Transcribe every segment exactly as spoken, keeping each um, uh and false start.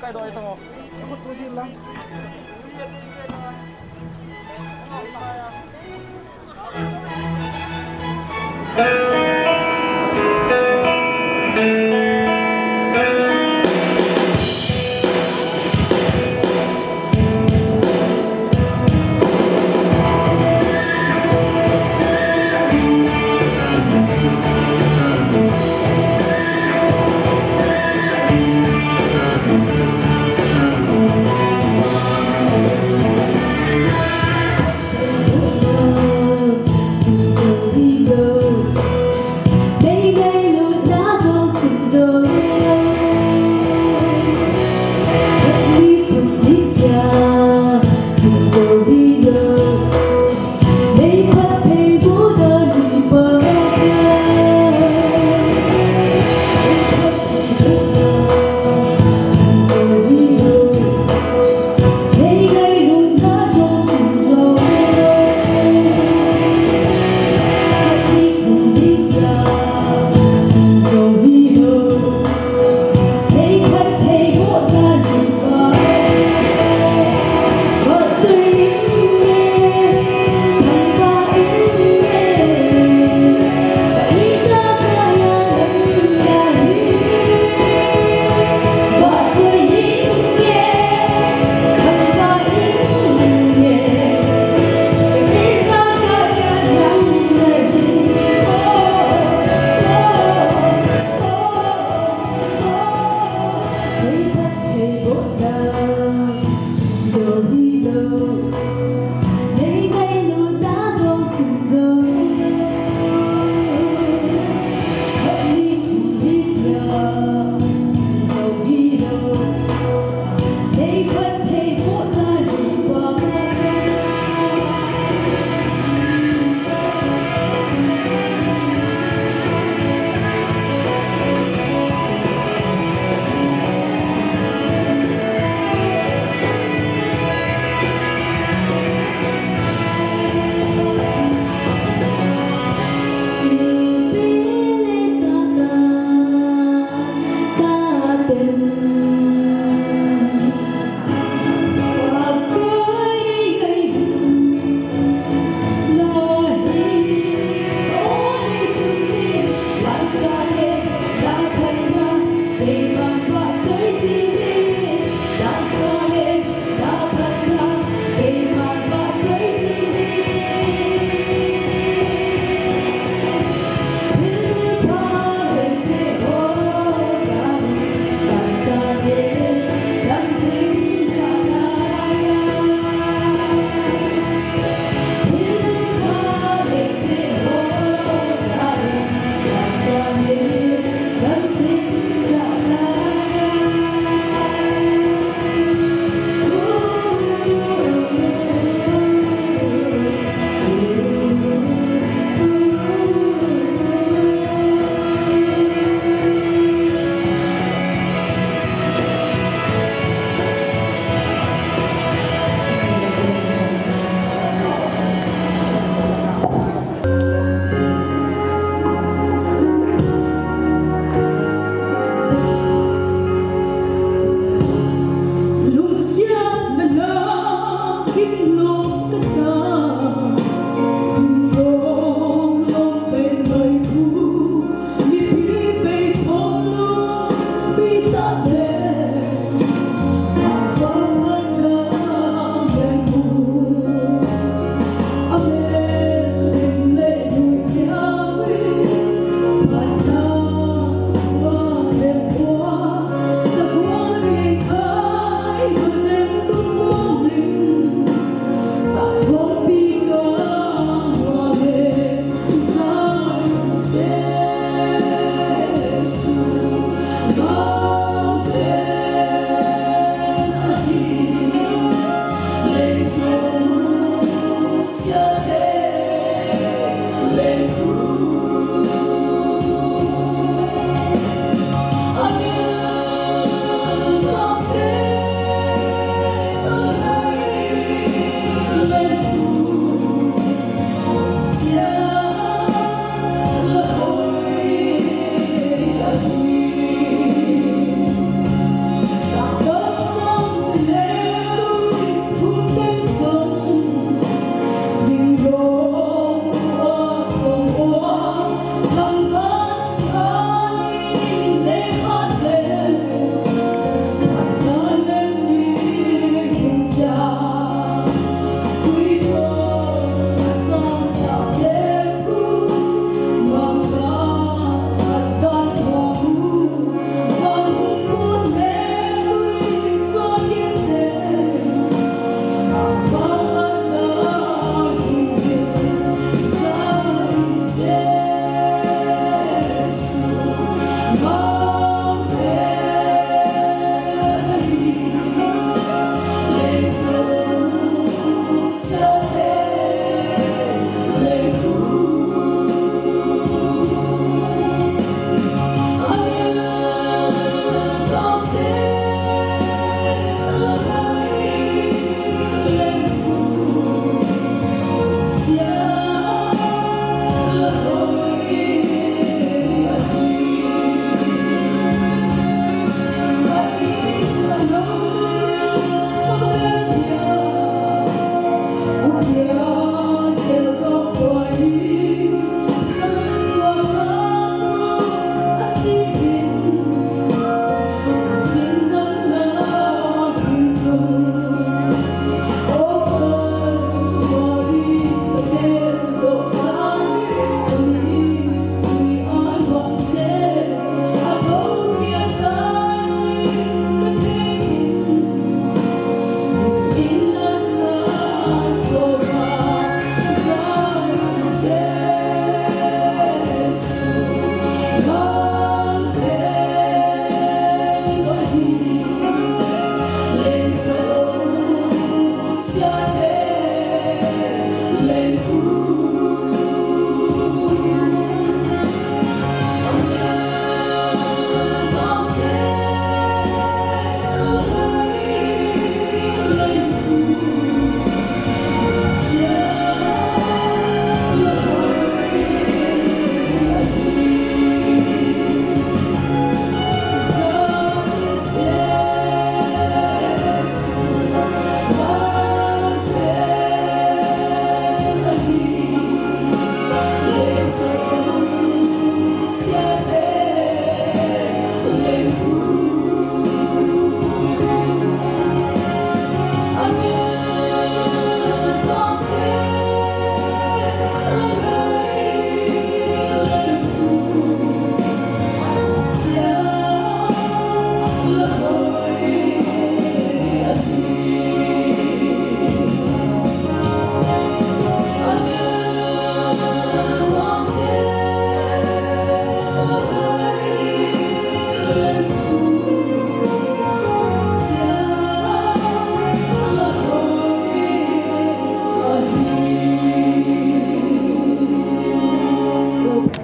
Kai do ai tang o. Aku tu jin lang.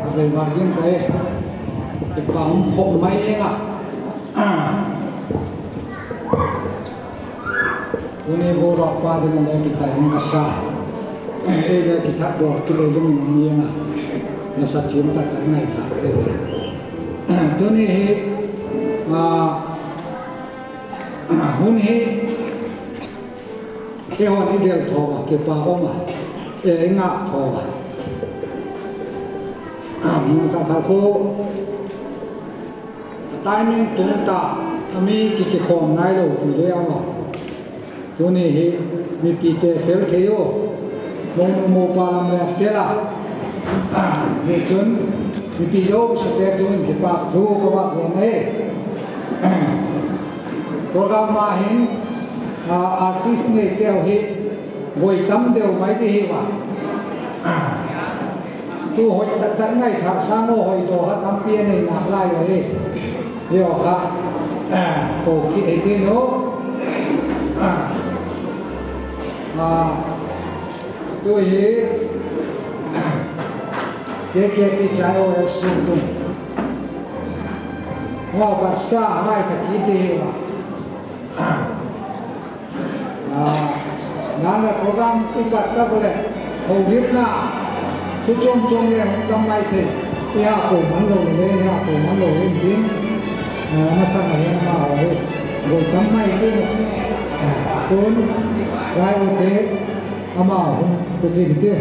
Avel ma ding kai, ipa um khop mai nga. Tuni vo ba pa ding le kita in kasa. Eh, eh, le kita ko ki le lung ni nga. Nasa thim ta ta ngai ta. Tuni hi, ah, hun hi, Keiho i del thouva, kipa um a, e, i ngah thouva. Mun khat khat khu, a timing tung ta, a mi ki, kikhom ngai lou ti le ama. Tuni hi, mipi te fel thei u, mounu mopa lam le fel a. Hichun, mipi jouse te chun kipa thu ka va ve nai. Program ma hin, a, artist nei teu hi, voi tam deu mai ti hi va. Tu hoi tak tak ngai tha sang o hoi jo ha tampi anei na lai o hi. Yo ha, a, ko ki dei ti no. A, a, tu hi, ke ke pi chai o el sum tu. Ngo ba sa mai ta ki ti hi va. A, nana program i pat ta bole, houlimna, thu chom chom le hung tam mai thei, i ha ko man lou le, i ha ko man lou le, din, a, masang a hin ama ho le, gol tam mai thei, a, kon, rai o te, ama hung, ko ke te.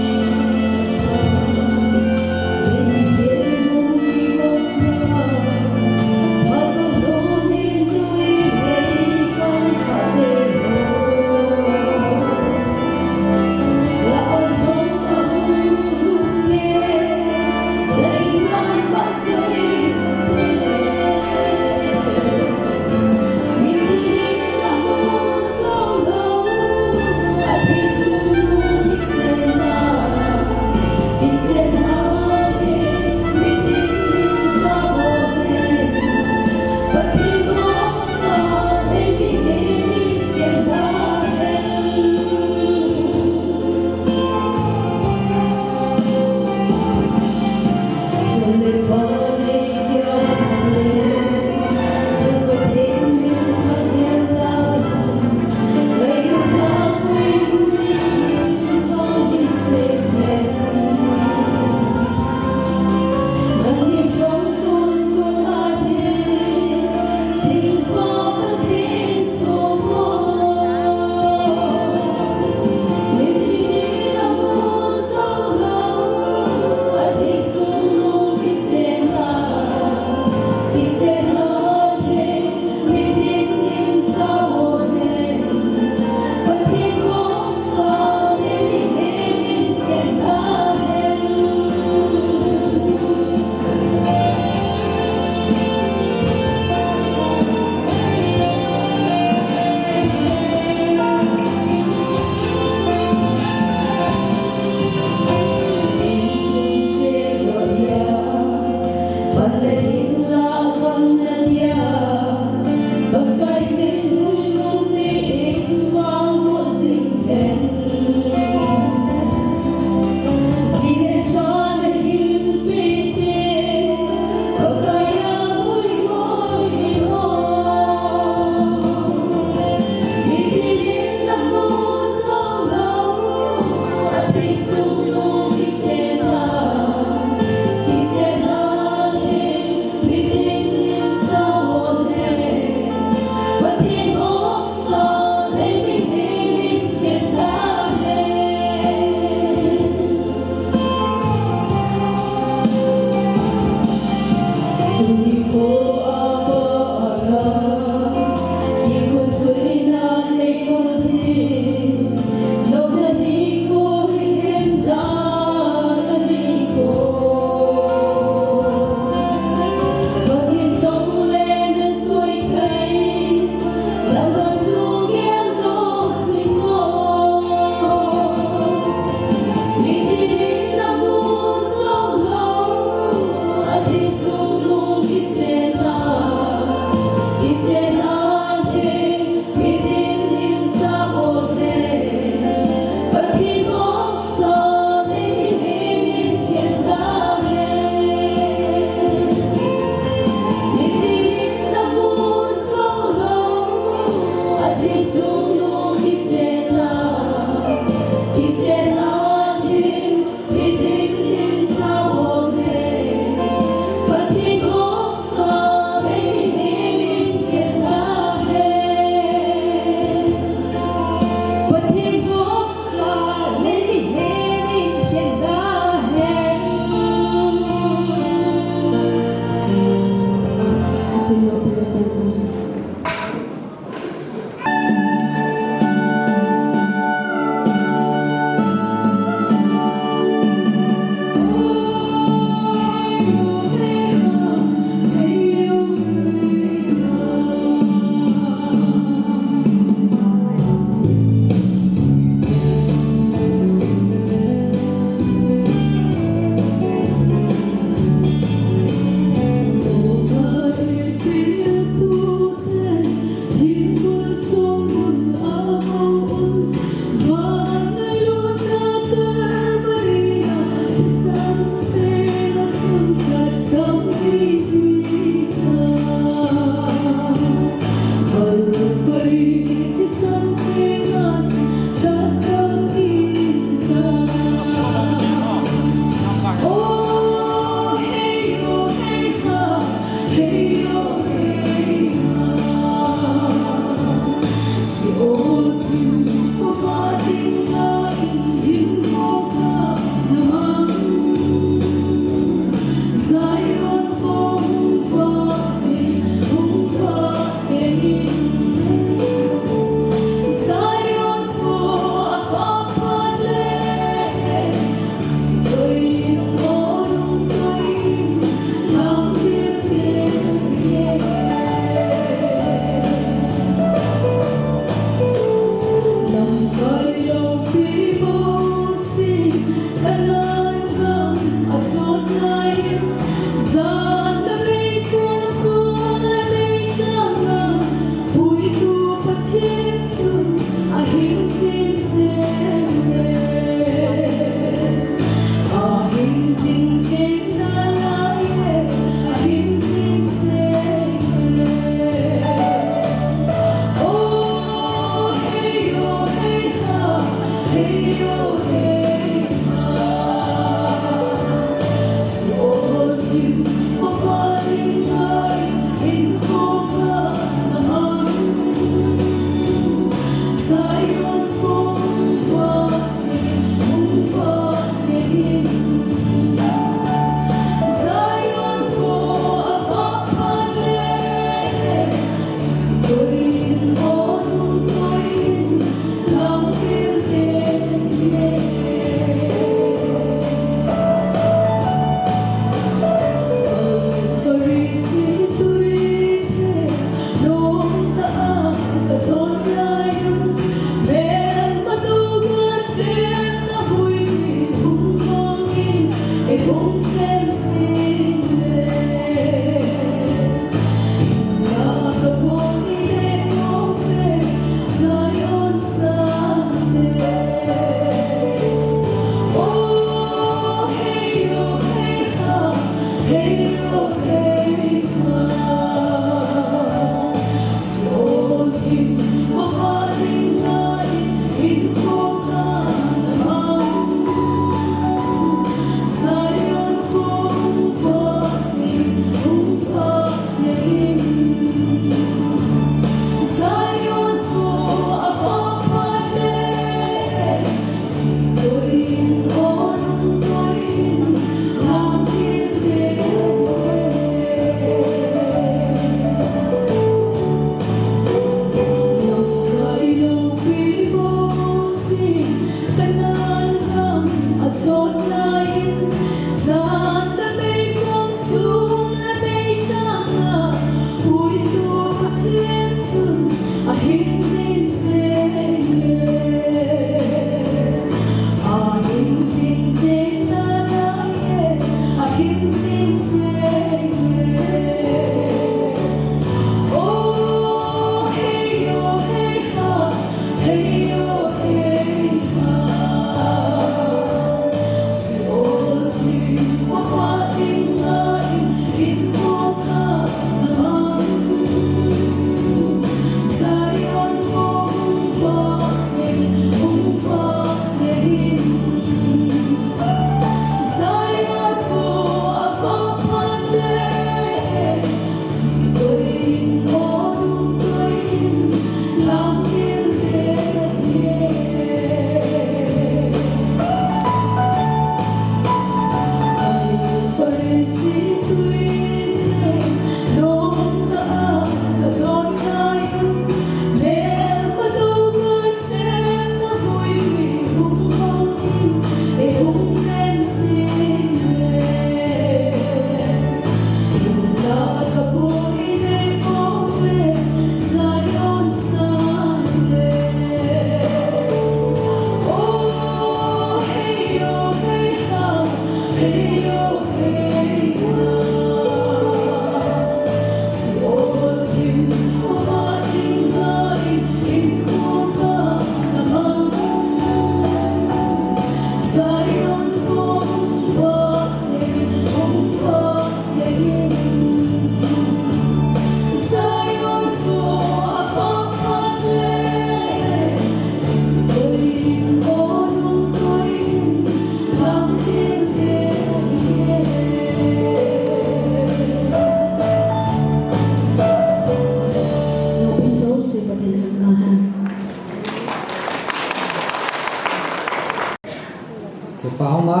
Pahoma,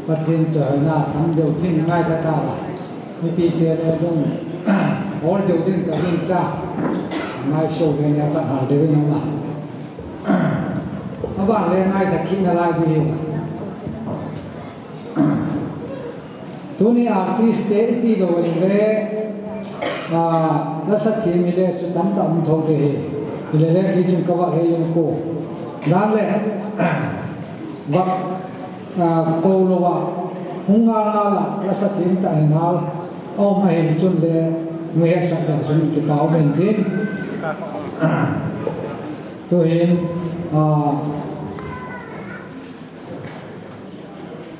Pathen chaina tam deu ding ngaitha tauva. Mipite le lung hol deu ding kagingcha. Ngaisou le nia kathal deu in ama. Aban le ngaitha kit nalai ding hiuva. Tuni artist te iti lou le, ah, lasa them hile chu tamtah um thou ding ahi. Hile le kei chun kava hei jong ko. Dan le, va, ah, kou louva, hung ngal ngal a, lasa them tah hi ngal. Aum ahi chun le, mi hetsah le chun kipa um in tin. Tuhin, ah,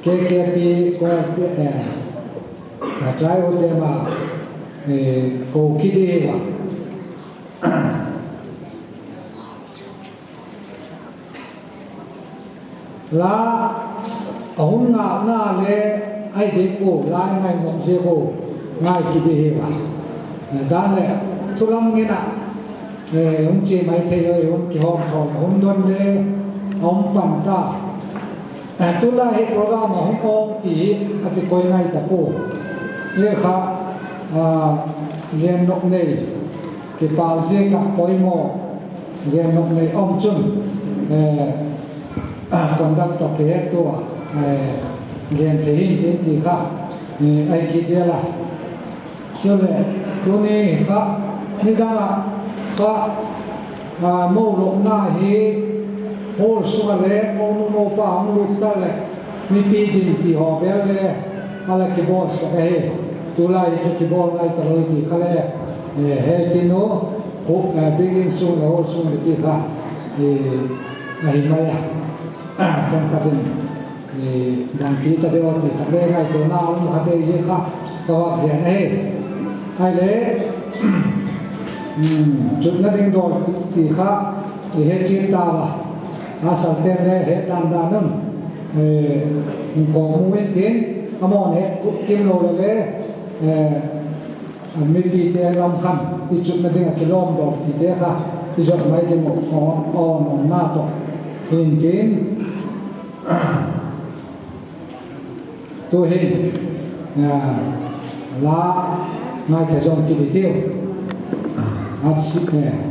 K K P ko te, eh, atlai u te ma, eh, ko kidi va. La, ahun ngahna le, ai dei ko, la ngai ngok je ko, ngai kidi va. Eh, dan le, thulam ngena, eh, hung chi mai thei oi, hung kihom thom, hung don le, hung pan ta. Eh, tulai hi program a hung ong ti hi akikoi ngai tapoi. Hikha, ah, gen nok nei, kipa jeh a poimo, gen nok nei um chun, eh, conductor kihet tua, eh, gen thei hin tin ti kha, eh, ai kiti la. Chule, tuni kha, nidang a kha, ah, mo louhna hi, hall sunga le, mo nu mo pa hung lut ta le, mipi din ti ho vel le, ala kibol sah ahi. Tulai chu kibol ngai talou ti kha le, eh, he tin u, hu, eh, bikin sung le, hall sung le ti kha, eh, ahi mai a. Kan khatin, eh, bang ti ta deu ti kha le ngaito na um kha te ji kha, ka va gen ahi. Ai le, um, chutna ding dol ti, ti kha, i he chin ta va. A sal ten le he tan da nun, eh, ko mu in tin, amon he ku kim lou le le, eh, Mipi te lam khan, i chutna ding a kilom dol ti te kha, i jot mai ding u, o, o, nom na to. Hin tin, tuhin, ah, la, ngai te jong kili tiu. Ah, at si, eh.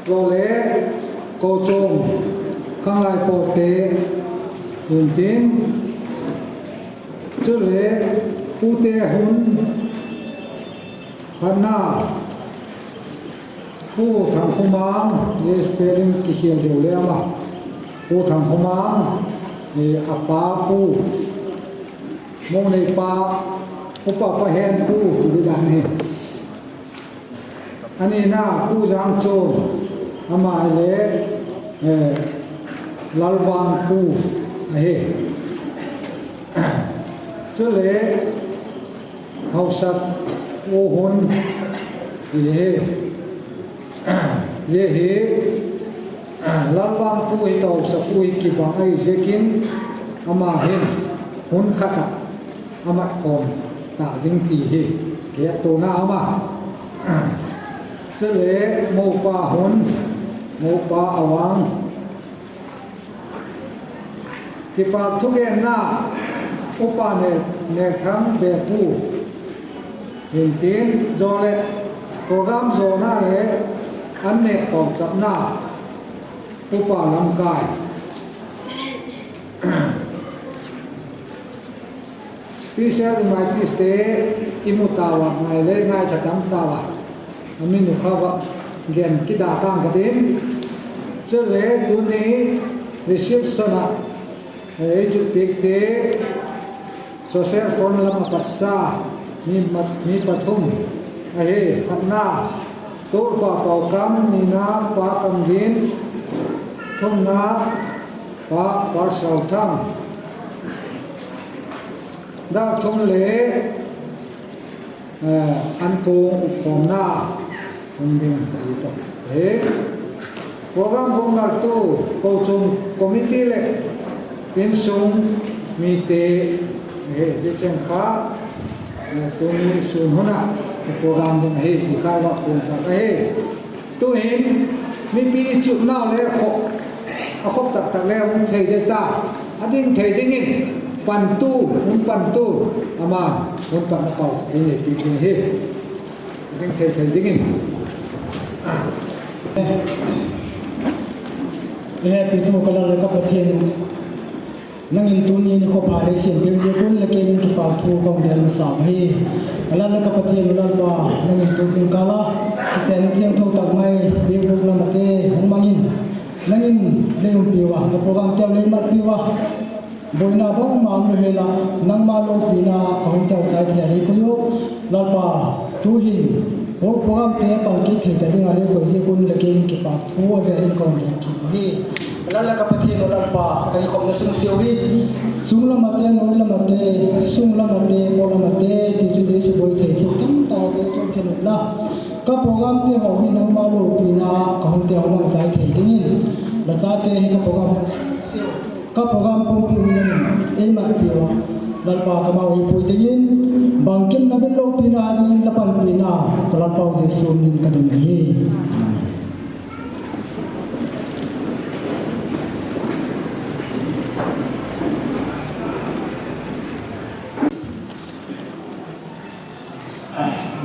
Chule, Kochom, Khanglai Pote, Luntin, chule, Pute Hun, Hana, Pu Thangkhomang, ye spelling kikhel deu le ama. Pu Thangkhomang, eh, apa Pu, Mongneipa, upa pahen Pu, ti dan hi. Anina, Pu Jangchom, ama le, eh, Lalvangpu ahi. Chule, Haosapu Hun, ti hi. Ye hi, Lalvangpu hi toh Haosapu hi kibang ahi jeh in, ama hin, hun khat a, amat khom ta ding ti hi, kihetto na ama. Chule, Mopa Hun, Mopa Awang, Kipa thugenna, Upa Ne-, Nekthang Bepu, hintin, jole, program jona le, an ne pau chapna, Upa Lamkai. Special invitees te imu tauva, ngai le ngai tha tam tauva. Amin u kha va gen kida tang katin. Chule tuni reception a, eh, chu pik te social front lam a patsa mi mat, mi pathum. Ahi, khatna, Turpa Paukam, nina, Pa Kamvin, thumna, Pa Farsauthang. Dak thum le, eh, an kong ukhomna, hung ding ti toh. Eh, program hung naltu, Kochom committee le, insung mite, eh, ti cheng kha, eh, tuni sun huna, program ding ahi, ti kha va kong kha ahi. Tuhin, mipi ichupnau le akhop, akhop taktak le hung thei ding ta, ading thei dingin, pantu, hung pantu, ama, hung pan apau sa, ei neipi ding hi. Ading thei thei dingin. Ehepitu ka Lal le ka Pathen. Nangin tuni nikho pha neisem peh jeh un le kei in kipa thu kahung gen masang ahi. Ka Lal le ka Pathen u Lalpa, nangin tu jingkah a, kichenna thiengtho tak ngai, Facebook lam a te, hung mangin. Nangin lei umpi uva, ka program teu lei matpi uva. Boina bangma umlou hela, nangma loupina kahung teu chai thei a lei koi u. Lalpa, tuhin, hou program te pan kit thei ta dinga lei koi jeh un le kei in kipa thu avel in kahung gen kit u ahi. Ka Lal le ka Pathen u Lalpa, ka kikhopna sung seh u hi, sung lam a te, noi lam a te, sung lam a te, po lam a te, ti chu kei suboi thei thil tamtah kei chu khen u la. Ka program te ho hi nangma loupina kahung teu mang chai thei dingin. La chate hi ka program ho sung seh u. Ka program pumpi u hi nangin eimatpi uva. Lalpa kamau eipui dingin, bangkim na bin loupina dingin la panpina, ka Lalpau Jesu min in ka dong ahi.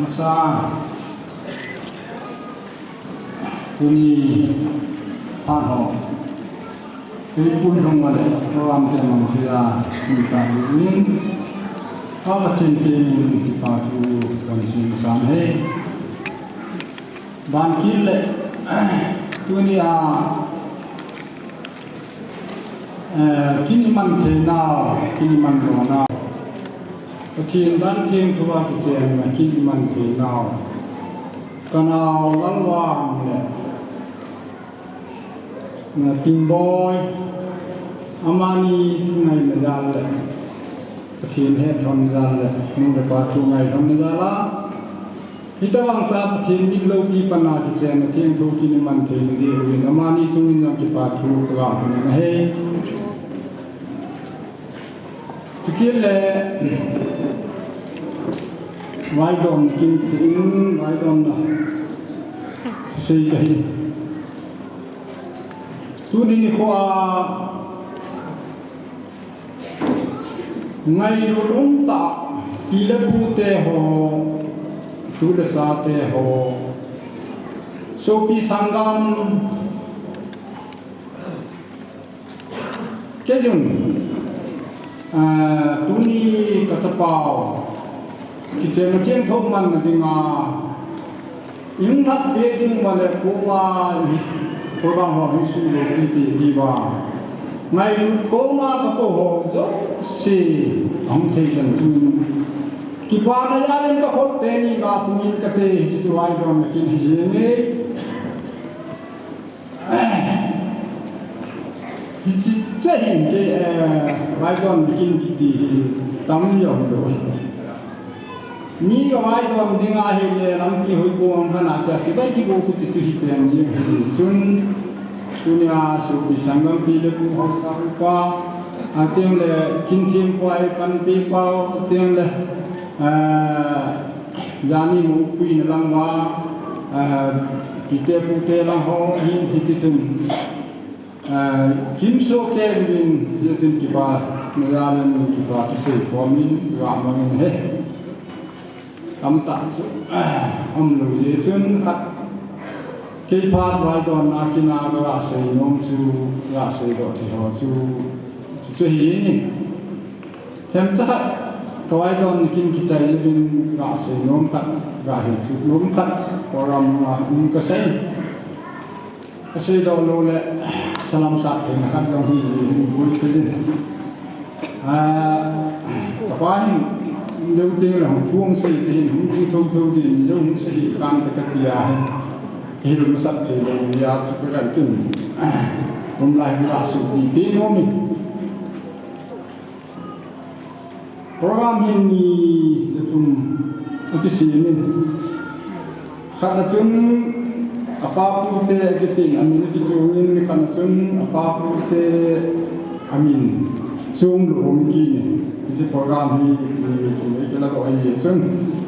Masa, tuni phat ho, eipui thong uva le, program te mang thei a, hung ta dingin, ka Pathen te min in kipa thu kan sei masa e. Ban kit le, tuni a, eh, kin iman thei nau, kin iman lou nau. Pathen dan thiengtho a kichen a kin iman thei nau. Ka nao Lalvang le, na Tingboi, amani thungaina jal le, Pathen hetlhon jal le, nu le pa thungailhon jal a. Hitobang tah Pathen min loupi pan a kichen a thiengtho kin iman theina jeh uvin, amani sung in jong kipa thu ka ga hon in ahi. Chukit le, vaidon kin in, vaidon na sei kahi. Tuni nikho a, ngailut um tah, Pi le pu te ho, tu le sa te ho, sopi sanggam, kei jong, ah, tuni ka chapau kichenna thiengtho manna dinga, Inlhat be ding uva le koma program ho hin sulo pi pi diuva. Ngailut koma ka kou ho jouse ahung thei chan chun. Kipana jal in ka khut teni ka tungin ka te hichu vaidonna kin hi jenge. Hichu hin kei, eh, vaidonna kin kiti hi tam jong lou. Mi ka vaidon ding ahile lampi hoi ko ang kana cha chibai kibo kiti tu hi pen ni hi sun. Tunia sopi sanggam pi le pu ho sa pa. Ateng le kin thim pai pan pi pau, ateng le, eh, jani mu pui na lang ma, eh, pi te pu te lang ho hin hiti chun. Ah, kimso ke rin, siatin kipa, najalan kipa, kisei khom in, ga mangin he. Tamtah chu, ah, um lou jeh chun khat. Kei phat vaidonna kina ga sei nom chu, ga sei doh ti ho chu, chu hi ni. Themcha khat, ka vaidonna kin kichai uvin ga sei nom khat, ga hin chu nom khat, program a um ka sei. Ka seidoh lou le, salam sat theina khat jong hi, hi bul thei in. Ah, ka pa hin, deu teng le hung thu hung sei te hin, hung thu thou thou din, deu hung sei hi kan te ka tia hin. Ka hil masat thei lou, ya su ka kan kin. Um lai hung la su ti pi nom in. Program hi ni le thum akisem in. Khat na chun apa pu te akitin, amin akichung in, khat na chun apa pu te amin chung lou hung kit in. Hiche program hi ni le thum akila doh ahi chun,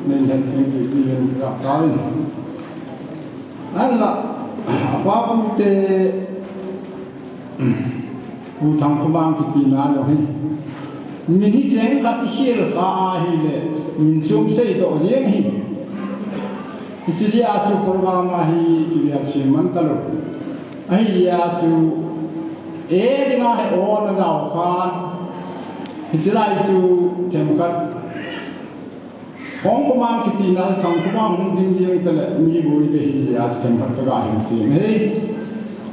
nei het thei ti ti in rap ta in. Ahinla, apa pu te, Pu Thangkhomang kiti na jong hi. Min hi cheng khat i khel kha ahile, min chom seidoh jeng hi. Hiche jeh a chu program a hi kivel sem man talou. Ahijeh a chu, e dinga hi o na jao khan. Hiche lai chu themkhat. Thangkhomang kiti na, Thangkhomang hung ding jeng tale, mi boi te hi, a themkhat ka ga hin sem. Hei,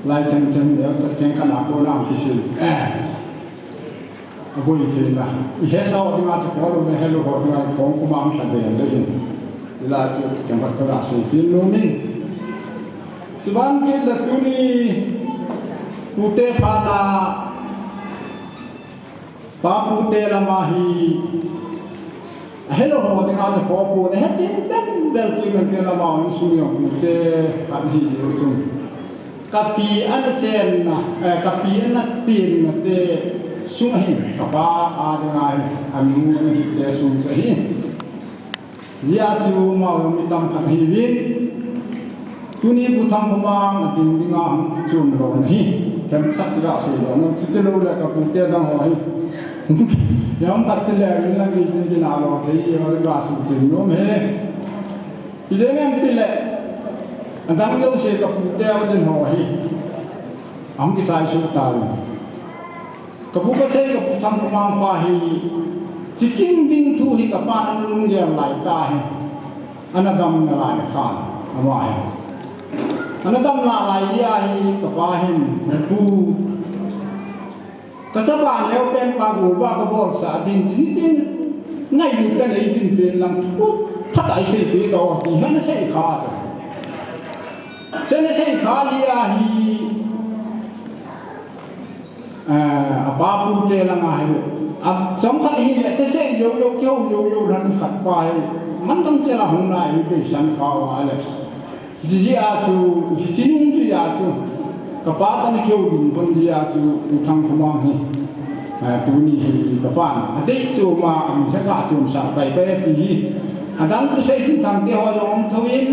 lai them them le, sa cheng khat na ko na kisem. Eh. Aboi thei na. I hesa ho dinga chu kholou le, helou ho dinga Thangkhomang kha den le in. Ila chu themkhat ka ga sei chin nom in. Chuban kit le tuni, pu te phat na, Pa pu te lama hi, ahelou ho dinga chu khoh pon, ahe chen bel bel ti man te lama insung jong pu te khat hi jong chun. Ka pi ana chenna, eh, ka pi ana penna te sung ahi, ka pa a dinga hi, anu ana hi te sung chu ahi. Hijeh a chu amavang mi tamkhat ahiuvin. Tuni Pu Thangkhomang a ding dinga hung kichom lona hi. Themkhat ga sei lona. Chuti lou le ka pu te dang ho hi. Jong khat ti le rin lang ki ti kina lo thei ho ga su chin nom e. Ijeh inem ti le. Adang jouse ka pu te a ding ho hi. Ahung kisai su ta. Ka pu kasei ka Pu Thangkhomang pa hi, chikin ding thu hi ka pan ana lunggel lai ta hi, ana dam nalai khan, ama hi. Ana dam nalai jeh a hi ka pa hin, na pu. Ka chapa neo pen pa gol ba ka bolsah ding, chi ding, ngailut ka nei ding pen lang thu, phat a i sei pe to, ti hi ana sei kha ta. Chu ana sei kha jeh a hi, Ah, apa pu te langa hi. A chomkhat hile, thusei jou jou, kihou jou jou, lhan khat pa hi. Mantam chela hung na hi, beisan kha uva le. Hijeh a chu, hiche nung jeh a chu. Ka pa toh ana kihou ding pon jeh a chu, Pu Thangkhomang hi. Ah, tuni hi ka pan. Adei chu ama, amin he ka chun sa pai pai ti hi. Adang thusei kin thang te ho jong um thou in.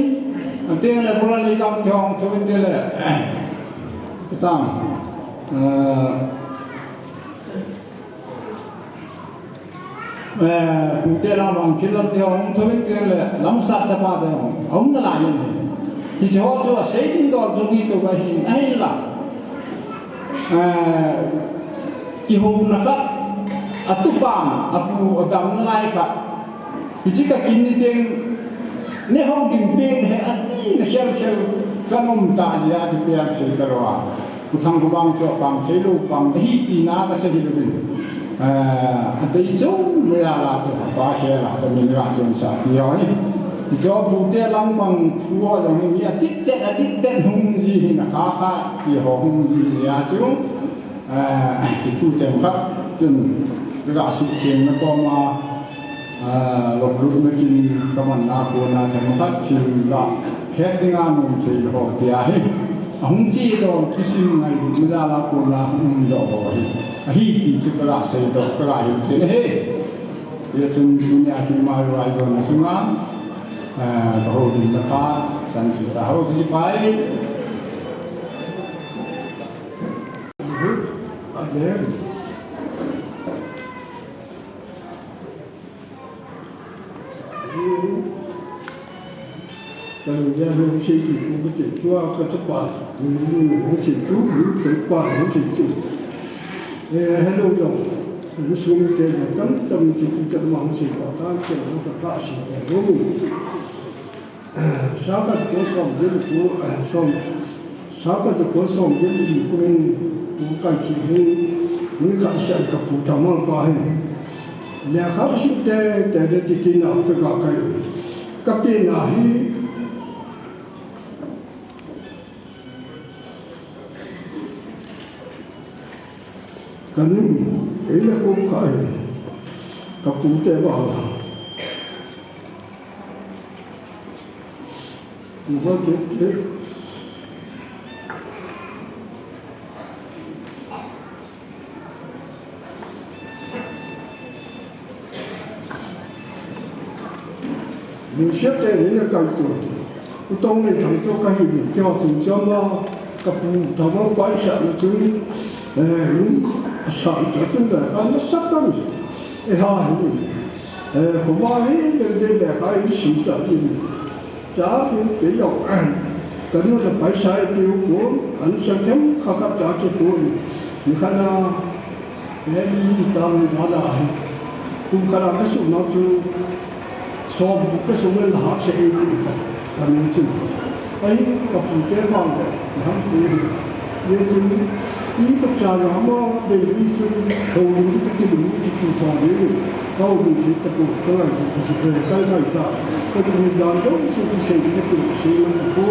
Ate le bula le kam te ho um thou in te le. Tang, eh, Eh, pute la bang thil lam te hung thum in teng le, lamsat chapa te hung, hung na lai in. Hiche ho chu asei ding dol chu hi to ka hin, ahin la. Eh, kihou na khat, atupa, apu, adam na lai khat. Hiche ka kin ni teng, ne hou ding pe ne he ati na khel khel, ka nom ta lia chu pe an thei ta lo a. Pu Thangkhobang chu apang thei lou pang ahi tina kasei hi louvin. Eh, adei chom mai a la chu, apa khel a chu, min la chu an sa ti ho hi. Ti chu pute lam bang thu ho jong hi, mi achit chet adit det hung ji hi na kha kha ti ho hung ji hi a chu. Eh, ti thu tem khat, tin, ka ga su chen na ko ma, Ah, lop lupna kin ka manna kona themkhat thil la het dinga nom thei ho tia hi. Ahung chi doh thusim ngailutna jal a kona hung um doh ho hi. Ahi ti chu ka la sei doh, ka la hilchen ahi. Hijeh chun tunia keima raidohna sunga, ah, ka houlimna kha chan chu ta ho ti pai. Amen. Ka lung dia lung sei chu, ku ka te tua ka chapa, lung lung lung sei chu, lung ka pa lung sei chu. Eh, hello dong. Lung sung te dong, tam tam te tu ta ma lung sei pa, ta ke lung ka pa sei te lung. Saka ko som de ko, eh, som. Saka ko som de ko in, ku kai thi hin, ni ka sa ka pu ta ma pa hin. Lekha sim tei tei de ti ti na chu ka kai. Ka pe na hi. Ka nu, ei le ko ka hi. Ka pu te ba. Kuva kete. Lungsiat teni na kaito. U Tongneithang to kahi, keiho thu chom a, ka pu thangvah paisa na chun, eh, lung, asa, chun da, ka na sa ka ni. E ha hi. Eh, khovah hi, de, de, de, ha hi, sim sa hi. Cha hi, ke yo, ka nu le paisa hi, pi u ko, an sa them, kha kha cha ke ko, ni kha na, Hei, tang dana hi. Kum khat a ka sum na chu, som ka sum le la ha ke ei ti ta. Ka ni chu. Ai, ka pu te bang le, na ham te hi. Ye chu, i ka cha ya ma, de i chu, ho ni ka ti ni ki chu thong ni. Ka ho ni ti ta pu, ka lai ti chu ka lai ta. Ka ni dan ko su ti sei ni ki sei man ta pu.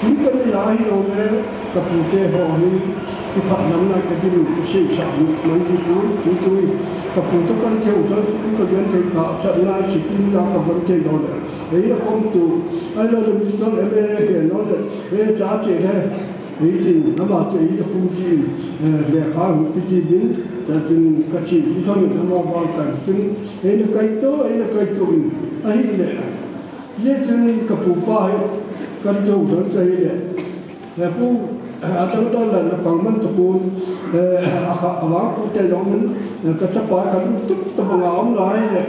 Kin ka ni ya hi lo le, Ka pu te ho hi, kipah lam na ka din, ka sei sa man di pu, tu tu, ka pu to kan keu, kan tu ka gen te ka sa na si kin la ka ban te lo le. Ei la khom tu, ai lo le mi sol em e he lo le, e cha che le. Ei tin, ama che ei la khum ji, eh, le kha hu pi ji din, cha tin ka chi, tu thon ama ba ta tin, ei la kai to, ei la kai to in. Ahi le. Ye tin ka pu pa hi, kan keu don cha hi le. He pu, a tang tang la na pang man ta pun, eh, a kha, a vang pu te jong min, eh, ka chapa ka lu tup ta bang a om lai le,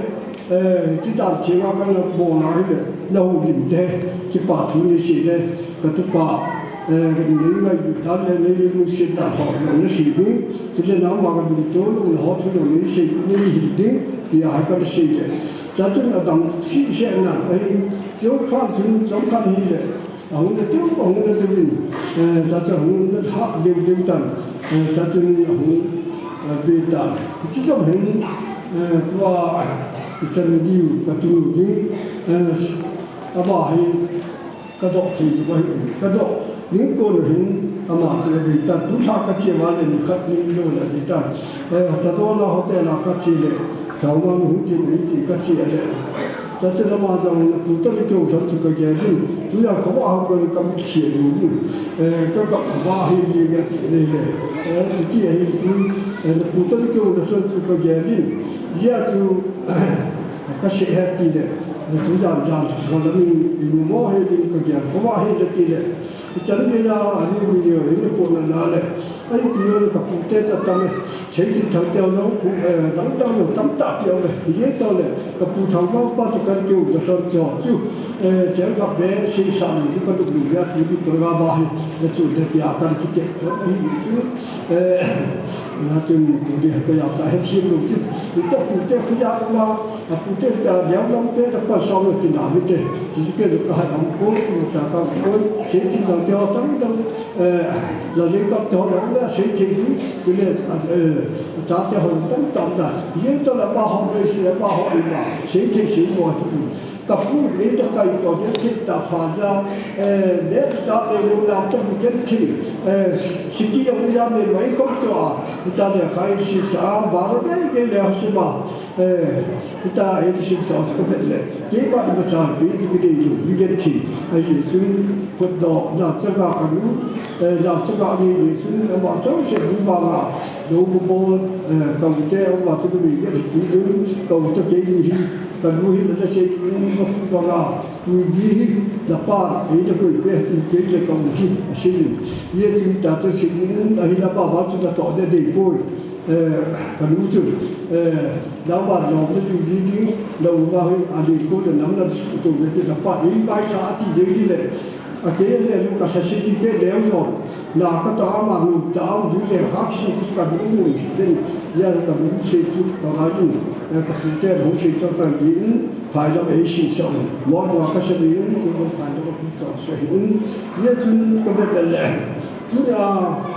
eh, chi dan chi nga ka na bo lai le, na hu lim te, kipathu ni si le, ka tupa, eh, ni ngai du ta le, ni ni lu si ta ho, na si du, tu le na ma ka du to, lu na ho tu ni si, ni hi ding, ti a ha ka si le. Cha tu na dang si se na, ai, chiu khan tu, chom khan hi le. Ahung na tiu, ahung na tiu in, eh, cha cha hung na ha deu deu tan, eh, cha chu ni ahung, eh, be tan. Chi jom hin, eh, tua, eh, chan diu, ka tu ding, eh, aba hi, ka doh thei ba hi, ka doh ding ko hin, ama chu be tan, tu ha ka che wa le ni khat ni lo la di tan. Eh, cha to na hotel a ka che le, Sauma nu hung tin ei tin ka chi a le. Cha cha lama jong na pu ta ni keu lhon chu ka gel in. Tu ya khovah ho ka mi thia lu ni. Eh, ka ka khovah hi ye ya ti le le. Eh, ti ti a hi tu, eh, na pu ta ni keu lhon chu ka gel in. Ya chu, ka se he ti le. Tu jan jan chu la mi, i mu mo he ni ka gel khovah hi le ti le. Chan ni la, ani video hi ni ko na na le. Ai, pi yo ka pu te cha ta me. Seitin Thangtel jong khu, eh, dang dang jong tamtah pi um e. Hijeh chun le, ka pu Thangvangpa chu kan keu, ka chon chu, chu, eh, cheng khat be, seisa lu chu ka luplut jeh a, tuni program a hi, na chu le tia kan kite, hi chu, eh, na chun tuni ka ya sa he thim lu chu, ita pute khu ya ma, a pute ta diam lam pe ta pa sa lu ti na mi te, chu chu ke ka ha am ko, sa ka ko, Seitin Thangtel dang dang, Eh, la le kap te ho le sei thei di, tu le, eh, cha te ho tam tam da. Ye to la ba ho le se ba ho le ba. Sei thei sei mo tu. Ka pu le to kai to de te ta fa ja. Eh, le cha te le la to mu ke thei. Eh, si ki ya ya le mai ko to a. Ta le khai si sa ba ro de ke le si ba. Eh, ita A D C sa chu ka vet le. Keima ni masa pi ni ki dei lu, ni gen thi. Ahi chun, khut doh, na chaga ka nu, eh, na chaga ni ni chun, ama chang se ni ba nga, lo bu bol, eh, ka u te, ama chu ni gen thi lu, ka u te ke ni hi, ka nu hi na se ni ni ba nga, tu ni hi, na pa, eh, na ko pe, tu ke le ka u hi, a se ni. Ye chun ta ta se ni, ahi na pa ba chu na to de dei poi. Eh, ka nu chu, eh, nangma lom na ding ding ding, nangma hi a ding ko le nang na su to le te pa ding bai kha ati je ji le. A ke le lu ka sa si ti ke le zo. Na ka ta ma nu ta u di le ha ki su ka du mu ni den. Ya ka nu se chu ka ga ji. Eh, ka ti te lu se chu ka ji. Phai lo ei si so. Mo mo ka se ni chu phai lo ki so se. Ye chu ka be le. Tu ya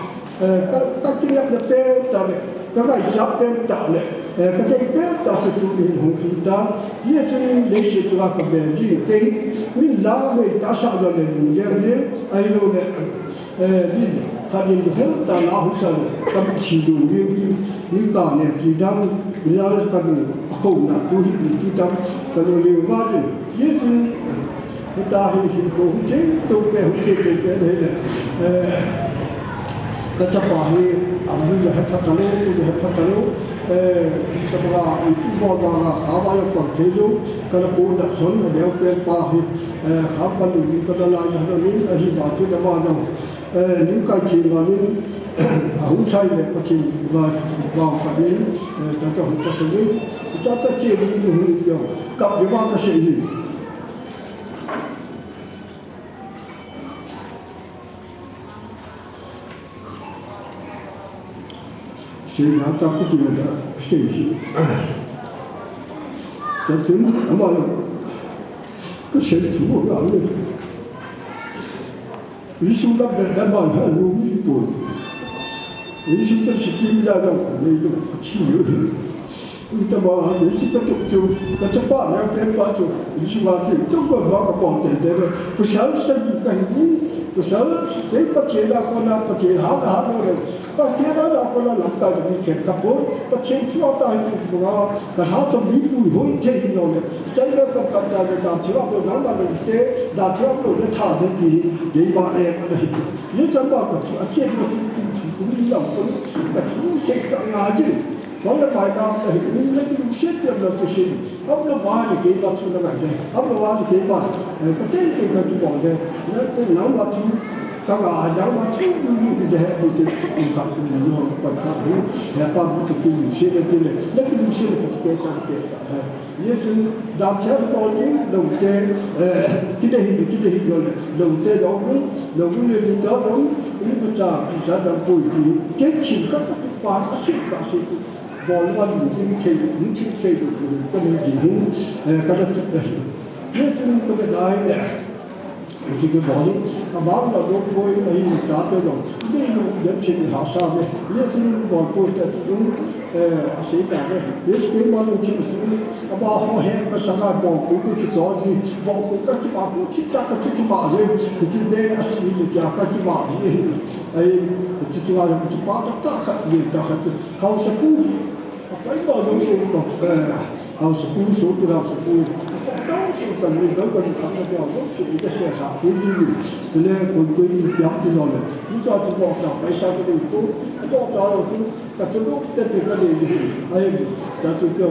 Eh, ka, ka kinepna pen tah le, ka ngaichat pen tah le, eh, ka dei pen tah chu tuni hin hung tung tan. Hijeh chun leiset chunga ka ven jing, kei min la ngei tahsa jong le lunggel jing, ahilou le, eh, min khat in hel tah la hung sa le, ka mit thi lung jing, min ka ne ti dam, min la le ka ding, a khou na tu hi ti dam, ka lo le va jing. Hijeh chun, Hita hi, hi ko, hu che, to pe, hu che, to pe, le, le. Eh, ka chapa hi, a bu le het pha ta lo, bu le het pha ta lo. Eh, ta ba, i tu ba ba la, ha ba ya pa thei lo, ka la ko na thon, le pe pa hi, eh, ha ba lu ni ka la la ya lo ni, a hi ba chu da ba jong. Eh, ni kai chi ma ni, a hu thai le pa chi ba, ba ka ni, eh, cha cha hu pa cha ni, cha cha che ni ni hu yo, ka ni ba ka se ni. Seina ta ku tu da sei si. Sa tun ama lo. Ka sei tu ga ni. Jesu la da da ma ha lu mi tu. Jesu ta si ki da da ni lo chi yo. Ita ba, isi ka tuk chu, ka chapa le, ka pa chu, isi ba chu, chu ba ba ka pom te te le. Pasal sa ki ka hi, pasal, ke pa che la ko na, pa che ha ha lo le. Pa che la la ko na lam ka ni ke ka ko, pa che chu ta hi tu ba, ka ha chu mi pu ho te hi lo le. Sai ka ka ka ta le da che lo na ma le te, da che lo le tha de ti, ye ba e ka hi. Ye chan ba ka chu, a che ma chu, tu tu ni la ko, ka chu se ka nga ji. Hon le pai ta ta hi, in le ki lu siet pian lo chu sin. Hom lo ba ni ke ba chu na ngai de. Hom lo ba ni ke ba. Eh, ka te ke ka ki bol de. Na, na, nang ba chu ka ga, nang ba chu lu lu de he bu se. Ku ka ku ni yo pa ka ni. Ya pa bu chu ki lu siet de le. Le ki lu siet de pe cha pe cha. Ye chu da cha lo ni lo te. Eh, ki de hi, ki de hi lo le. Lo te lo lu, lo lu le ni ta lo. Ni bu cha, ki cha da ko ti. Ke chi ka pa ka chi ka se. Bol ma lu tin thei, tin thei thei lu lu ka ni ji hin, eh, ka da tu da hin. Ye tu ka da dai le. Ji ke bol, a ba la do ko in ai cha te lo. Ni lu de che ni ha sa de. Ye tu bol ko te tu, eh, a se ka de. Ye ke ma lu tin tu, a ba ho he ka sa ka bol ko ki so ji, bol ko ka ki ba ko chi cha ka tu tu ba je. Ti de a chi ni ka ka ki ba ye. Ai, ti tu a ki ba ta ta ka ni ta ka tu. Hausapu, a pai ba jong se ko, eh, Hausapu, so tu Hausapu. A pai ba jong se kan ni, kan kan kan ni ba jong se, ita se sa pu ji ni. Tule kon ko ni piak ti lo le. Tu cha tu ba cha, pai sa ko ni ko, ba cha lo tu, ka tu lo, te te ka ni ni. Ai, cha tu ko.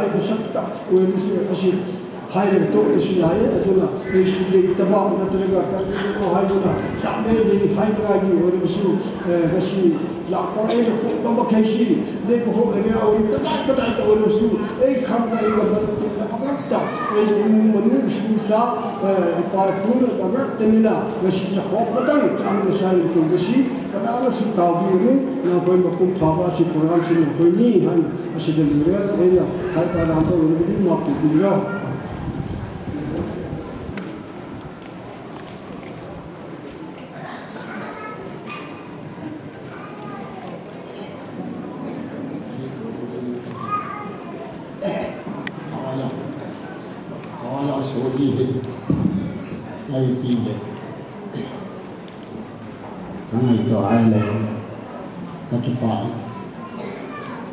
hai, masat ta, o, masi, masi, hai le to, masi, hai, atuna, masi, de, taba, na, tele, ga, ta, ko, hai, tuna, ta, me, de, hai, ga, di, o, masi, eh, masi, la, ko, eh, ko, ko, ma, kai, si, de, ko, ko, eh, o, ta, ta, ta, ta, o, masi, eh, kham, ka, eh, ga, ta, ta, ta, ta, eh, manu, masi, sa, eh, pa, kun, ga, ta, ni, na, masi, sa, ko, ma, ta, ta, masi, sa, ko, masi, Kana na si tau bi ni, na koi ma kum pha ba si program si na koi ni han, a si de ni re, e ya, hai pa ram to ni ma pu bi ra. Awala, awala so ji he, ai pi de. Ka ngaito a ahile, ka kipah.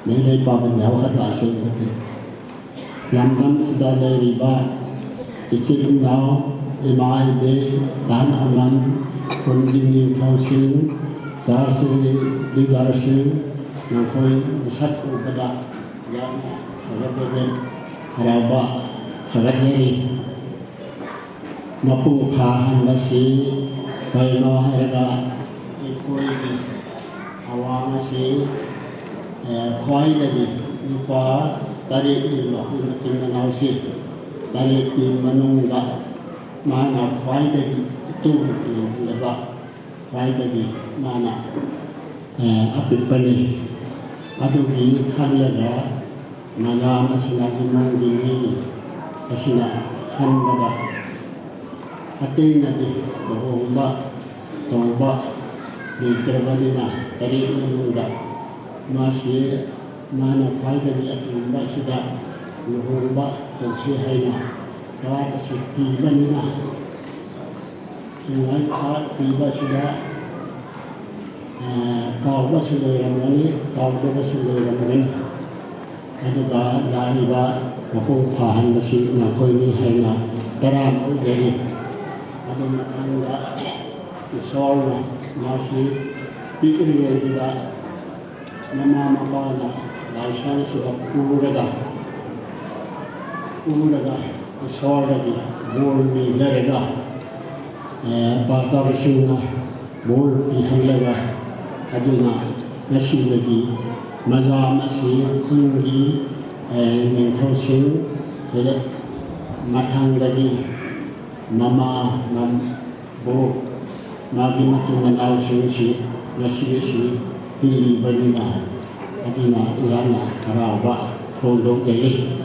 Meitei pa ban neo khat va sei kati. Lamdang sida lei ri ba, i chim nau, i ma i be, tan a man, kun ding ni thau sing, sa sing, di dar sing, nang khoi, sat u bada, ya, represent, harau ba, thagat jeri. Mapung pha han ba si, pai no hai ra ba, i koi di, awang a si, eh, khoi da di, nupa, tari di ma, ma chin ma nau si, tari di ma nung da, ma na khoi da di, tu di le ba. Khwaidagi mana, eh, apipani. Adugi khanlaga, malam asina ginong gini, asina khanlaga. Ateina di, bahongba, tongba, di terbanina, tadi nunga. Masi, mana khwaidagi atumba sida, luhongba, tongsi haina. Kawai asi pibanina. Ngai khat pi ba sida, eh, pau ba siloi ram ani, pau ba siloi ram ani. Aduga dani ba, mapung pha han ba si, na koi ni hai na, tara mo de ni. Adu na thang da, isol na, masi, pi ri sida, Mama mabana, laisang sida puraga, puraga, isoragi, bol mi jaraga, eh, pastor singa, bol pi halaga, aduna, nasilagi, maja masi, kungi, eh, nengthau sing, sida, mathangdagi, mama, mam, Bo, magi mati manau sing si, nasi si, pili bani na, adina, yana, harau ba, hondo kei.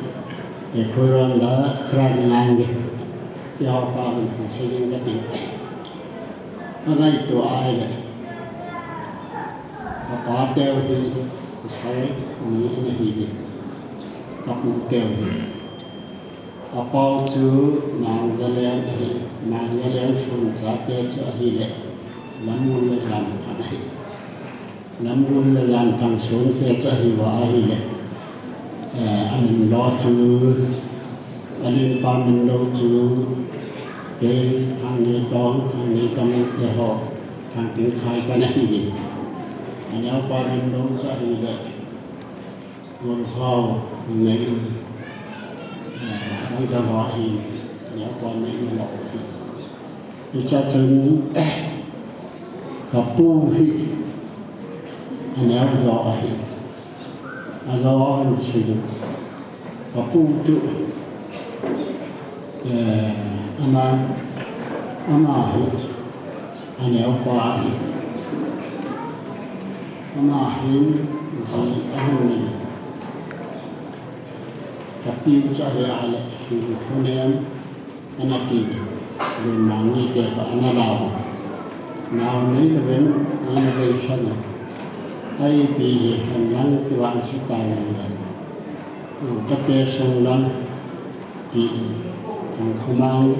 E koiron da, kran nang ge. Yau pa, bu, se jing kati. Agai to ai le. Apa teu hi, usai, ni, ni hi. Apu teu hi. Apau chu Nangzaleng ahi, Nangzaleng Sung chate chu ahile, Lamgul le Janthang ahi. Lamgul le Janthang Sung te chu ahiuva ahile, eh, amin lo chu, alenpa min lo chu, kei Thangneitong, Thangneitong te ho, Thangtingkhai kana hiuvin. Aneopa min lo chu ahile, Ngolhao Neilun, eh, adang dang ho ahi, aneopa Neilun lo ahi. Hichea chun, kapu hi, aneo jo ahi. Ajo ahin seiyu. Kapu chu, eh, ama, ama hi, aneopa ahi. Ama hin ji ahung nei. Kapiu chu ahile, Sungkhonem, ana ti, Lunmang mite kho ana lau. Nao nei louvin, ana veisan. Ipi hi henlang kivangse tai lang lang. Upate sung lang, ti, Thangkhomang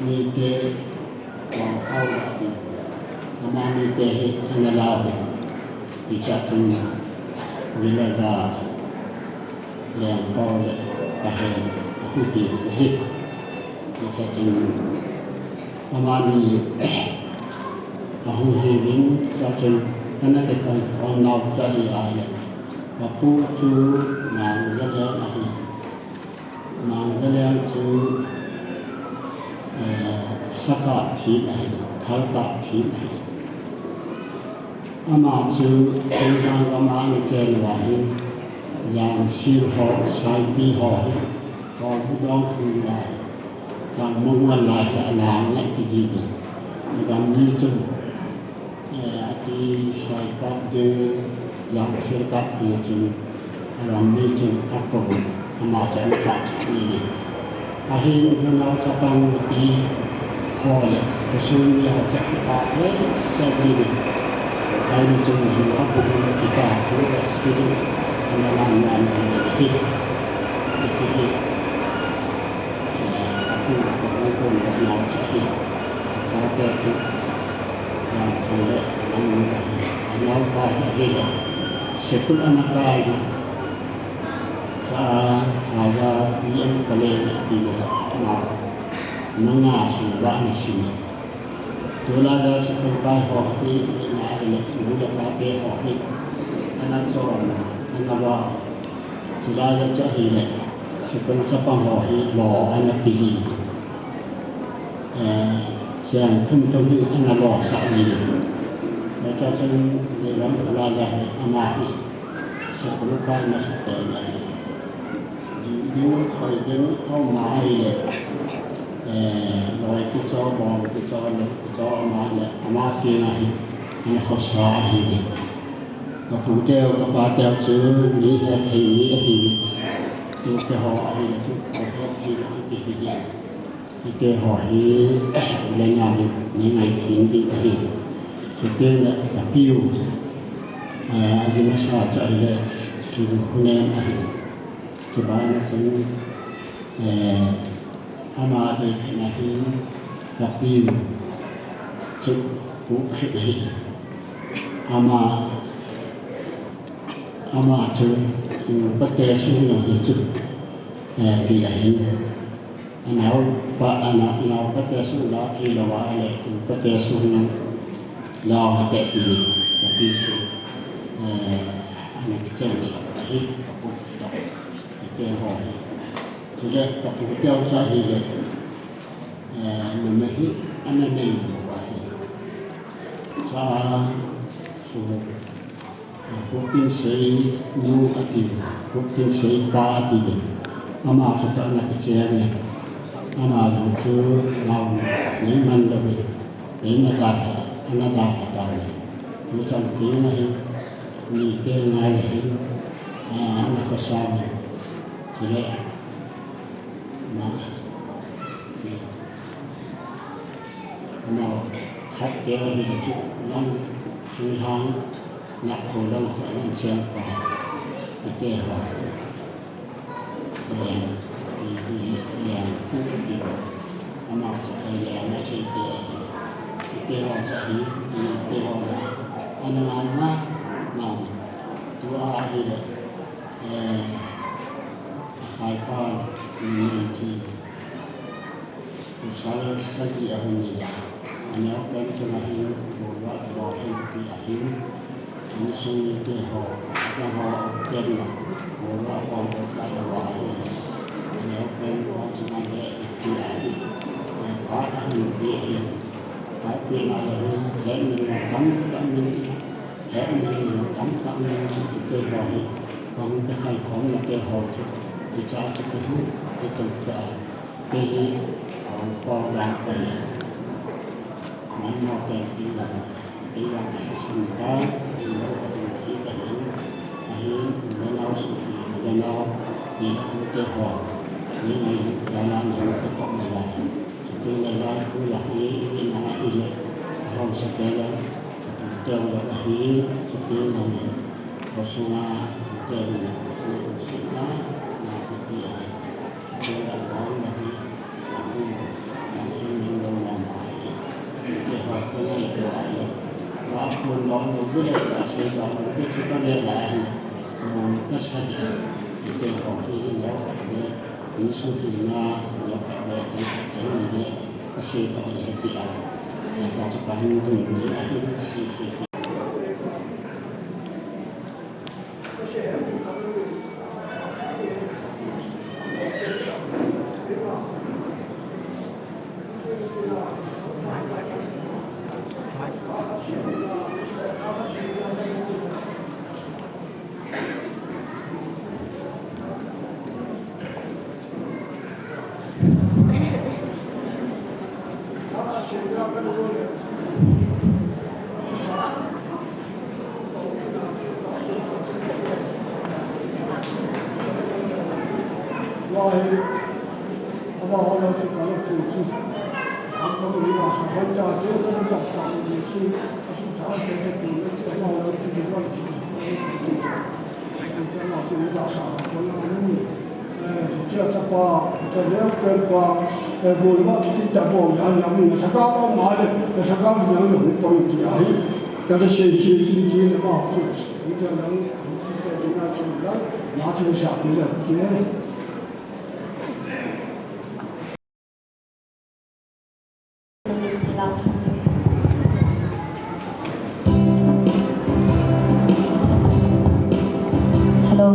mite, Wangkhao ti, ama mite hi ana lau. Hichea chun, Vilaga, Lengpao le Pahen, ahung hi, ahi. Hichea chun, amani, ahung hiuvin, chea chun, ana kikhom nau chu ahi ahile, kapu chu Nangzaleng ahi. Nangzaleng chu, eh, sakap thip ahi, thalkap thip ahi. Ama chu Thangdang gam a ana chen uva hin, Jangsil ho, Saipi ho hi, Kolbu dong khu lai, Changmong val lai hi ana ngai ti jiuvin. Agam mi chun, eh, ati Saikap ding, Jangsil kap ding chun, alam mi chun akouvin, ama chu ana kap cheh in. Ahin, nanao chapang nupi ho le, khosung mi ho chu akap lheh seh in. Ahin chun ju abu in, akap lheh seh in, ana lang lang in ahi. Hiche hi, eh, apu, apu, apu, nanao chu ahi. Achate chu, Lamthang le Lamnung ahi. Anaopa hi ahile, school ana kai in. Chua, Haza D M College ati le, ama, na nga sung uva ana sim in. Tulai a school kai ho hi, na ahile, nu le pa te ho hi, ana chon a, ana va. Chulai a chu ahile, school chapang ho hi lo ana pe ji. Eh, cheng thum thum hi ana losah ji. Hichea chun, Neilam kholai a hi, ama hi, school kai masa pen ahi. Ju ding, khoi ding, aum a ahile, eh, loi kicho, bong kicho, loi kicho, ama le, ama kiang a hi, ana khosa ahi. Kapu teu, kapa teu chu, mi hethei mi ahi. Tute ho ahile chu, kahet thei mi ahi. Hite ho hi, lengna hi, mi ngaithei ding ahi. Chuteng le, kapiu, eh, ajinasa chu ahile, Sungkhonem ahi. Chubana chun, eh, ama dei phat a hin, kapiu chu Pu Khrip ahi. Ama, ama chu, upate sung jong hi chu, eh, ti ahin. Anaopa, ana, anaopate sung la thei louva ahile, upate sung jong la hite ti, kapiu chu, eh, ana kichen sah ahi, kapu toh, hite ho hi. Chule kapu teu chu ahile, eh, numei hi ana nei lou ahi. Cha, chu, Khup Tinsei nu ati, Khup Tinsei pa ati le. Ama chu toh ana kichen e. Ama jong chu nao nei man lou e. Eina dalha, ana dalha tan e. Tuchan teng ahi, mite ngai ahin, a, ana khosa e. Chule, ama, Nao khat te ahi chu lang, Thinglhang, Nakho lang kho lang cheng pa. Ate ho. Eh, i, i, Ama chu ahile ama seite ahi. Ite ho chu ahi, ite ho le. Ana ngai ma, ngai. Tua ahile, eh, akhai pan, nineteen. Pasal sagi ahung ni a. Aneo pen chunga hin, Boruah Tibau hin ti ahin. Insung mite ho, adang ho, pen na. Boruah Pangkot ka awa ahi. Aneo pen ho chunga le ti ahi. Phat ahin ti ahi. Phat pen a le hin, pen min na tam tam min. Pen min na tam tam min ti ho hi. Kong te khai khom na te ho chu. Ti cha chu te hu, te tu ta. Kei hi, a, kong dang kei hi. Ngan mo kei hi la, kei la ka hi sin ta, kei lo ka hi hi ka hi, ka hi, ka nau su hi, ka nau, kei la ku te ho. Ni ngai hi, ka la ni ka ko ma la. Kei la la ku la hi, kei la hi le, a ho sa kei la, kei la hi, kei la ni, ko su na, kei la, kei la si na, na kei la. Chia chapa, cha leo pen pa, eh, bol ma kiti ta bol ya ya mi na saka pa ma le, na saka mi na lo ni pa mi ti ahi. Ka de se ti ti ti na ma ti. Ni ta na ni, ni ta ni na so la, ma ti sa ti la ti. Hello.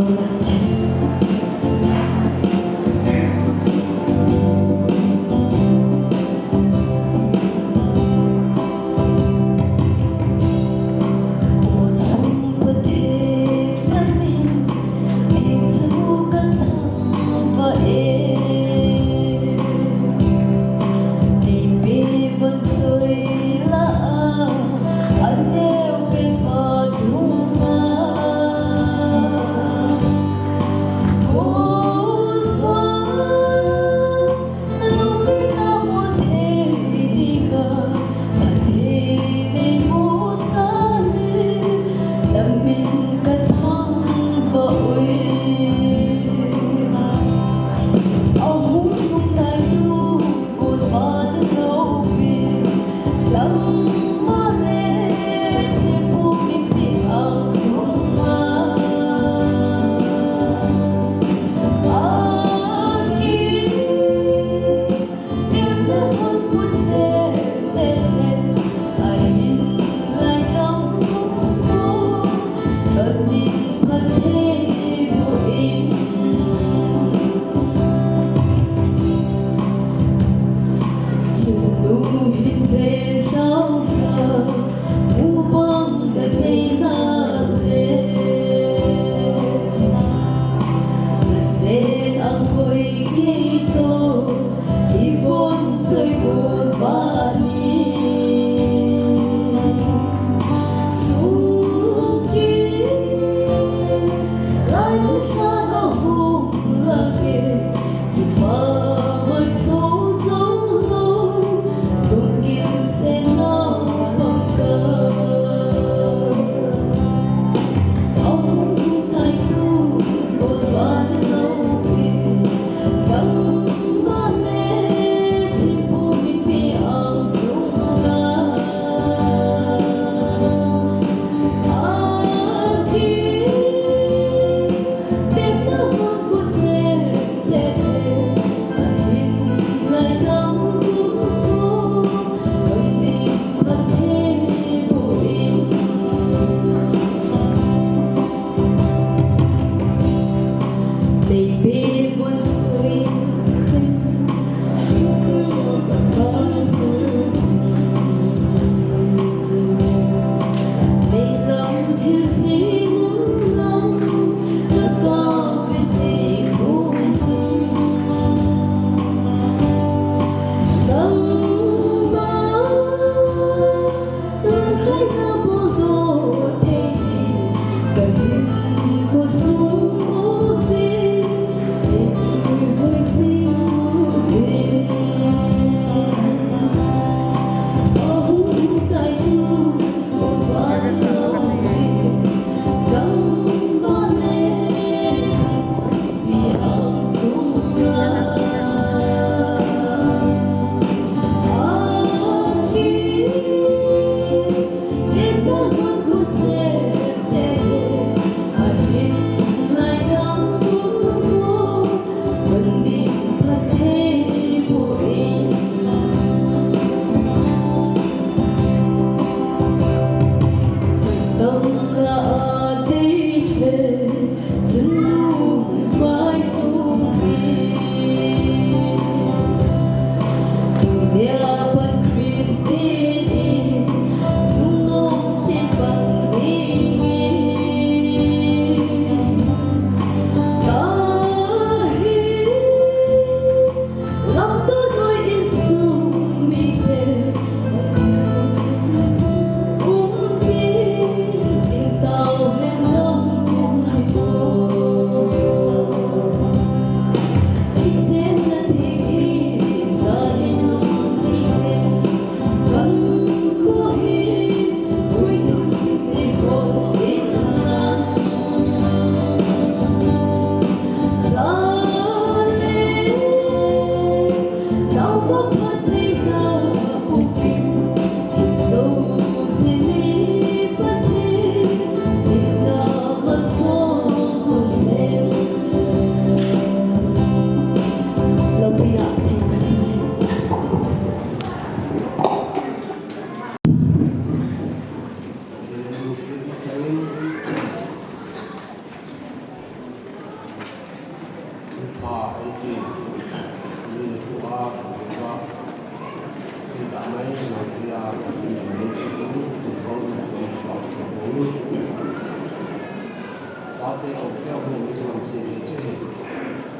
Te kong keo hung ni chuan se ni chu hi.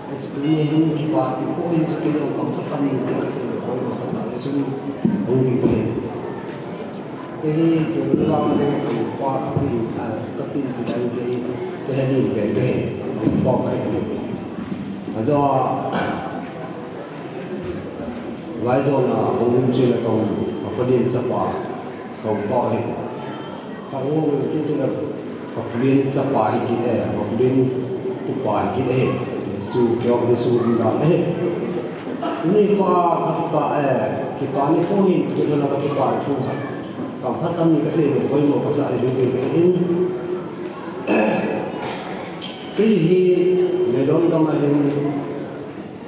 Ai chu tuni hin kipa ti ko hin chu kei jong kam khat kam ni te ka se le koi lo ka sa le chu hung ni ko hin. Te hi chu le ba ka te ka pa ka pi a ka pi pi dan ke te ha ni pen ke pa ka ni. A jo Vaidona hung um chu le kong ka pa din chapa kong pa hi. Ka hung tu tu le ka pu din chapa hi ki e, ka pu din tupa hi ki e. Chu keo ni su um dan e. Ni pa ka tupa e, kipa ni ko hin tu tu le ka kipa thu kha. Kam khat kam ni ka se ni koi mo ka sa ni ni ni in. Kei hi me dom ka ma hin.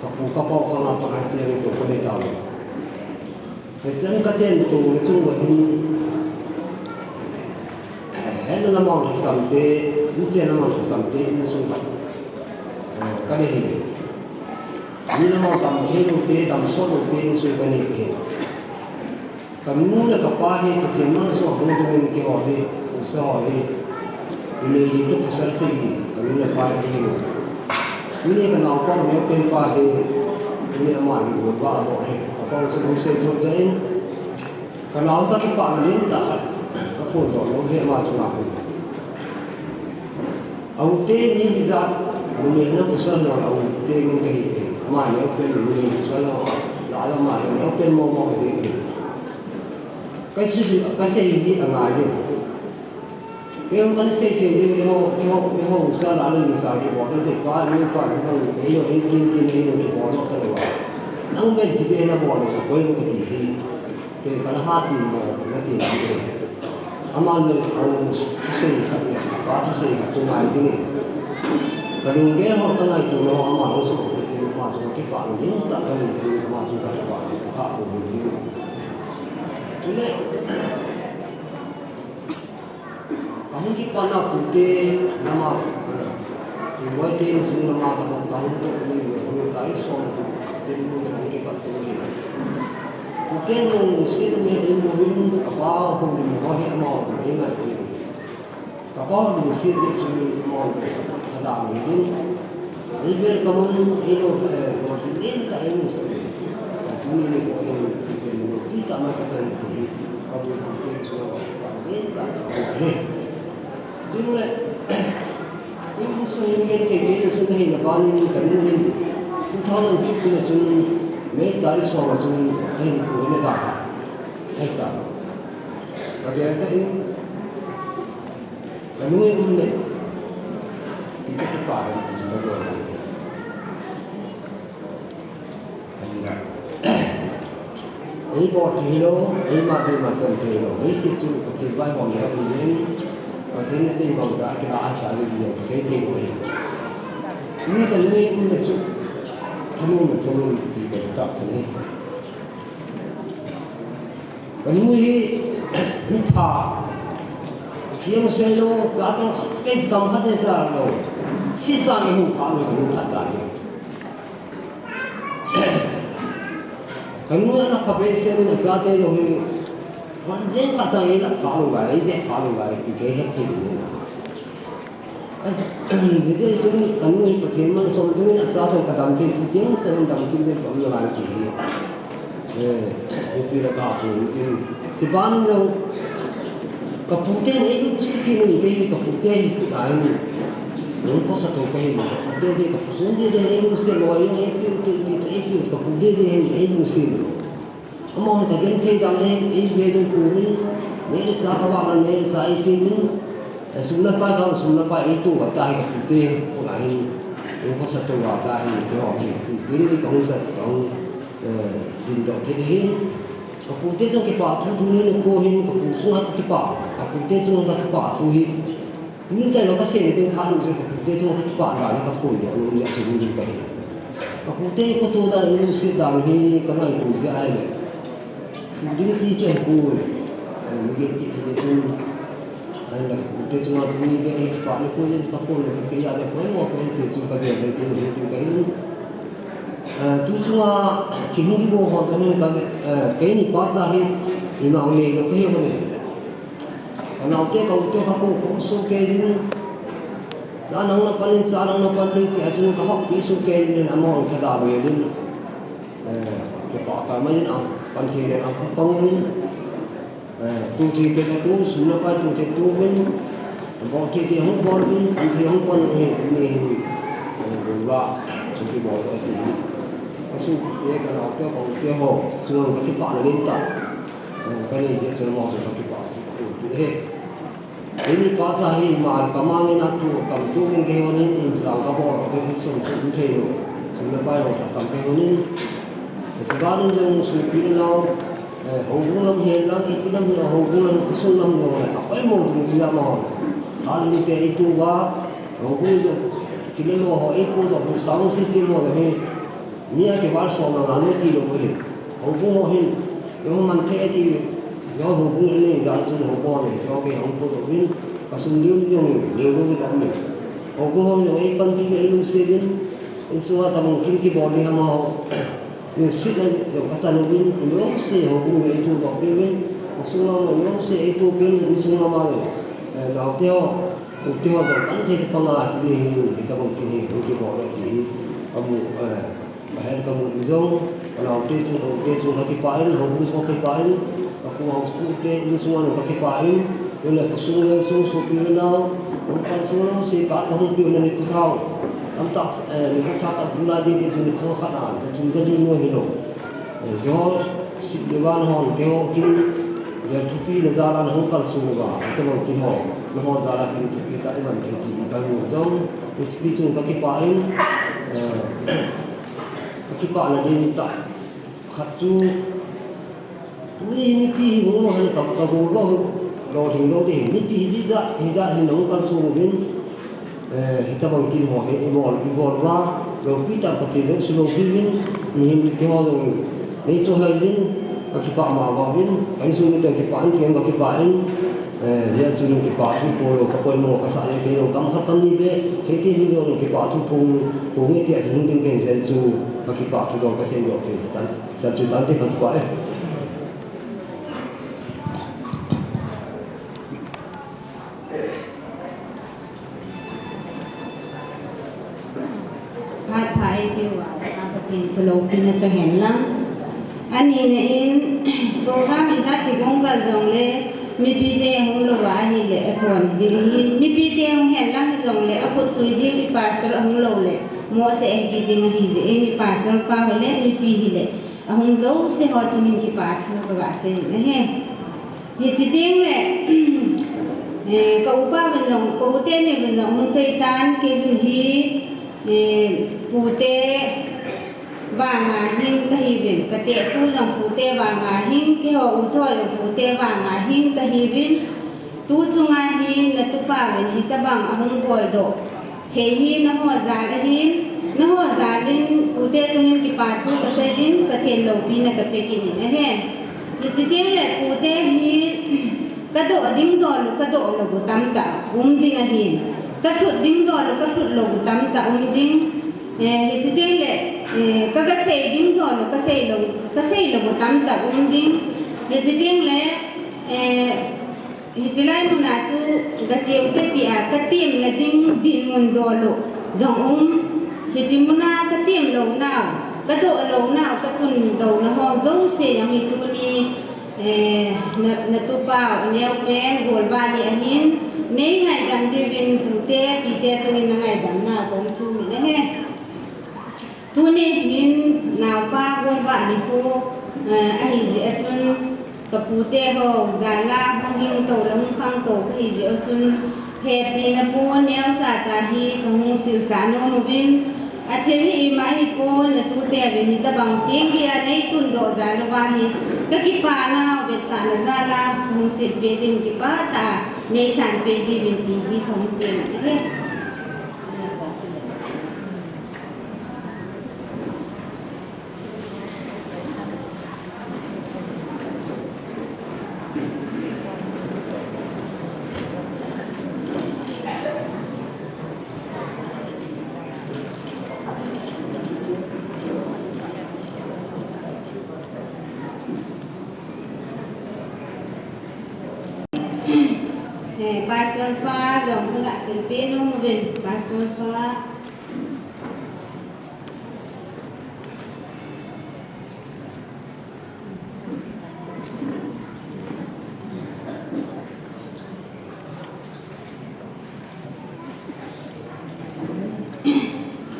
Ka pu ka pa khang a pa ka chen to ka dei ta lo. He chen ka chen to le chung wa hin. He na lamang ka sam te, in chen lamang ka sam te, in sung ka. Ka dei hi. Ni lamang tam the lo te, tam so lo te, in sung ka ni he. Ka nu le ka pa hi Pathen malsawm hung dingin keiho hi, u sa ho hi, numei li te pasal sei hi, ka nu le pa hi hi. Tuni ka naopa u neo pen pa hi, tuni ama hi u va a bawh hi. Ka pa u chu hung sei thei ta in, ka nau ka kipah na ning tah khat, ka phone doh lou hi ama chunga hin. A u te ni hi za, numei na pasal na a u te ngen ka hi te. Ama neo pen numei pasal na, la la ama neo pen mo mo ka hi te. Ka sei, ka sei hi a ngai jeng. Kei jong ka sei sei jeng, eiho, eiho, eiho u sa la le ni sa kibol te pa, ni pa ni ka u, eiho, ei kin kin, eiho kibol lo ta lo. Nang men si be na bol lo, koi lo ti hi. Kei ka la hat ni mo, na ti hi. Ama le, a u, thusei khat le, pa thusei khat chu ngai jeng. Ka lung ge ho ka ngaito lo, ama lo so, ama so kipah ding tah ka ni, ama so ka kipah ding, ka ko ding. Chule, ka hung kipana pute nama, Ringoi te insung nama ka hung, ka hung toh ni, hung tarik som, tin ni hung kipat toh ni. Pute nung sin me in mo win, ka pa hung ni mo hi ama hung ni ngai ni. Ka pa lungset ni chu amahon ka da ni in. Ei vel ka mun, ei lo, eh, lo nin ta ei lungset ni. Tuni ni ko ei lungset ni, ti ta ma ka san ni. Ka bu ku ke chu ka nin ta ka bu ke. Tin le, ei bu su ni ke ke ke su ni na ba ni ka ni ni. Two thousand fifteen ni sun, May tarik som ni sun, ei ku ni ta. Ei ta. Ka ke ta in. Ka nu e um le. Ita ka pa le, ka nu e. Ka nu e. Ei bol thei lou, ei ma, ei ma chan thei lou. Leiset chu Pathen vaihom le um in, Pathen in eibang ka, ka la a ka le ji, ka sei thei lou e. Ni ka nu e um le chu. Thanom, thanom, ti ka ta sa ni. Ka nu hi, mi pha. Siam sei lou, cha tong khat, kei kam khat e cha lou. Si cha nge hu kha lou, ka nu phat ta ni. Ka nu ana pha be se ni na cha te lou hi. Wan jeng kha cha nge na kha lou gai, ei jeng kha lou gai, ti kei he ti ni. Hijeh chun ka nu hi Pathen malsawm dingin a cha thon ka dam thei, tu tiang sa hin dam kim den ka um nalai ti hi. Eh, hipi la ka pu tin. Chuban jong ka pute nei lungset kit in, kei ka pute hi khut a hin. Lung khosa thei ka hi. Ka pute hi ka pu sung hi nei lungset lou, ei pi tu pi tu, ei pi ka pute hi nei lungset lou. Amahon ka genthei dan a hin, ei ve ding pu hin, nei le cha ka vang a, nei le cha ei pe ding, eh, sum le pai ka, sum le pai ei to va ta hi ka pute, ko la hin, ei khosa to va ta hi, keiho hi, ti, tin ni ka hung sa, ka hung, eh, din doh thei hi. Ka pute chunga kipah thu, tuni nikho hin, ka pu chunga ka kipah, ka pute chunga ka kipah thu hi. Tuni tailou ka sei ding phat lou chu ka pute chu ka kipah dan ka phone doh lou jeh chun ding ka hi. Ka pute ka to dan lungset dan hi ka ngaito jeh ahi le. Ding si chu hi pu. Mi ge ti hi le chun. Ahi le ka pute chu ma tuni ge hi pa ni ko ni ka phone le ka ya le ko mo ko te chu ka ge le tu ni tu ka hi. Ah, tu chu ma chi hung di go ho ka ni ka, eh, kei ni pa cha hi. Ni ma hung nei lou ka hi ko ni. Ka naute ka u te ka ko ko so ke jin. Cha nang na pan in, cha nang na pan in, ti a chun ka hok pi su ke in, amahon ka da ve in. Eh, ka pa ka mai in a, pan thei in a, ka pang in. Eh, tu thei te ka tu, sum na pai tu thei tu in. Bol thei te hung bol in, pan thei hung pan in, ni hin. Eh, bu ba, tu thei bol in. Ka su, ye ka na, ka ko, ke ho, chuan ka ki pa na in ta. Eh, ka ni ye chuan mo ka ki pa. Eh, Hini pa cha hi ma ka mang in a tu, kam tu in kei hon in, in sang ka bol, kei hon sun tu in thei lo. Sun na pai lo ka sam kei hon in. Sivang in jong sun pi na lo, eh, houbung lam hi lang, ipi lam hi houbung lam, khosung lam lo, a koi mo tu hi la ma hon. Sa lu te i tu va, houbung jong, kile lo ho, i tu do, sound system ho hi. Mi a kival som na nga no ti lo ko hin. Houbung ho hin. Yo man the ti. Yo houbung hin nei dan chun houbung ho nei so ke hung ko to hin. Ka sum liu ni jong liu lo ni ka um ni. Houbung ho nei pan pi nei lu se din. Insung a tabang kin kibol ni ama ho. Ni sit na yo ka san din. Yo se houbung nei tu to pi din. Ka sum na yo se tu pi insung na ma ni. Eh, na te ho. Ti ho to pan the panga ni hi tabang kin hi kibol ni ti. Amu, eh, Ahin ka mu in jong, ka naote chung, ka ute chung ka kipah in, houbung chung ka kipah in, ka pu house pu te insung a ka kipah in, yun le ka sung le sung sopi le nao, ka sung le si ka ka hung pi na ni ku thao. Am tak, eh, ni ku thao tak bu la di di chung ni kho khat a, ka chung ja di mo hi lo. Eh, jo sit le van hon ke ho kin, ya thupi le ja la hung kal sung ba, ka mo ki ho, na ho ja la kin thupi ta i man kin ki ka mu jong, pi chung ka kipah in, eh, Ka kipah na din ta khat chu, tuni mipi hi hung lo han ka, ka go lo, lo thing lo te hi, mipi hi ja, hi ja hin hung kal sung uvin, eh, hitabang kin ho hi, i bol, i bol va, lopi ta Pathen jong su lopi vin, mihem te ho jong, nei chu hai vin, ka kipah ma va vin, ka insung mi te kipah in, ka kipah in, Eh, hia chu nung kipah thu po lo, ka poimo ka sah le kei lo, kam khat kam ni be, sei ti ni lo nung kipah thu po, po nge ti a chu hung ding pen jen chu, ka kipah thu lo, ka sei lo, ti, tan, san chu tan te ka kipah e. Phat pha eipeh uva, Pathen chu loupina chang hen lang. Ani na in, program ijat kigong kal jongle, mipi te hung lou va ahile, athon ding ahin, mipi te hung hen lang jongle, akhut sui ding, i pastor ahung lou le, mo se ahi ding ahi jeh in, i pastor pa hile, mipi hile, ahung jouse ho chungin kipa thu kaga sei na he. Hiti teng le, eh, ka upa vin jong, ka u teni vin jong hung sei tan, kei jong hi, eh, pute vanga hing kahi vin, ka tepu jong pute vanga hing, keiho u cho jong pute vanga hing kahi vin, tu chunga hi na tupa vin hitabang ahung bol doh. Thei hi naho jal ahin, naho jal in pute chungin kipa thu kasei in, Pathen loupina kape kit in ahi. Hichi teng le pute hi, kadoh ding doh lou, kadoh lou tamtah um ding ahin. Kathut ding doh lou, kathut lou tamtah um ding. Eh, hichi teng le, eh, ka, kasei ding doh lou, kasei lou, kasei lou tamtah um ding. Hichi teng le, eh, Hichi lai muna chu ka cheu te tia ka temna ding dinmun doh lou jong um. Hichi muna ka tem lou nau, ka doh lou nau, ka tun lou na ho jouse jong hi tuni, eh, na, na tupa u neo pen golvah ni ahin, nei ngaidam diuvin pute, pite chungin na ngaidam nau ka um thum in ahi. Tuni hin naopa golvah nikho, eh, ahi jeh a chun ka pute ho jal a hung hing to le hung khang to kahi jeh a chun hepina pon neocha cha hi kahung silsah nom uvin, athil hi ima hi pon na tute uvin hitabang teng dia nei tun doh jal uva hi ka kipa nau vetsahna jal a kahung silpeh ding kipa tah a nei sanpeh diuvin ti hi kahung tem ahi. Pastor pa jong kaga silpeh nom uvin, Pastor pa.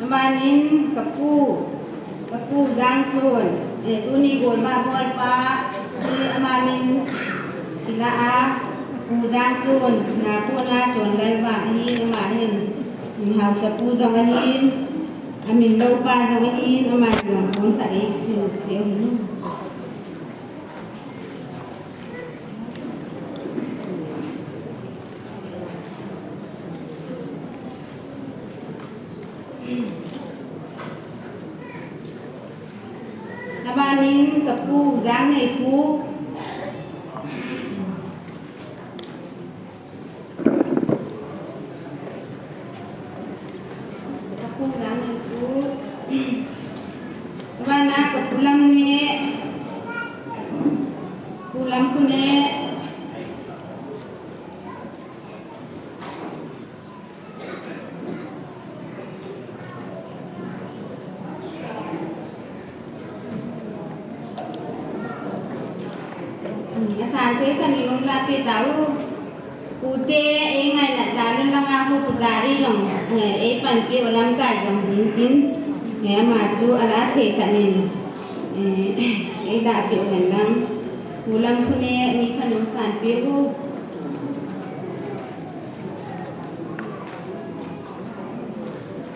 Amanin kapu, kapu Jangchun, eh, tuni golvah bolpa, tuni ama min kilah a, Pu Jangchun, nakona Chonlal vang ahin, amahin, haosapu jong ahin, amin loupa jong ahin, ama jong kon khat eisilpeh u ahin. Abanin kapu Jangneipu. Kapu Jangneipu. Abana kapu Lamneh. Pu Lamkhuneh. Asan thei khat in hung lahpeh tau. Pute, eingaina jal un langa hu pujari jong, eh, eipanpeh u lamkai jong hin tin. Eh, ama chu alah thei khat in, eh, eilahpeh u hen lang. Pu Lamkhuneh, mi khat in sanpeh u.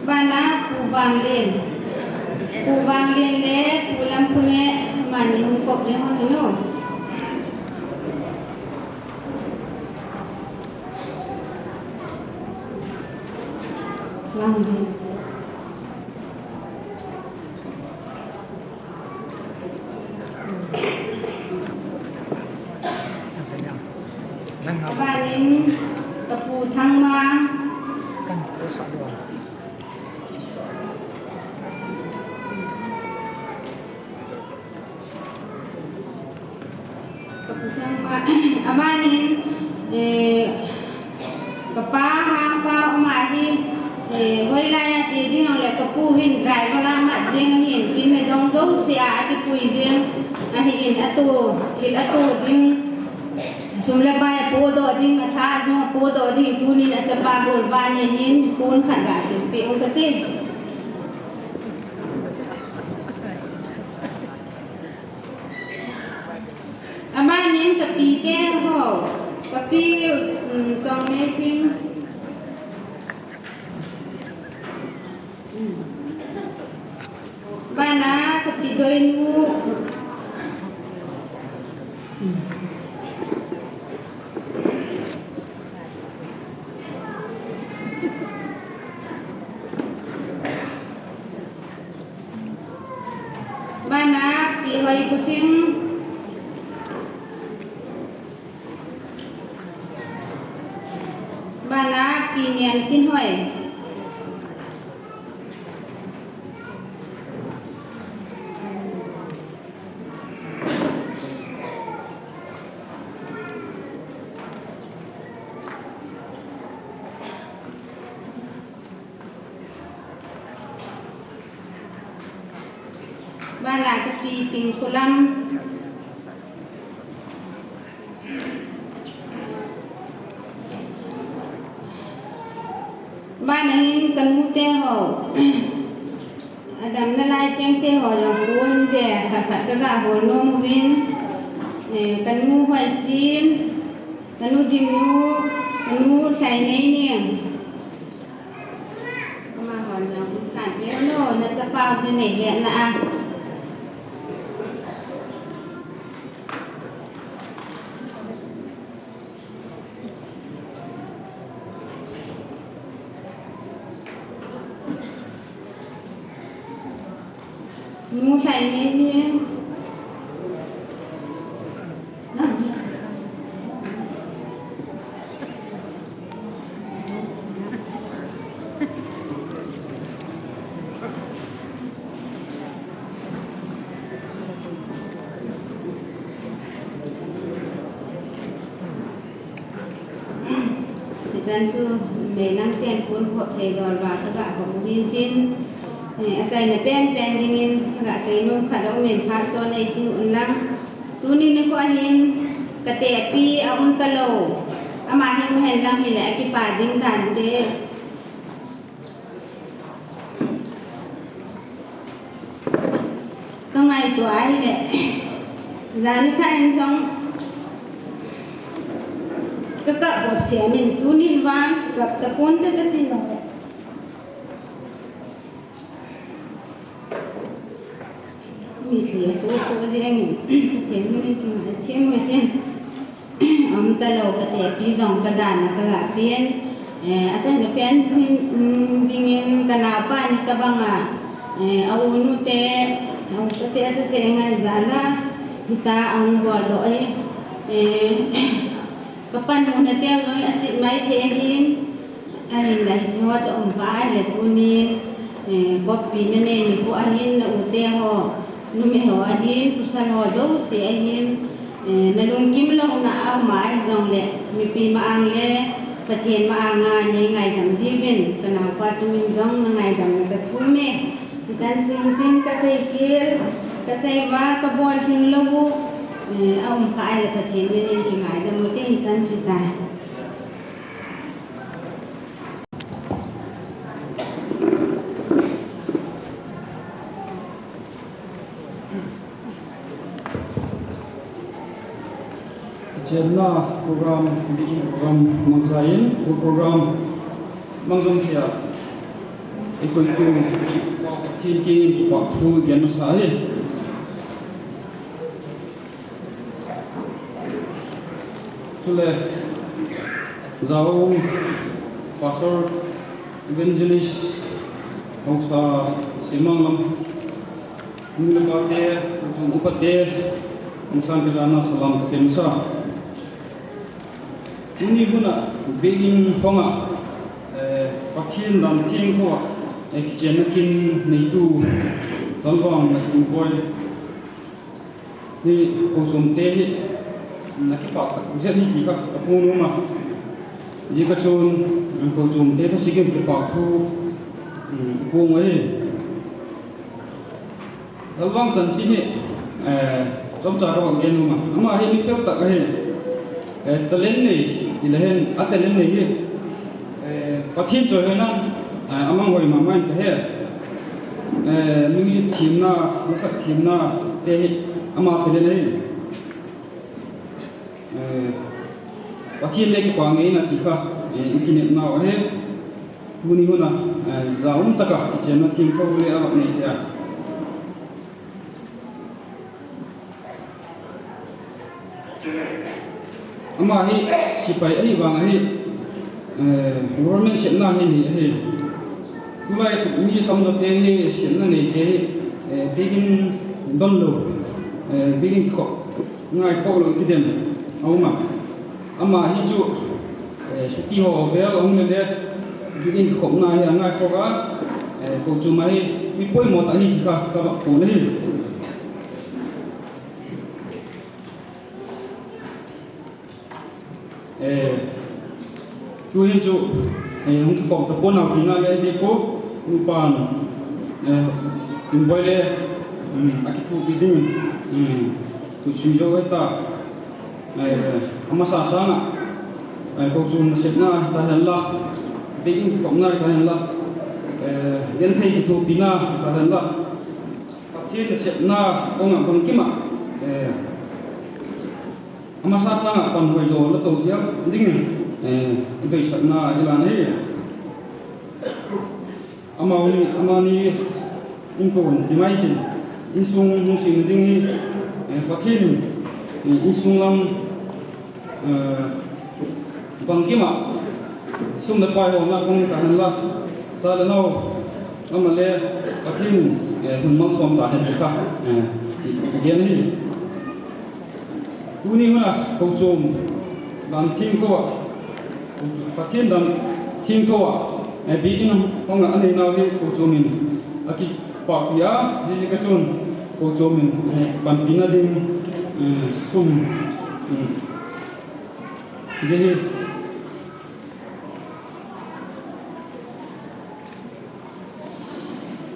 Abana Pu Vanglien. Pu Vanglien le Pu Lamkhuneh, amani hung kop le hon hinu. Vanglien. Abanin kapu Thangmang. Kapu Thangmang. Abanin, eh, kapa Hangpa um ahi, eh, hoilai a che ding jongle kapu hin driver a mat jeng ahin, in le dong jouse a akipui jeng ahin, ato, thil ato ding, sum le pai apodoh ding, atha jong apodoh ding, tunin achapa golvah ni hin, pon khat gasilpeh ung kati. Amanin kapi te ho, kapi, um, Chongneisim. Um. Abana kapi Doinu. Um. Abana Pi Hoikhosing. Abana Pi Niamtinhoi. Abana kapi Tingkholam. Abana hin kanu te ho. Adam nalai cheng te ho jong kon ve khat khat kaga hol nom uvin. Eh, kanu Hoichin, kanu Dimnu, kanu Lhaineining. Amahon jong sanpeh un, nachapa jong nei hetna a. Nu Lhaineining. Chan chu meilang ten kun khop thei dol va ka ga khop u hin tin, eh, achaina pen pen dingin ka ga seinom khat a um in, phat sot nei ti un lang. Tuni nikho hin ka tepi a um talou, ama hi um hen lang hile akipa ding dan te. Ka ngaito a hile, jan khat in jong ka kap bop se anin, tunin vang kap tapon te ka ti lou. Mitlhi aso so jeng in, Pathen min in kin, Pathen min in. Aum talou ka tepi jong ka jan a ka ga pen. Eh, achaina pen hin, mm, dingin ka naopa ni tabang a, eh, a u nu te, a u te, a tu se ngai jala, hita a um bol lou e. Eh, ka panu na te jong asit mai thei hin. Ahinla hiche ho chu um kha ahile tunin, eh, koppina nei nikho ahin, na u te ho, numei ho ahin, pasal ho jouse ahin, eh, na lungkim louna a um a ahi jongle, mipi ma-ang le Pathen ma-ang a nei ngaidam diuvin, ka naopa chu min jong na ngaidam na ka thum e. Hichan chu hin tin ka seikhel, ka seival, ka bol hing lou u, eh, a um kha ahile Pathen min in kingaidam u te, hichan chu tai. Chenna program, program mangcha in, program mangcha in, ikoi tu, thinking, kipa thu, gen masa e. Chule, jao, Pastor, Evangelist, Hausa, Simang Lam, nu le pa te, chung upa te, hung san ka jana salam ka pe masa. Tuni hun a, biakin hong a, eh, Pathen dan theng thou a, eh, kichenna kin neitu, Lalvang na tu boy. Hi, kochom te hi, na kipa tak jeh hi ti kha, ka phung nom a. Ji ka chun, kochom te ta sikin kipa thu, um, kong ahi. Lalvang chan chi hi, eh, chomcha ka gen nom a. Ama hi mi fel tak ahi. Eh, talent nei, ti le hen, a talent nei hi. Eh, Pathen choi hoina, eh, amang hoi mama in ka he. Eh, music themna, masak themna, te hi, ama talent ahi. Eh, Pathen le kipa ngeina ti kha, eh, i kinepna u ahi. Tuni hun a, eh, ja um taka, kichenna theng thou le a nei thei a. Ama hi sipai ahi vang ahi, eh, government sepna hi nei ahi. Tulai mi tamjo te hi sepna nei te hi, eh, biakin don lou, eh, biakin kikhop ngai khop lou ti dem a um a. Ama hi chu, eh, suti ho vel a um le le, biakin kikhopna hi a ngai khop a, eh, kochom a hi mi poimo tah ahi ti kha ka vah pon ahi. Eh, tu hin chu, eh, hung kikhom tapon nau tina le ti po, nupan, eh, tin boy le, um, a kithopi ding, um, tu sui jo ta, eh, amasa sanga, eh, kochom nasepna ta hen la, biakin kikhopna ta hen la, eh, genthei kithopina ta hen la, Pathen nasepna kong a bangkim a, eh, amasa sanga pan hoi jo na to jia ding, eh, deisahna i lan ahi. Amani, amani in ko ti mai tin, insung hung sina ding hi, eh, Pathen in, eh, insung lam, eh, bangkim a, sum le pai hona kong ta hen la, cha le nao, ama le Pathen in, eh, hun malsom ta hen ka, eh, i, i gen hi. Tuni hun a kochom dan theng thou a, Pathen dan theng thou a, eh, biakin hong a anei nau hi kochom in a kipahpi a, hijeh a chun kochom in, eh, panpina ding, eh, sum, um, ji hi.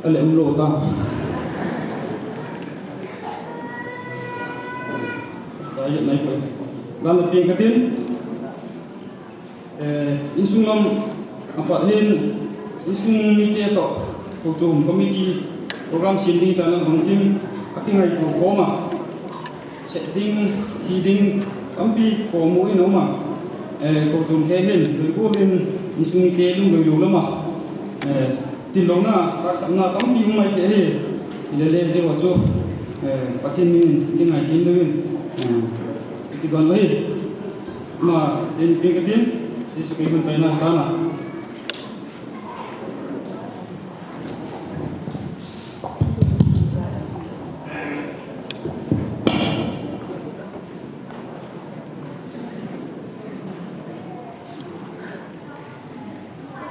Ale umlou ta. Gal le peng katin. Eh, insung lam aphat hin, insung mite toh, kochom committee program sem ding tah a hung kim, akingaito khom a. Seh ding, thi ding, tampi khom in um a. Eh, kochom te hin, lui bol in, insung mite lunglut lou lam a. Eh, tillouna, haksatna tampi um mai thei ahi. Hilele jeh a chu, eh, Pathen min in, kingaito in, eh, kidon ahi. Ama, tin peng katin, Jesu Christ min in chaina sana.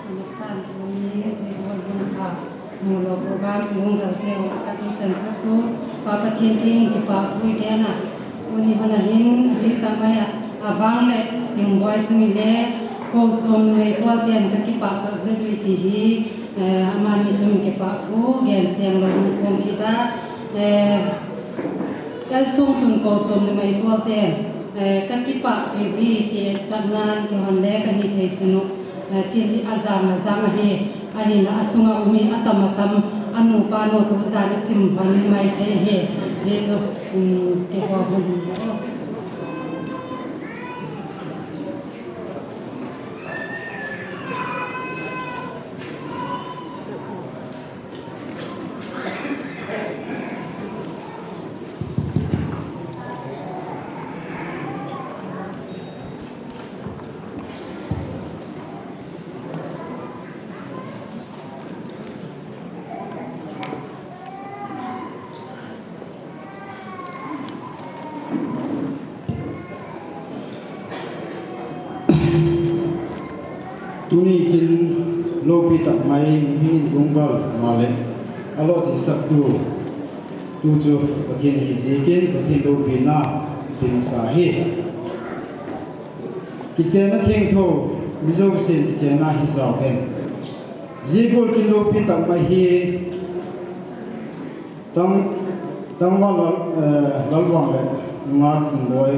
Namaste, tuni Jehovah lungpha mulo program lungdal teu apat i chansah tu, Pa Pathen ding kipah thu i gen a. Tuni hun a hin, abih tah mai a, avang le tingboi chung le, kochom numei pol ten kakipah tah jeh u ahi ti hi, eh, amani chung kipah thu gen seng lou hung khom kit a, eh, Kalsongtun kochom numei pol ten, eh, kakipah peh u ahi ti sah nan kihon le kahi thei sun u. Eh, thil hi ajang ajang ahi, ahinla asunga um hi atam atam, anupa nu tujan asim hon mai thei ahi. Jesu, um, keiho hun hi. Tuni kin loupi tah mai mihem in lungval male, alou ding sah tu, tu chu Pathen hi jeh in Pathen loupina ding sa hi. Kichenna thengtho, mi jousen kichenna hi jao hen. Jigul kin loupi tah mai hi, Tang, Tangval Lal, eh, Lalvang le, Nunga Kingboi.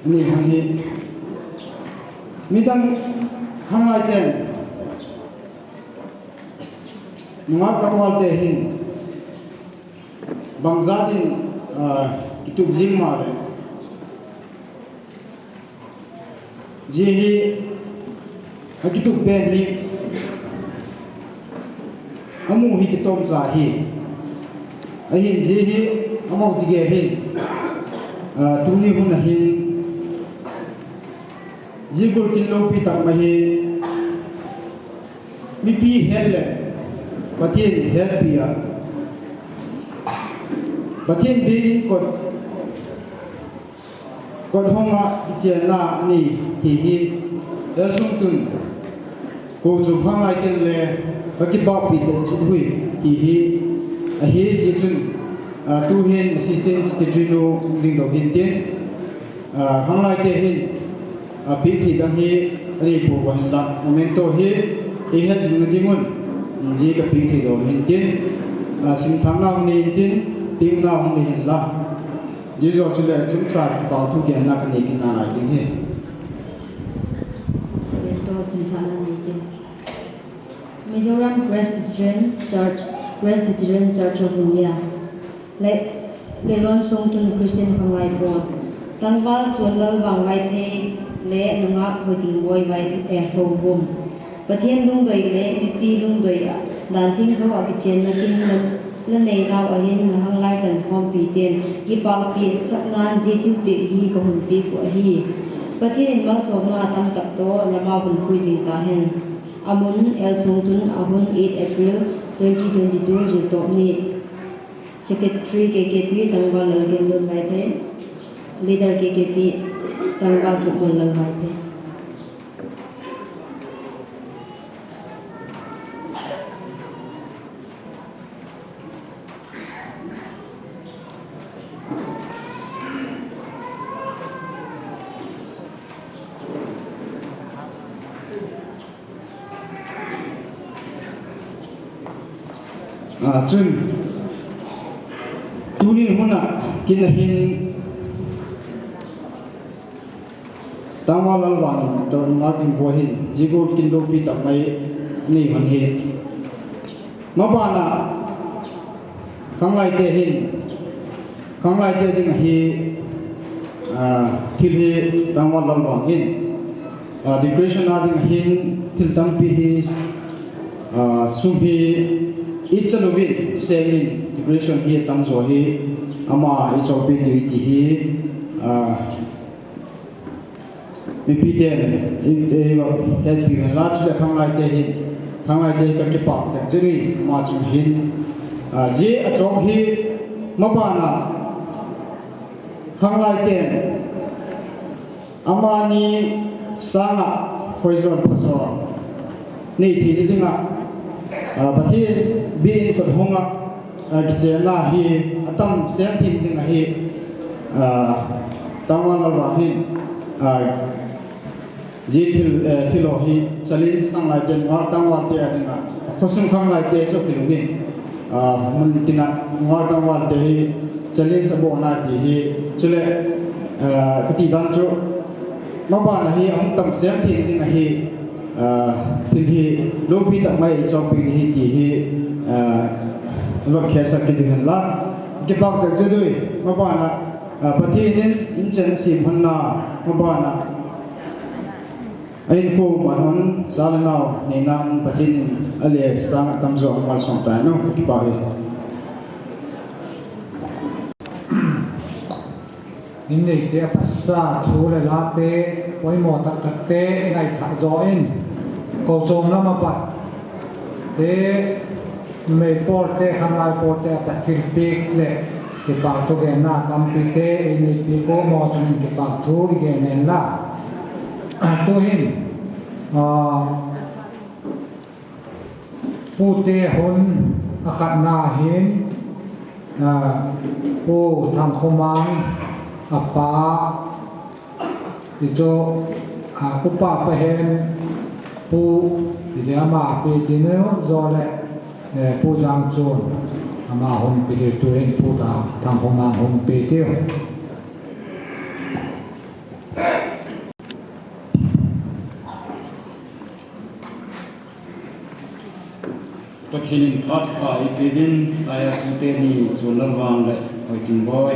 Ni hon hi. Midang hangai ten. Nunga Tangval te hin. Bangzah in, ah, kitup jing male. Ji hi, akitup pen hi, amu hi kitom cha hi. Ahin ji hi, amau tige hin. Ah, tuni hun ahin, jigul kin loupi tah mai hi, mipi het le, Pathen hetpi a. Pathen bengin kot, kot hong a kichenna anei ti hi, Kalsongtun kochom khanglai ten le, kakipahpi ten chit hui ti hi, ahi jeh chun, ah, tu hin Assistant Secretary nu ding dou hin tin, ah, khanglai te hin, ah, pehthei dang hi, anei pou va hinla, memento hi, eihet jing na ding un, ji kapeh thei dou hin tin, ah, simthahna hung nei hin tin, pehna hung nei hinla. Ji jou chule chomcha kipah thu genna kanei kit nalai ding ahi. Memento simthahna nei tin. Mizoram Presbyterian Church, Presbyterian Church of India. Le, Leilon Songtun Christian Khanglai Pon. Tangval Chonlal Vanglai Phei le Nunga Hoitingboi Vai, eh, Houvum. Pathen lungdoi le mipi lungdoi a, dan thengtho a kichenna kin la, la nei nau ahin, la khanglai chankhompi ten kipahpi sah nan ji thilpeh hi kahung peh u ahi. Pathen in malchomna tamtah toh lama hun pui jing tahen. Amun, L Songtun, ahun, eight April twenty twenty-two, Jiltoh ni. Secretary K K P, Tangval Lalgenlun Vaiphei. Leader K K P, Tangval Thupmon Lal Vaiphei. Ah, chun, tuni huna kin ahin Tangval Lalvang in to nunga kin bo hin, jigol kin lopi tak mai ni man hi. Mabana, khanglai te hin, khanglai te ding ahi, ah, thil hi Tangval Lalvang in, ah, decoration a ding ahin, thil tampi hi, ah, sum hi, i chaluvin, semin, decoration hi tamjo hi, ama i chopi tu i ti hi, ah, Mipi ten, i, i, hetpi hen la chule khanglai te hin, khanglai te ka kipak tak jiri, ma chung hin, ah, ji a chok hi, mabana, khanglai ten, amani sanga, hoijon phajo, ni thi ni dinga, ah, Pathen bin kot hunga, ah, kichenna hi, atam sem thim ding ahi, ah, Tangval Lalvang hin, ah, ji thil, eh, thil ho hi challenge khanglai te, nunga Tangval te a dinga, khosung khanglai te chok thil hin, ah, mun tina nunga Tangval te hi challenge abona ti hi, chule, ah, kati dan chu, mabana hi, ahung tam sem thim ding ahi, ah, thil hi, lopi tak mai i chopi ni hi ti hi, ah, va khesa ki ding hen la, kipak tak chu dui, mabana, ah, Pathen in, in chen sim hon na, mabana, a in ko ma hon, sa le nau, ni nang Pathen in, a le sang a tam jo, a mal song tai no, kipak hi. In neite a pasa thu le la te, poimo tak tak te, i ngaithah jo in, ko chom lam a pat te, mei pol te, khanglai pol te a pat thilpeh le, kipak thu genna tampi te, i neipi ko mo chun in kipak thu i gen hen la. Tu hin, ah, Pute hun a khatna hin, ah, Pu Thangkhomang a pa, ti chu, ah, upa pahen Pu, ti le ama pi ti nu jo le, eh, Pu Jangchun, ama hun pi ti tu hin Pu Thang, Thangkhomang hun pi ti. Pathen in phat pha eipeuvin, aya tute ni Chonlalvang le Hoitingboi,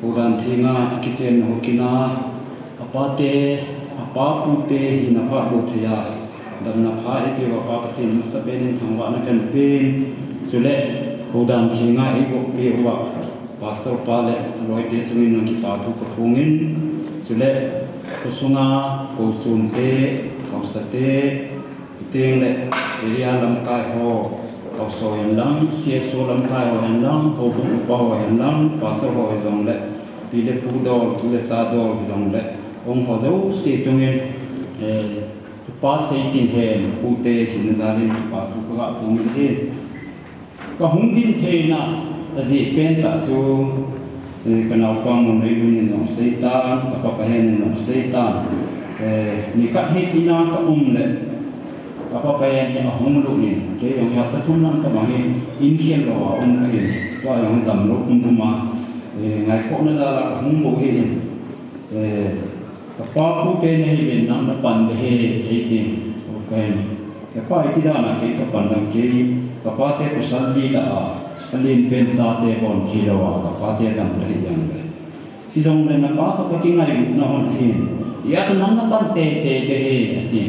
Hodan Thenga, kichen ho kina, apa te, apa pute hina phat lou thei a, damna pha eipeuva Pa Pathen masapen in thangvahna kahin pen, chule Hodan Thenga eivop peh uva, Pastor pa le loite chungin nang kipa thu kaphongin, chule khosunga kochom te, haosa te, chuteng le area lamkai ho, haosa ho hen lang, C S O lamkai ho hen lang, houbung upa ho hen lang, pastor ho hijongle, pi le pu dol, tu le cha dol hijongle, hung ho jouse chungin, eh, pa Seitinhen, pute hina jalin kipa thu kaga phongin ahi. Kahung din theina ajeh pen tah chu, eh, kanaopa Monreilun in jong aseitan, kapa Pahen in jong aseitan. Eh, nikhat hi ina kaum le, kapa Pahen hi ahung lut in, kei jong hapta thum lang tabang hi in khel lou a um kahin, tua jong damlou um um a, eh, ngaikhohna jal a kahung bou hi in, eh, Kapa pute nahiuvin nang napan ding ahi, eitin. Kahin. Kapa iti dan a kei kapan ding kei. Kapa te pasal li ta a. Alen pen chate bon thei lou a. Kapa te dam ta hi ding le. Hijongle napa toh kakingailutna hon ahin. Hijeh chun nang napan teitei ding ahi, ati.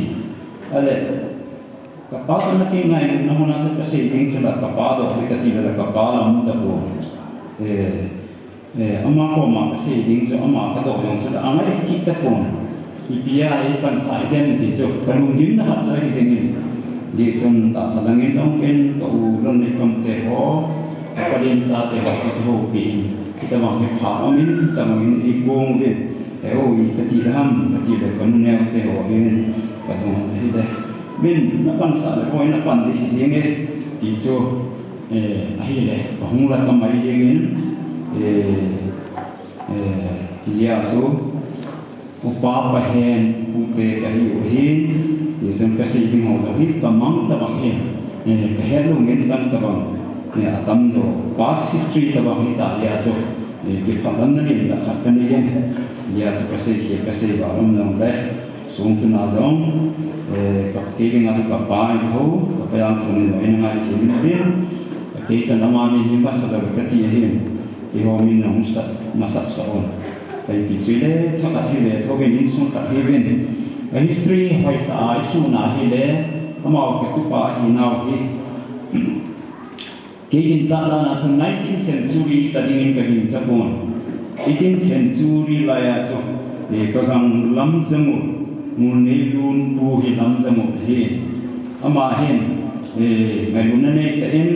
Ale. Kapa toh nakingailutna hon a chu kasei ding chu la kapa doh ding kati le kapa la um tapon. Eh. Eh, ama koma kasei ding chu ama kadoh jong chu angai kit tapon. Ipi a eipansah dem ti chu kalunggimna khat chu ahi jengin. Hijeh chun tahsa langin jong ken ka u Lonleikamte ho, ka palen chate ho, kihoupi in. Hitabang hi pha umin, hitabang in eikong uvin. He u, ipi kati ham, kati le kanu neote ho hin, kadong hile. Min, napansah le, hoi napan ding hi jenge, ti chu. Eh, ahile, kahung la kamai jengin, eh, eh, hijeh a chu, upa Pahen pute kahiu ahin, hijeh chun kasei ding ho jong hi kamang tabang in, eh, kahet lou ngen chang tabang, Eh, atam jo past history tabang hita hia chu, eh, kiphatlamna lian tah khat kanei in, hia chu kasei hi, kasei va um jongle, sung tuna jong, eh, ka, kei dinga chu kapa ahi tho, kapa jong chu neingai thei in tin, kei chan ama min hi masa jo kati ahin, keiho min jong sa, masat sa un. Kei pi chu le, tha khat hi le, tho vin insung khat hi vin. Ka history hoitah a isun ahile, amau katupa ahinau hi. Kei ginchat dan a chu nineteenth century ta dingin ka gincha pon. Eighteenth century lai a chu, eh, ka gang Lamjangul, Ngulneilun pu hi Lamjangul ahi. Ama hin, eh, ngailutna nei tah in,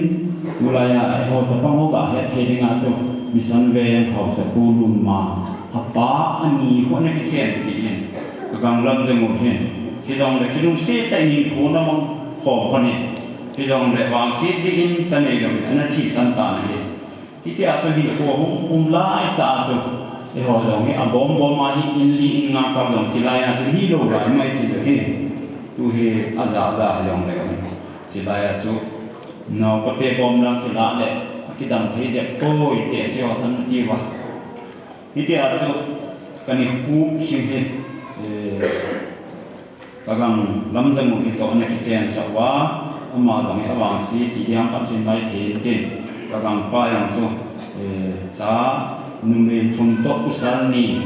tulai a eiho chapang ho ga het thei dinga chu, Mission Van Haosapu Lunma, apa ani ho ana kichen tin, ka gang Lamjangul hin. Hijongle kilungset tah in hinkho ana mang khom hon in. Hijongle vangset jeh in cha neilou in ana thisan tan ahi. Hitia chu hinkho hung um lai tah a chu, eiho jong hi abom bom a hi in li in nga kap jong chilai a chu hilou lai mai thei lou hi. Tu hi aja aja jongle chilai a chu naopa te bom lang kilah le akidam thei jep poi ti a chu ho san ti uva. Hitia chu ka nikho him hi, eh, ka gang Lamjangul hi toh ana kichen sah uva, ama jong hi avangse ti ding khat chu mai thei intin, ka gangpa jong chu, eh, cha numei thum toh pasal ni,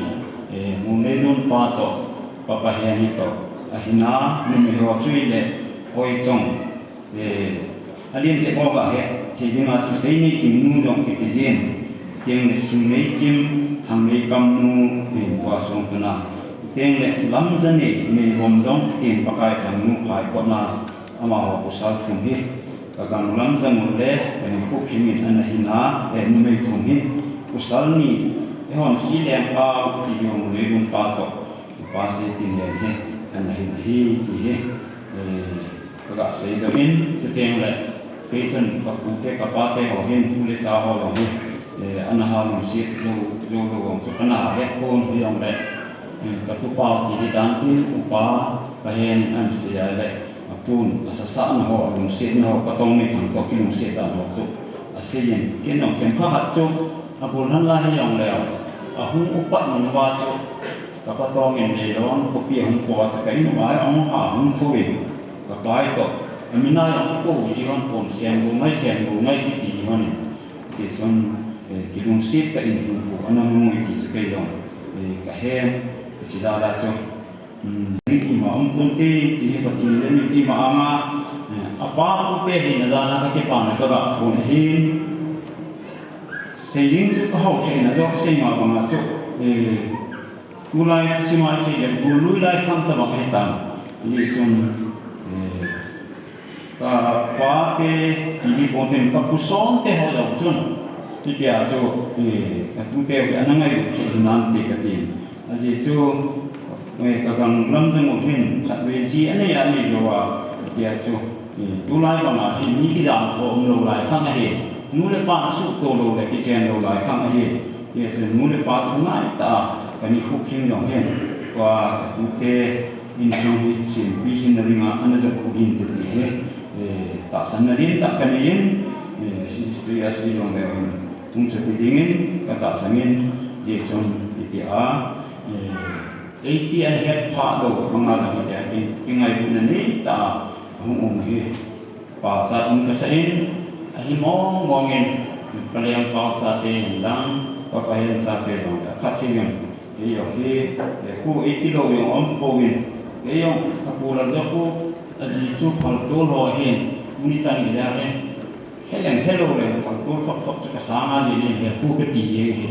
eh, Ngulneilun pa toh, Papahen hi toh, ahina numei ho chu hile, Hoichong, Eh, alen jep ho ga het thei dinga chu Seineikim nu jong kiti jin, tengle Singneikim, Thangneikam nu, eh, tua sung tuna. Tengle Lamjanei, Neibom jong kitin Pakai Thang nu Phaikot na, amaho pasal thum hi. Ka gang Lamjangul le, ka nikho him in ana hina, eh, numei thum hi. Pasal ni, eihon Silengpao, ti jong Ngulneilun pa toh. Pasal tin le hi, ana hin ahi, ti hi. Eh, Ka ga sei doh in, chuteng le, kei chun ka pu te, ka pa te ho hin, tu le cha ho jong hi, eh, ana ha lungset jou, jou lou jong chu kana het pon hijongle, eh, ka tupa ti hi dan tin, upa, ka hen an sei a le, apun, asasa na ho, alungset na ho, ka tong ni thang toh kilungset dan ho chu, asei in, ken jong themkhat khat chu, abul han lai hijongle, ahung upat mun uva chu, Ka pa tong in neilou, khopi ahung po a sa ka in uva, ahung ha, ahung tho in. Ka pa toh, amin a jong kikou ji hon pon, Siambu ngai, Siambu ngai kiti ji hon in. Ti chun, eh, kilungset tah in hung po, ana mu ti chu kei jong, eh, ka hen, ka chi la la chu. Hmm, mi ima um pon te, ti hi Pathen le mi ima anga, eh, apa pu te hi na jana ka kipana ka ga phone ahin. Sei ding chu ka hou theina jong sei ma banga chu, eh, Tulai thusim a sei le, golui lai khang tabang ahitan. Hijeh chun, eh, ka pa te, ti hi pon tin, ka pu son te ho jong chun. Hitia chu, eh, ka tu te hi ana ngailut thei hinante ka tin. Ajeh chu, eh, ka gang Lamjangul hin, khatvei ji anei a nei lou a, hitia chu. Tulai banga hi mi kijam tho umlou lai khang ahi. Nu le pa asuhto lou le kichen lou lai khang ahi. Hijeh chun nu le pa thu ngai tah a ka nikho him jong hin. Tua ka tute insung hi sempi hinna dinga ana jot u hinte ti hi. Eh, tahsanna lentah ka nei in, eh, history a sei jong le hin. Hung chuti dingin ka tahsan in, hijeh chun hitia, eh, Eiti ana het phah lou, banga la hi tia, ki, kingailutna neitah a hung um hi. Pachat um kasa in, ahi mong mong in, Paleng pao chate in lang, Papahen chate lang, akhat hi in, kei jong hi, le khu eiti lou jong um pouvin, kei jong ka pu Laljo khu, aji chu Phaltol ho ahin, tuni chan geiya hi, he leng he lou leng Phaltol phot phot chu ka sanga le nin he khu kati jeng hi.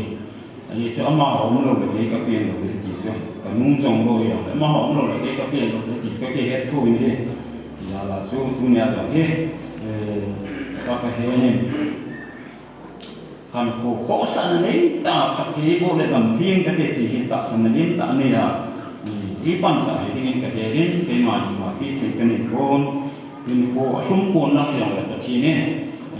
Ajeh chu amaho umlou le kei ka pen lou le ti chu. Ka nung chong lou jong le amaho umlou le kei ka pen lou le ti chu ka kihet thou in hi. Hijeh a chu tunia jong hi, eh, Papahen in. Khankho khohsahna neitah a phatthei bol le lampi in kate ti hi tahsanna lentah anei a. I pansah hih dingin ka het in, keima ding ma pi thei ka nei pon. Hinkho alhum pon lang jong le Pathen in,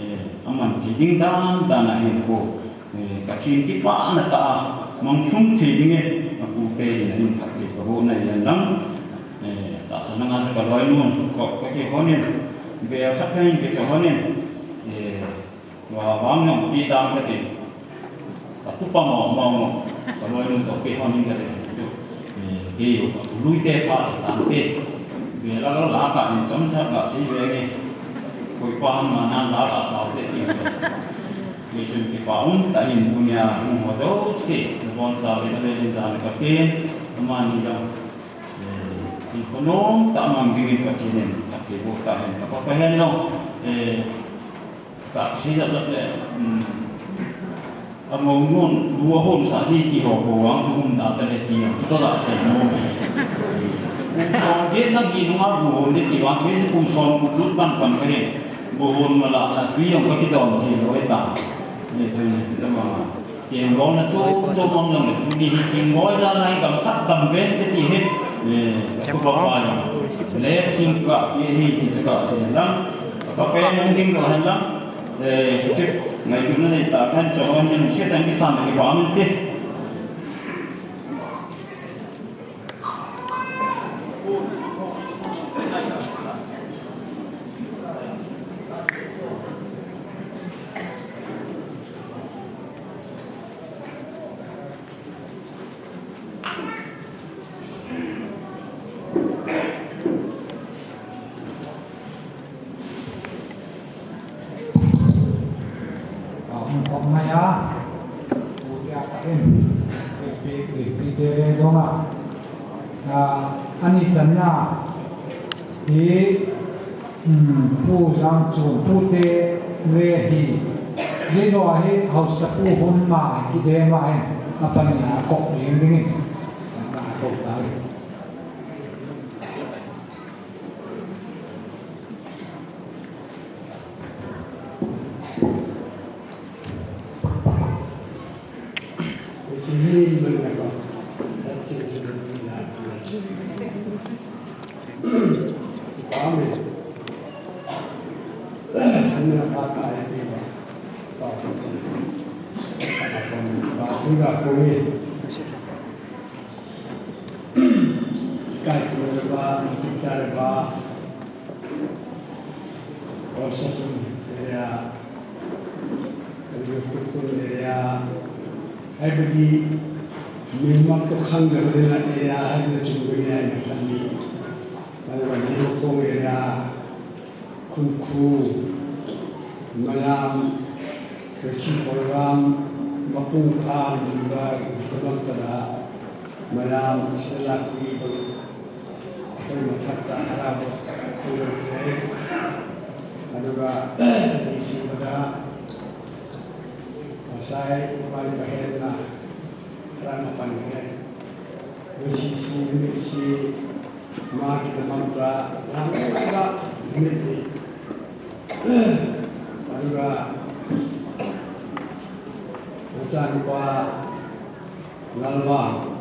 eh, aman thei ding dan dan a hinkho. Eh, Pathen kipana tah a, mangthum thei dingin, apute hin ahin phatthei kaboh na hihen lang. Eh, tahsan langa chu ka loinun, kop ka kihon in, bel khat ka hin kicha hon in, eh, Wa vang ngam pi dam ka tin. Ka tu pa mo mo mo. Ka loi nu to pe hon ning ka tin su. Eh, ke yo ka lui te pa ta pe. Be la la la ka in chom sa ka si be ni. Koi pa ma na la la sa te ti. Ni sun ki pa un ta in dunia mu ho do si. Bon sa le le za ka pe. Ma ni dam. Eh, in konom ta mang dingin Pathen in, Pathen bo ta hen, ka pa pa hen long. Eh, ka si da da le, hmm. A mo ngon, dua hon sa ni ti ho ko wang su um da da le ti yang, su ka la se mo. Kum son get na hi nung a bu hon de ti wang, ke kum son ku lut pan pan ka hen. Bu hon ma la, la tu yang ka ki don ti lo e ta. Ni su ni ta ma. Ken bol na so, so mong lang le, ni hi ken bol ja nai gam khat gam ven te ti hi. Eh, ka tu ba ba lang. Blessing ka, ye hi ti sa ka se lang. Ka pe mong ding ka han lang. Eh, chip, ngai tu na nei ta kan cho an yang se tan ki san ki ba min te. Ka hung khom mai a, pu te a ka en, pi, pi, pi te le dong a. A, ani channa, hi, um, Pu Jangchun, pu te le hi, zai zo a hi, haosapu hun ma, ki de ma hin, a pani a kok ding ding in, a kok ta le. Kai Fu le ba, Pi Cha le ba, Osa Tun area, Kalio Kutun area, hai bagi Myanmar to khang le bagi na area, hai bagi chung bagi hai na khang ni. Hai bagi Myanmar kong area, Khun Khu, Mayam, Resi Program, Mapung Kam, Limba, Kutamam Tada, Mayam, Silaki, Akhoi mathak ta harau, akhoi lo chai. Aduga, isi pada, asai, iman bahen na, harana pan kre. Besi si, besi si, ma kita mamta, yang kita, ini. Aduga, macam apa, Lalvang,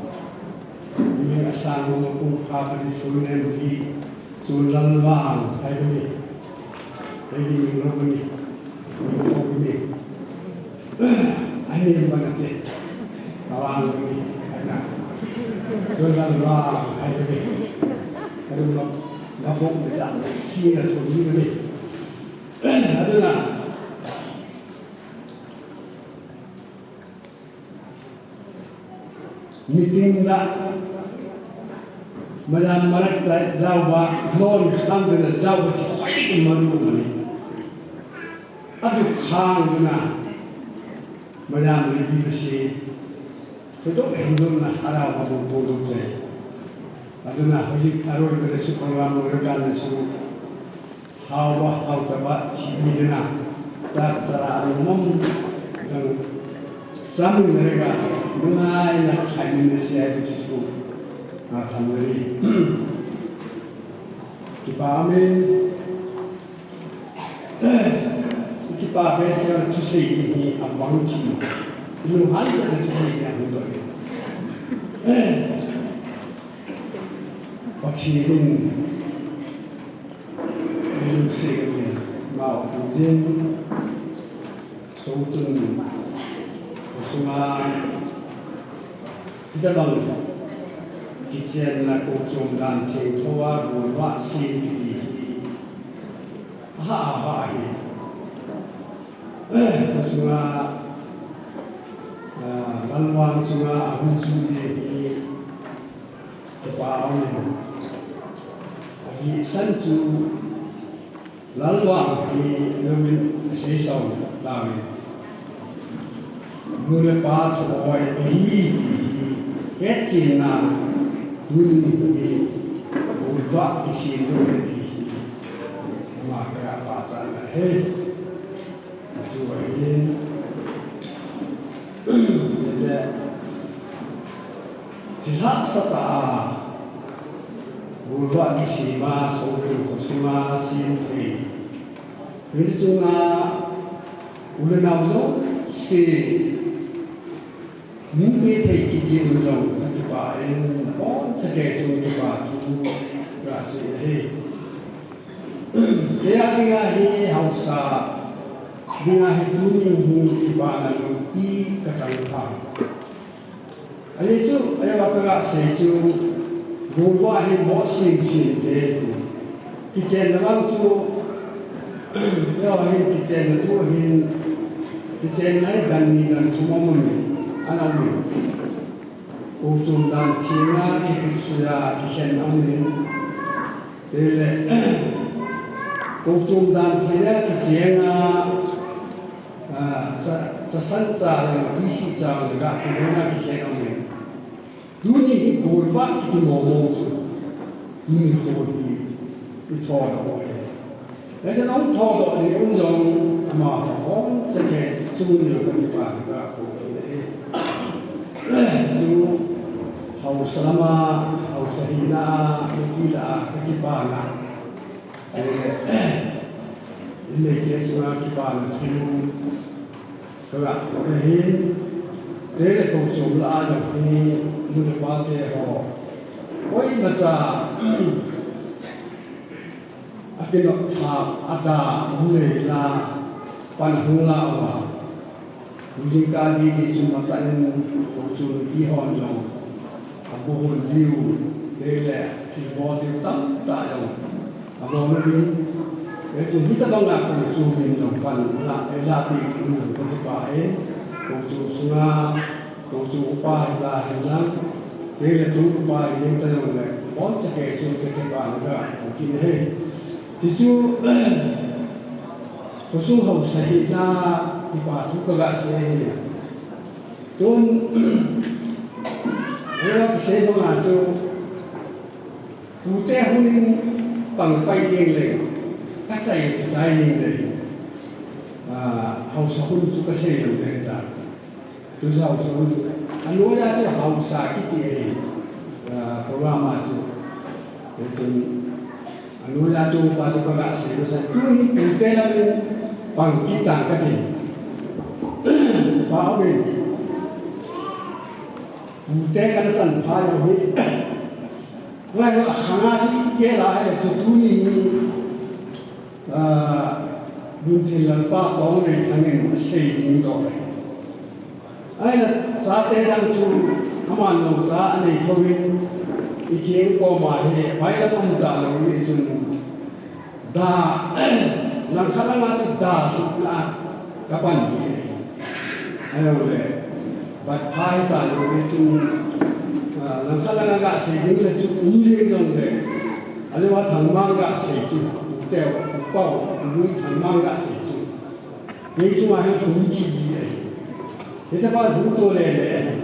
mi asang mo kung pha ka ni full name hi, chu Lalvang, hai ka ni, hai ni mi lo ka ni, mi lo ka ni, ani ba na te, Lalvang ka ni, hai na, chu Lalvang, hai ka ni, ani ma, ma bok na ja, si na chu ni ka ni, ani na. Meeting da, Mayam marak ta jao ba, lon khang da jao ba, chi khoi ki malu mani. Adu khang da, Mayam ni bi si, khoi dong hin dong na, harau ba dong dong dong sai. Aduna, hojik aroi da su program lo ra kan su. Hao ba, hao ta ba, chi mi dena. Sa, sara anu mom, dang, samin rega, nungai na khai ni si ai tu si su. A, tham na ri. Kipa amen. Kipa be se tu se ni a bang chi. Nu hai ta tu se ni a hu do. Pathen in Jerusalem in mau pujin, sotun, sunga, hitabang, kichenna kochom dan thengthoa, golvah sin kiti hi, aha, aha hi. Kachunga, ah, Lalvang chunga ahung chu ding hi kipa aumin. Ajeh san chu Lalvang hi alumin asei sao tauvin. Nu le pa thu hoi ahi ti hi hetchenna tuni hi golvah kisem lou ahi ti hi ama ka pachatna ahi. Chu ahin, hile, thilhahsa tah a golvah kisem a, songpil khosunga sem thei, hiti chunga u le nao jouse min pe thei kiti un jong kakipah in, abonchauva chun kipa thu kasei ahi. Kei a dinga hi haosa dinga hi tuni hi kipana loupi kachang pha. Ajeh chu, ajeh a kaga sei chu, golvah hi mo semsem te. Kichenna vang chu, eiho hin kichenna thu hin, kichenna hi dan ni dan thum aum in, ana um in. Kochom dan thina, kikhutsui a kikhen aum in. Tile, kochom dan thina kichenna, ah, cha, chasan cha le, P C cha le, ga kilona kikhen aum in. Tuni hi golvah kiti momo chu, tuni hi ithodoh u ahi. Hijeh chun ahung thodoh ni un jong amaho hon chake chungnung kakipa kakou kit e. Chu haosa lama, haosa hina, mipi lah a kakipana. Ahile, in Meitei chunga kipana thu kaga, kaga hin, tile kochom lah a jong hi, nu le pa te ho, koimacha akinop thap, ada, um le la, pan hung la uva. Jingkah didi chu matah in kochom nupi hon jong abu hon diu, tile thilbol diu tamtah jong abol uvin. Hichu hitabanga kochom in jong pan la, la pi in jong kakipah e. Kochom sunga, kochom upa hita henlang, tile tu upa hita jongle, abonchauva chun kakipana kakou kit e. Chuchu, khosung haosa hina kipa thu kaga sei ahi. Tun, eiho kasei banga chu, tute hun in pang pai jeng leng, kachai, kachai jeng leng, ah, haosa hun chu kasei lou ding ahitai. Tusa haosa hun, anoiya chu haosa kiti ahi, ah, program a chu. Hichun, anoiya chu pa chu kaga sei lou sai. Tun, tute lam in pang kit tan kati. Pa aum in. Tute kana chan pha jong hi. Ngai lo, akhanga chu kei la, ahi chu tuni hi, ah, Luntheng Lalpa Tongneithang in asei ding doh ahi. Ahile chate dang chu, aman jong cha anei thouvin, ikeng koma hi, vailam um talou jeh chun, Da, langkhat langa chu da lhutna a kapan hi ahi. Ahijongle, bat pha hita lou jeh chun, ah, langkhat langa gasei ding le chu um jeng jongle, ahilou a thangmang gasei chu, uteu, upau, ului thangmang gasei chu. Kei chunga hi hung kit ji ahi. Hitabang hung to lele ahi.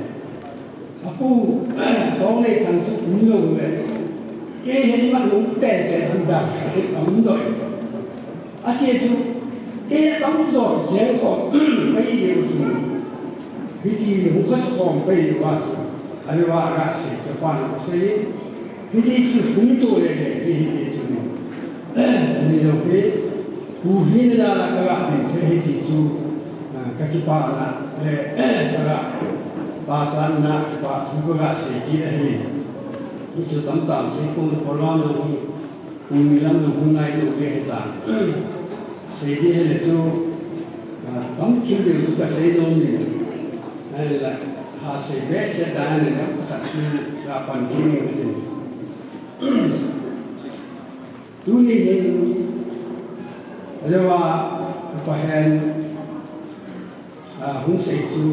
Apu, Tongneithang chu um jongle, kei hi imat lung tete ding dan aum doh e. Ache chu, kei atamjo kicheng khom pai jeh u chu, hiti hung khasa khom pai uva chu, ahilou a gasei chu, pan asei. Hiti chu hung to lele, hiti chu. Tuni jong hi, pu hina jal a kaga ding thei hiti chu, ah, kakipana le, kaga pachatna, kipa thu kaga sei kit ahi. Hichu tamtah sei pon, program jong hi, pu ni lam jong hung nai lou ding ahitai. Sei ding ahile chu, ah, tamthim ding chu kasei nom in. Ahile, ha sei behseh dan le, khat chu, ga pan kit ning katin. Tuni hin, ajeh a, Pahen, Ahung sei chu,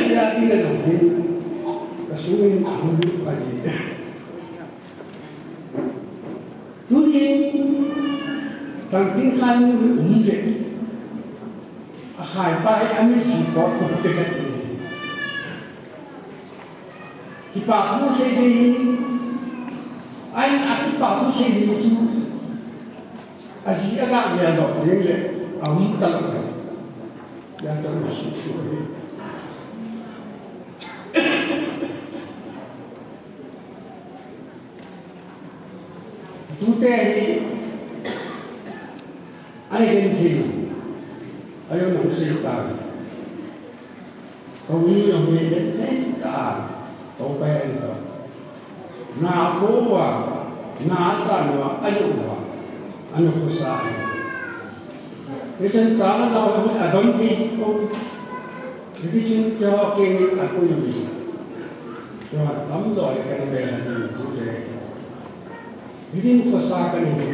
ya ding na hin, ka sungin ahung pa ji. Tuni, tang ting khai nu um le, a khai pa a mi si ko ko te ka ti. Kipa thu sei ding, ai a kipa thu sei ding chu, a ji a ga ya lo ding le, a um ta lo. Ya cha u si si. Tute hi, ani gen thei, ayo nang sei ta. Ko ni yo me gen thei ta, ko pa en to. Na ko wa, na sa no, ayo wa, ano ko sa. Ni chan cha na na wa, adon thei ko. Hiti chun keiho kei ni a koi ni. Keiho tamjo le kana bel ha ni tu le. Hitin khosa kana hi.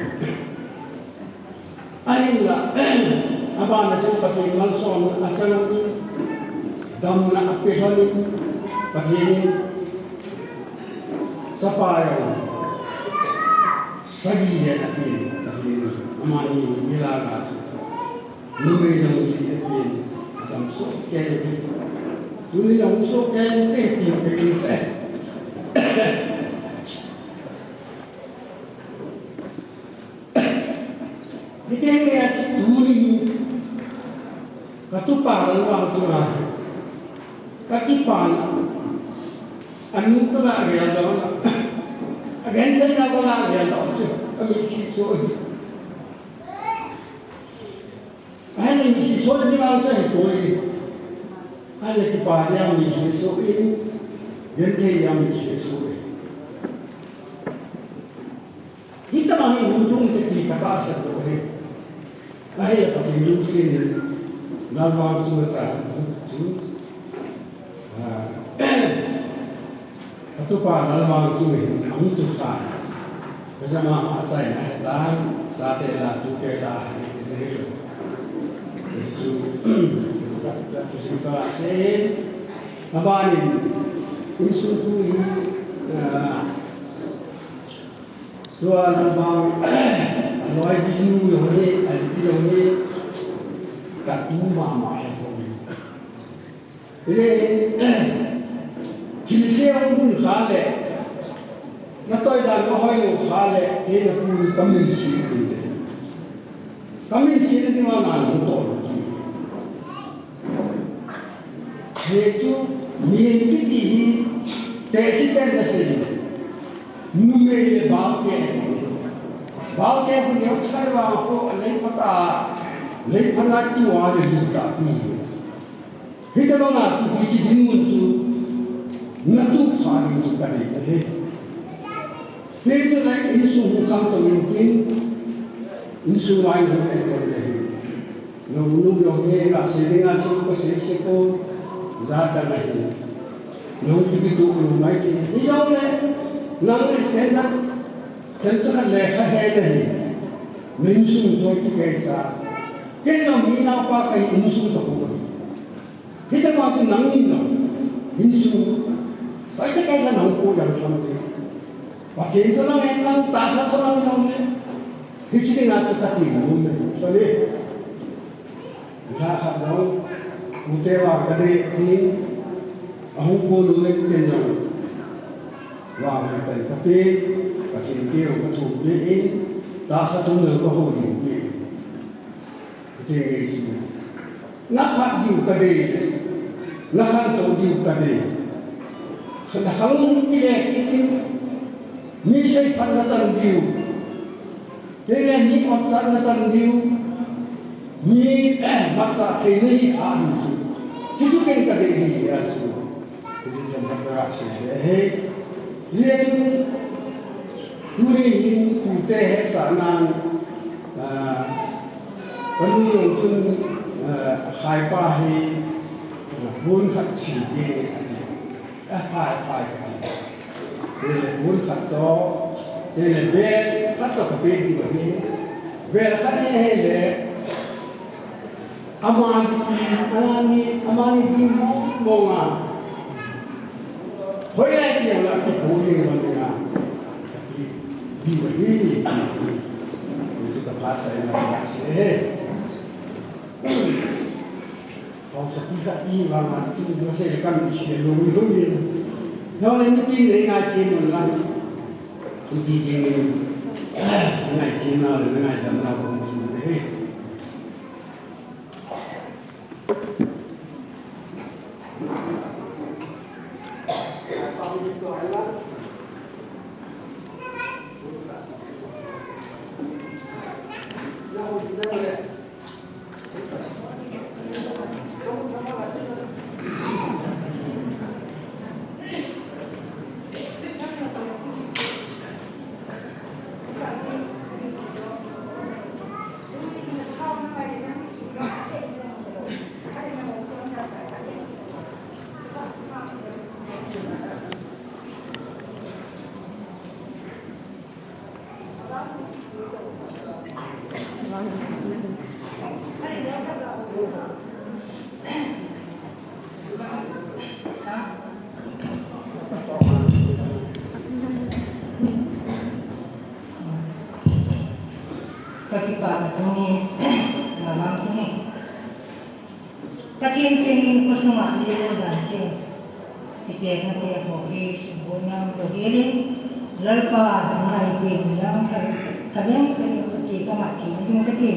Ahinla, abana chu Pathen malsom a sang damna a pe lhon Pathen in chapa jong sagi le a pe Pathen amani ni la ga chu. Numei jong li a pen, dam soh kei. Tuni jong soh kei, te ti te in che. Hiti nge a tuni, ka tupa Lalvang chunga, ka kipa, anu ka la gel doh, a genthei na ka la gel doh chu, ka mi si soh hi. Ahile mi si soh le ni vang sa hi koi. Ahile kipa jia mi si soh in, genthei jia mi si soh in. Hitobang hi hung lhung te ti ka tahsan doh e. Ahile Pathen lungset in, Lalvang chu cha chu. Ah, ka tupa Lalvang chu hin ahung chu kha. Ka jama ma chaina he ta, chate la, tute la, he, he lo. Chu, ka, ka, chu sin ka se. Abanin, insung tu hi, ah, tua Lalvang, aloi ding nu jong le, ali jong le, ka tu mama he ko. Le, thilse hung hun kha le, na toidan na hoilou kha le, kei na pu ka min si ding le. Ka min si ding ma na hung to. Hichu, mihem kiti hi, tehse ten na sei. Numei le baote. Baote khu neo chai va khu, lei phat a, lei phat a tu a le lu ta pi. Hitobang a chu hiche dinmun chu na tup kha ding chu ka dei ahi. Hichu lai insung hung khangtou intin, insung vai hung enkol ahi. Nang nu jong hi nasei dinga chu ka sei sei ko jat dang ahi. Nang kibi tu nu mai ti. Hijongle nang standard themcha khat lekha he nahi. Na insung jong kikei sa. Ken jong mi naopa kahi, insung toh ko. Hitobang chu nangin jong, insung, hoitah kei sa nang ko jong sam te. Pathen toh lang hen lang, tahsa toh lang jong le. Hiche dinga chu kati nom e. Chule. Lha khat jong, ute vang ka dei tin, ahung ko nom e ken jong. Vang hai kan ka pe, Pathen keu ka thum pe in, tahsa toh lang ka hou ding pe. Kati nge chu. Na phat diu ka dei. Na khantou diu ka dei. Na khantou kile kiti. Mi seiphat na chan diu. Kile mi matchat na chan diu. Mi, eh, matchat thei nei kha diu chu. Chuchu ken ka dei hi a chu. Hichu chan ka pra se se he. Hijeh chun, tuni hin tute hetsah nan, ah, ka nu jong chun, ah, khaipa hi, ah, pon khat chi ding ati. Ah, phai, phai kati. Hile pon khat toh, hile bel khat toh ka pe ding ahi. Vel khat ahile, amani, amani, amani ding mong mong a. Hoilai cheh a kipu ding mong mong a. Di ba hi. Ni si ka phat sa ina ba si he. Haosapi khat i vang a, tu tu se le kam si le lo mi lo mi. Lo le mi tin le ngai ti mun la. Tu ti ti ni. Ngai ti na le ngai dam na ko mu le. Ka kipah na thum hi, na lam thum hi. Pathen pen in khosung a lele dan cheh. Kichehna te ho hi, sumboina lo hi le. Lalpa, damna eipe in lang, tha, tha ding ka ding ka ti, ka ma ti ding ka ti.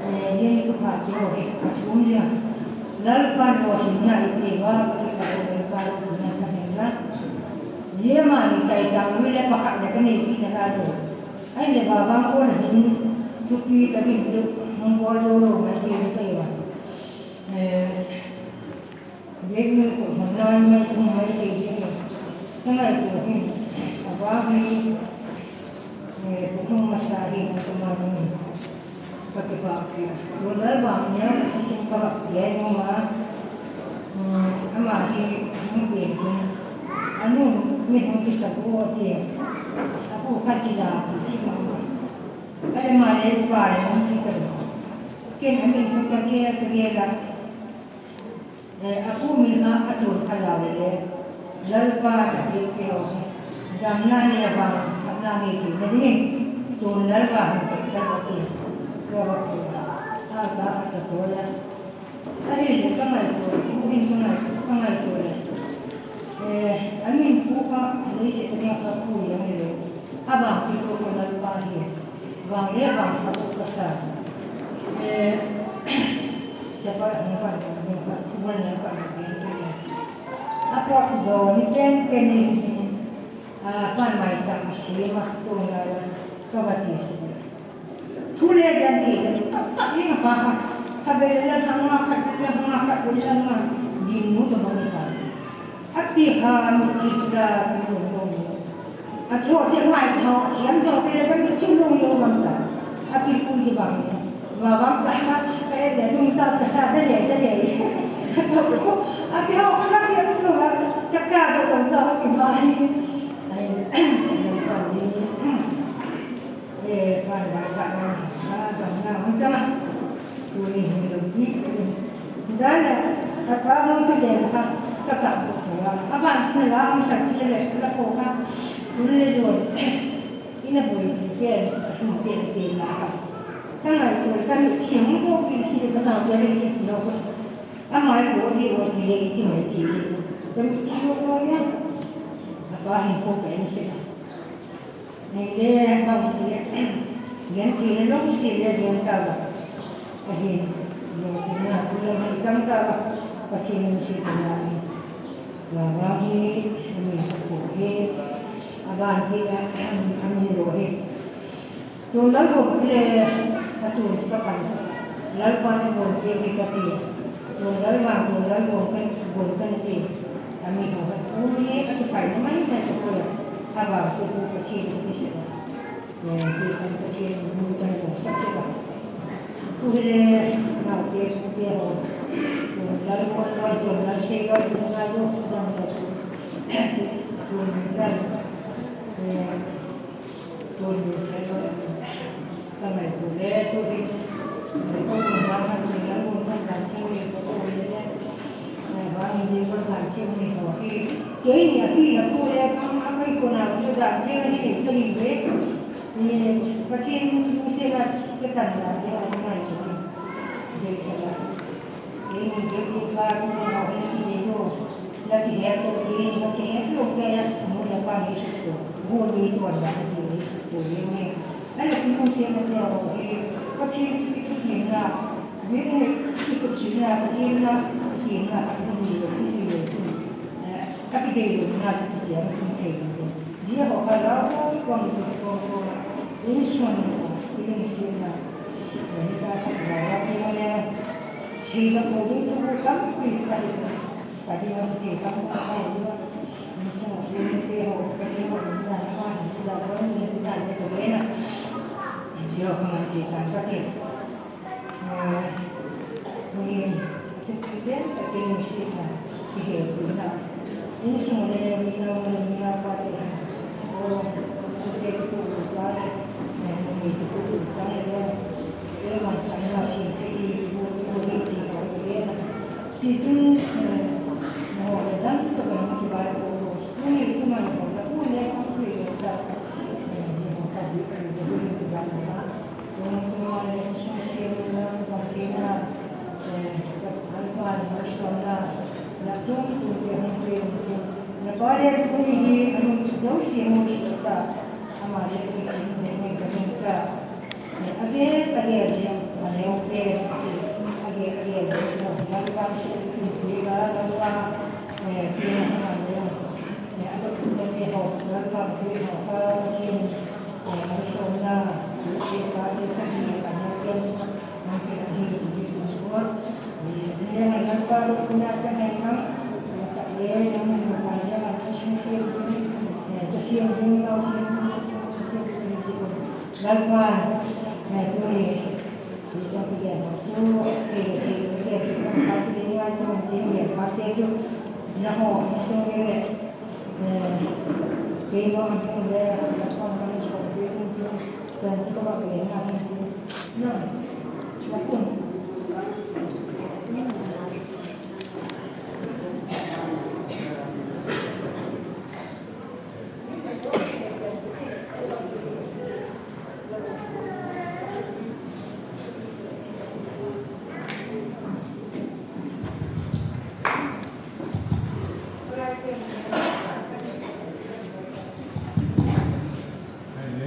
Eh, yen ka pha ti ho hi, ka thum ding. Lalpa, lolhinna eipe uva, ka ti ka Lalpa, lolhinna sa hen la. Jia mani tai tang mi le pakhat le ka nei pi na ka lo. Ahile vavang kona hin thupi tah in chu hung bol jou lou mai thei ding ahi. Eh, Bible ko hung nai mai thei ding ahi. Ka ngaito hin, avang hi, eh, ko hung masa hi, ko ma ni. Ka kipah pi. Tun Lalvang in, ka sim ka bak pi ai nung a. Hmm, ama hi, hung pen kin. Anu, mi hung kisa bu ti. Apu khat kija pi si ma. Ka le ma le pa le hung kita. Ken amin ko ka ke, ka ke la. Eh, apu min a, atun kha lou le le. Lalpa, ka ti ti ho. Damna nei vang, damna nei ti na ding. Tun Lalpa hin ka ka ti. Ka ba ti. A sa a ka to ya. Ahile ka ngaito, tu hin ka ngai, ka ngaito le. Eh, amin pu ka, leiset a ka pu yang le. Avang ti ko ka Lalpa hi. Vang le vang ka ko ka sa. Eh, siapa ni ka, ni ka, tu ni ka, ni ka. Apa ku do ni pen pen ni. Ah, pan mai sa si ma tu na ka ba ti si. Thu le gen ti, tak tak ni pa ka. Ka be le hang ma khat, le hang ma khat, le hang ma. Din mu to ma ni pa. Ati ha mi ti la ti lo lo. Athu ti mai tho, ti am tho, le ka mi ti lo lo ma ta. Ati pu ti ba. Ba ba ka ka ka le lu ta ka sa de le de le. Ati ho ka ti am tho, ka ka do ko ta ki ma ni. Ai, ka ni. Eh, pan ba ka na, na, na, na, na. Tuni hin lo ni, tuni. Dana, ka pa mo tu le ka, ka ka bu tu la. Aba, na la mo sa ki le, la ko ka. Tuni le jo. Ina boi ki ke, ka sum ke ke na ka. Ka ngai ko ka ni chi mo ko ki ki ka na ke le ki no ko. Ama ko ni o ki le ki mai chi. Ka ni chi mo ko ya. Apa hin ko ka ni se. Nei le, bang ti le, gen ti le, long si le, gen ta ba. Ahin, lo ti na, tu lo ni chang ta ba. Pathen in si ta na ni. Ba ba hi, ni ko hi. Aban hi, amin lo hi. Tu lo ko le, atu ka pan. Lalpa ni ko ke ke ka ti. Tun Lalvang, tun Lalvang kan, bun kan ti. Ami ho, umi, atu pai na mai na tu ko. Aba, tu ko Pathen ti se. Eh, ti kan Pathen, mu kan ko sa se ba. Tu le, na te, te ho. Tun Lalvang, Lal, tun Lal se, Lal, tun Lal, tun Lal, tun Lal. Eh, tun Lal se, Lal, tun Lal.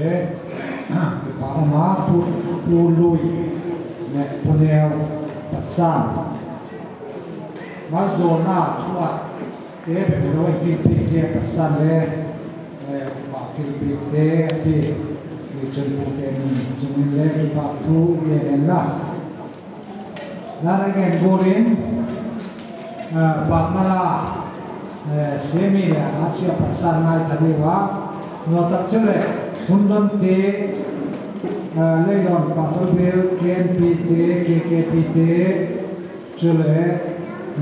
Ele, kipa uma, Pu, Pu Lui, le Pu Neo, Pathen. Maljona thua, te be lo thilpeh te Pathen le, eh, pa thilpeh te, ati, ni chun pu te ni, chun le kipa thu, ye len la. Lana ngen golin, ah, Pakmala, eh, Semi le Asia Pathen ngai tha diuva, no tak chule, Hundon te, ah, Leilon Pastor Bill, K N P te, K K P te, chule,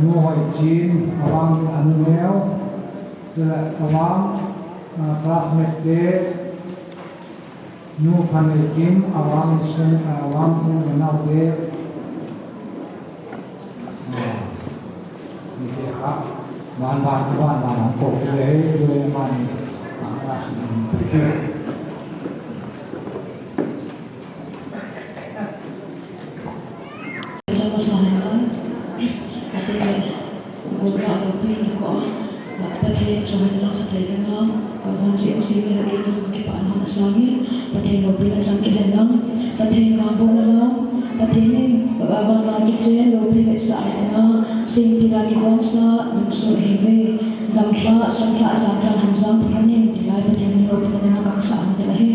Nu Hoi Chin, avang anu neo, chule, avang, ah, classmate te, Nu Phanei Kim, avang sun, avang u le nao te. Ah, ni te kha, man man, man man, ko te, tu man ni, man man, sin pe te. Chapa sa hen lang, ate le, gol ba lo pi ni ko a, Pathen chu hen lang sa thei ding a, ka hon chi si me la ding a, kipa na sa ngi, Pathen lopina chang kit hen lang, Pathen ka bo na la, Pathen in, ba ba na ki chen lopi le sa ai ding a, sing ti la ki gong sa, dum su he me, dam thla, som thla, jam thla, ham jam thla nin, ti lai Pathen in lopina ding a, ka sa an te la he.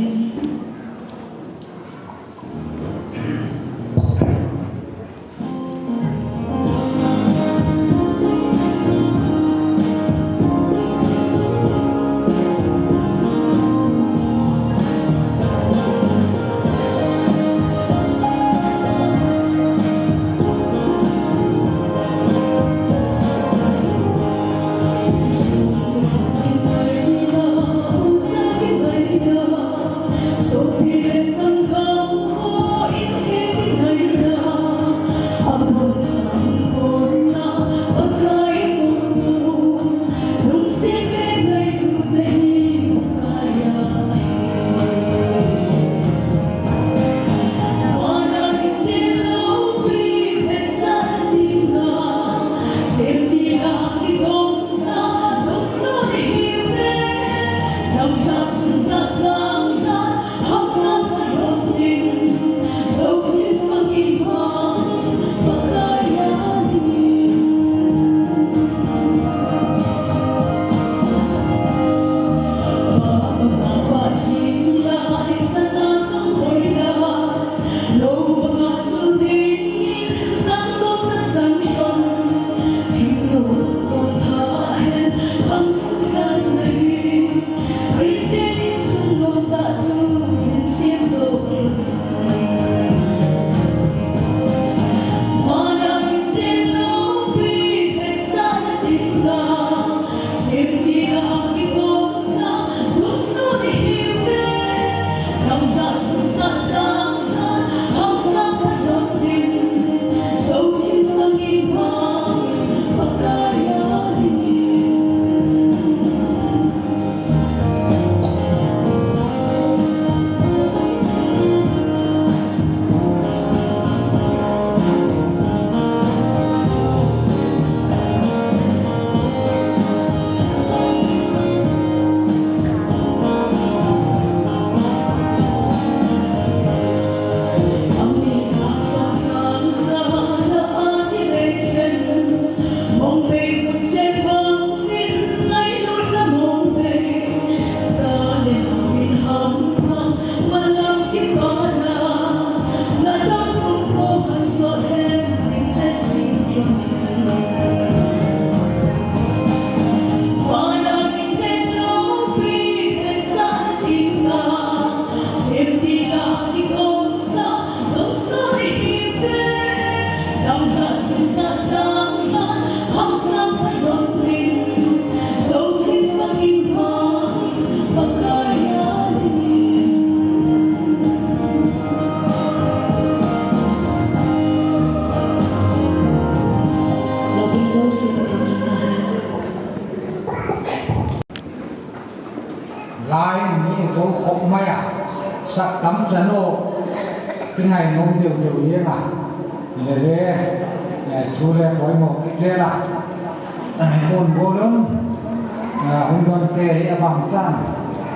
Ai, mi zo khop mai a, sak tam chan u, kingai nom deu deu jeng a. Lele, eh, thu le poimo kichel a. Eh, pon golun, eh, hun don te hi abang chan,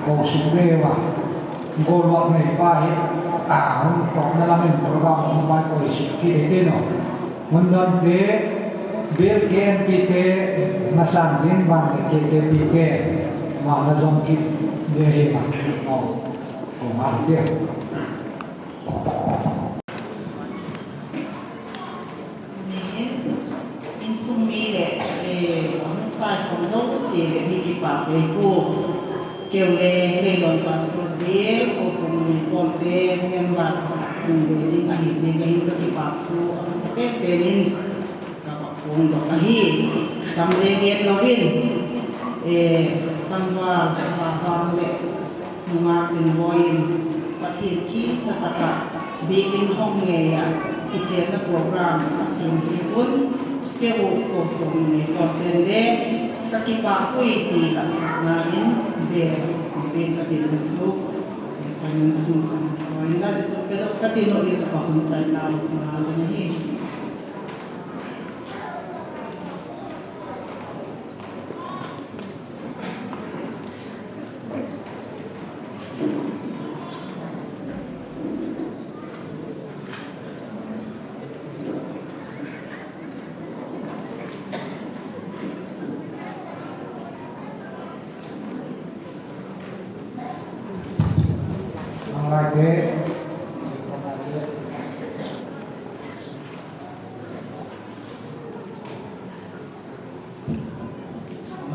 ko suk deu a. Gol wak nei pa hi, ah, hun tok na lamin program hun bai ko suk ki te no. Mun don te, Bill K N P te, masan din ban le K K P te, ma na jong ki de hi ma. Oh, ko ma te. Insung mi le, eh, ahung pai khom jouse le mi kipa pe pu. Keu le, Leilon Pastor Bill, ko chung mi kon te, member, le, ding ahi se, ka hin ka kipa pu, ang sa pe pe nin. Ka va phongdoh ahi. Tam le gen louvin, eh, tangval, vavang le nungak Dingboi in Pathen kicha tah a biakin hong ngei a kichenna program asem jeh un, keiho Kongchong Neipon ten le ka kipah uve ti lahsahna in bel, pen ka tin chu, eh, finance nu kan join la chu, ka tin u chu ka hun chai nau na ka ni.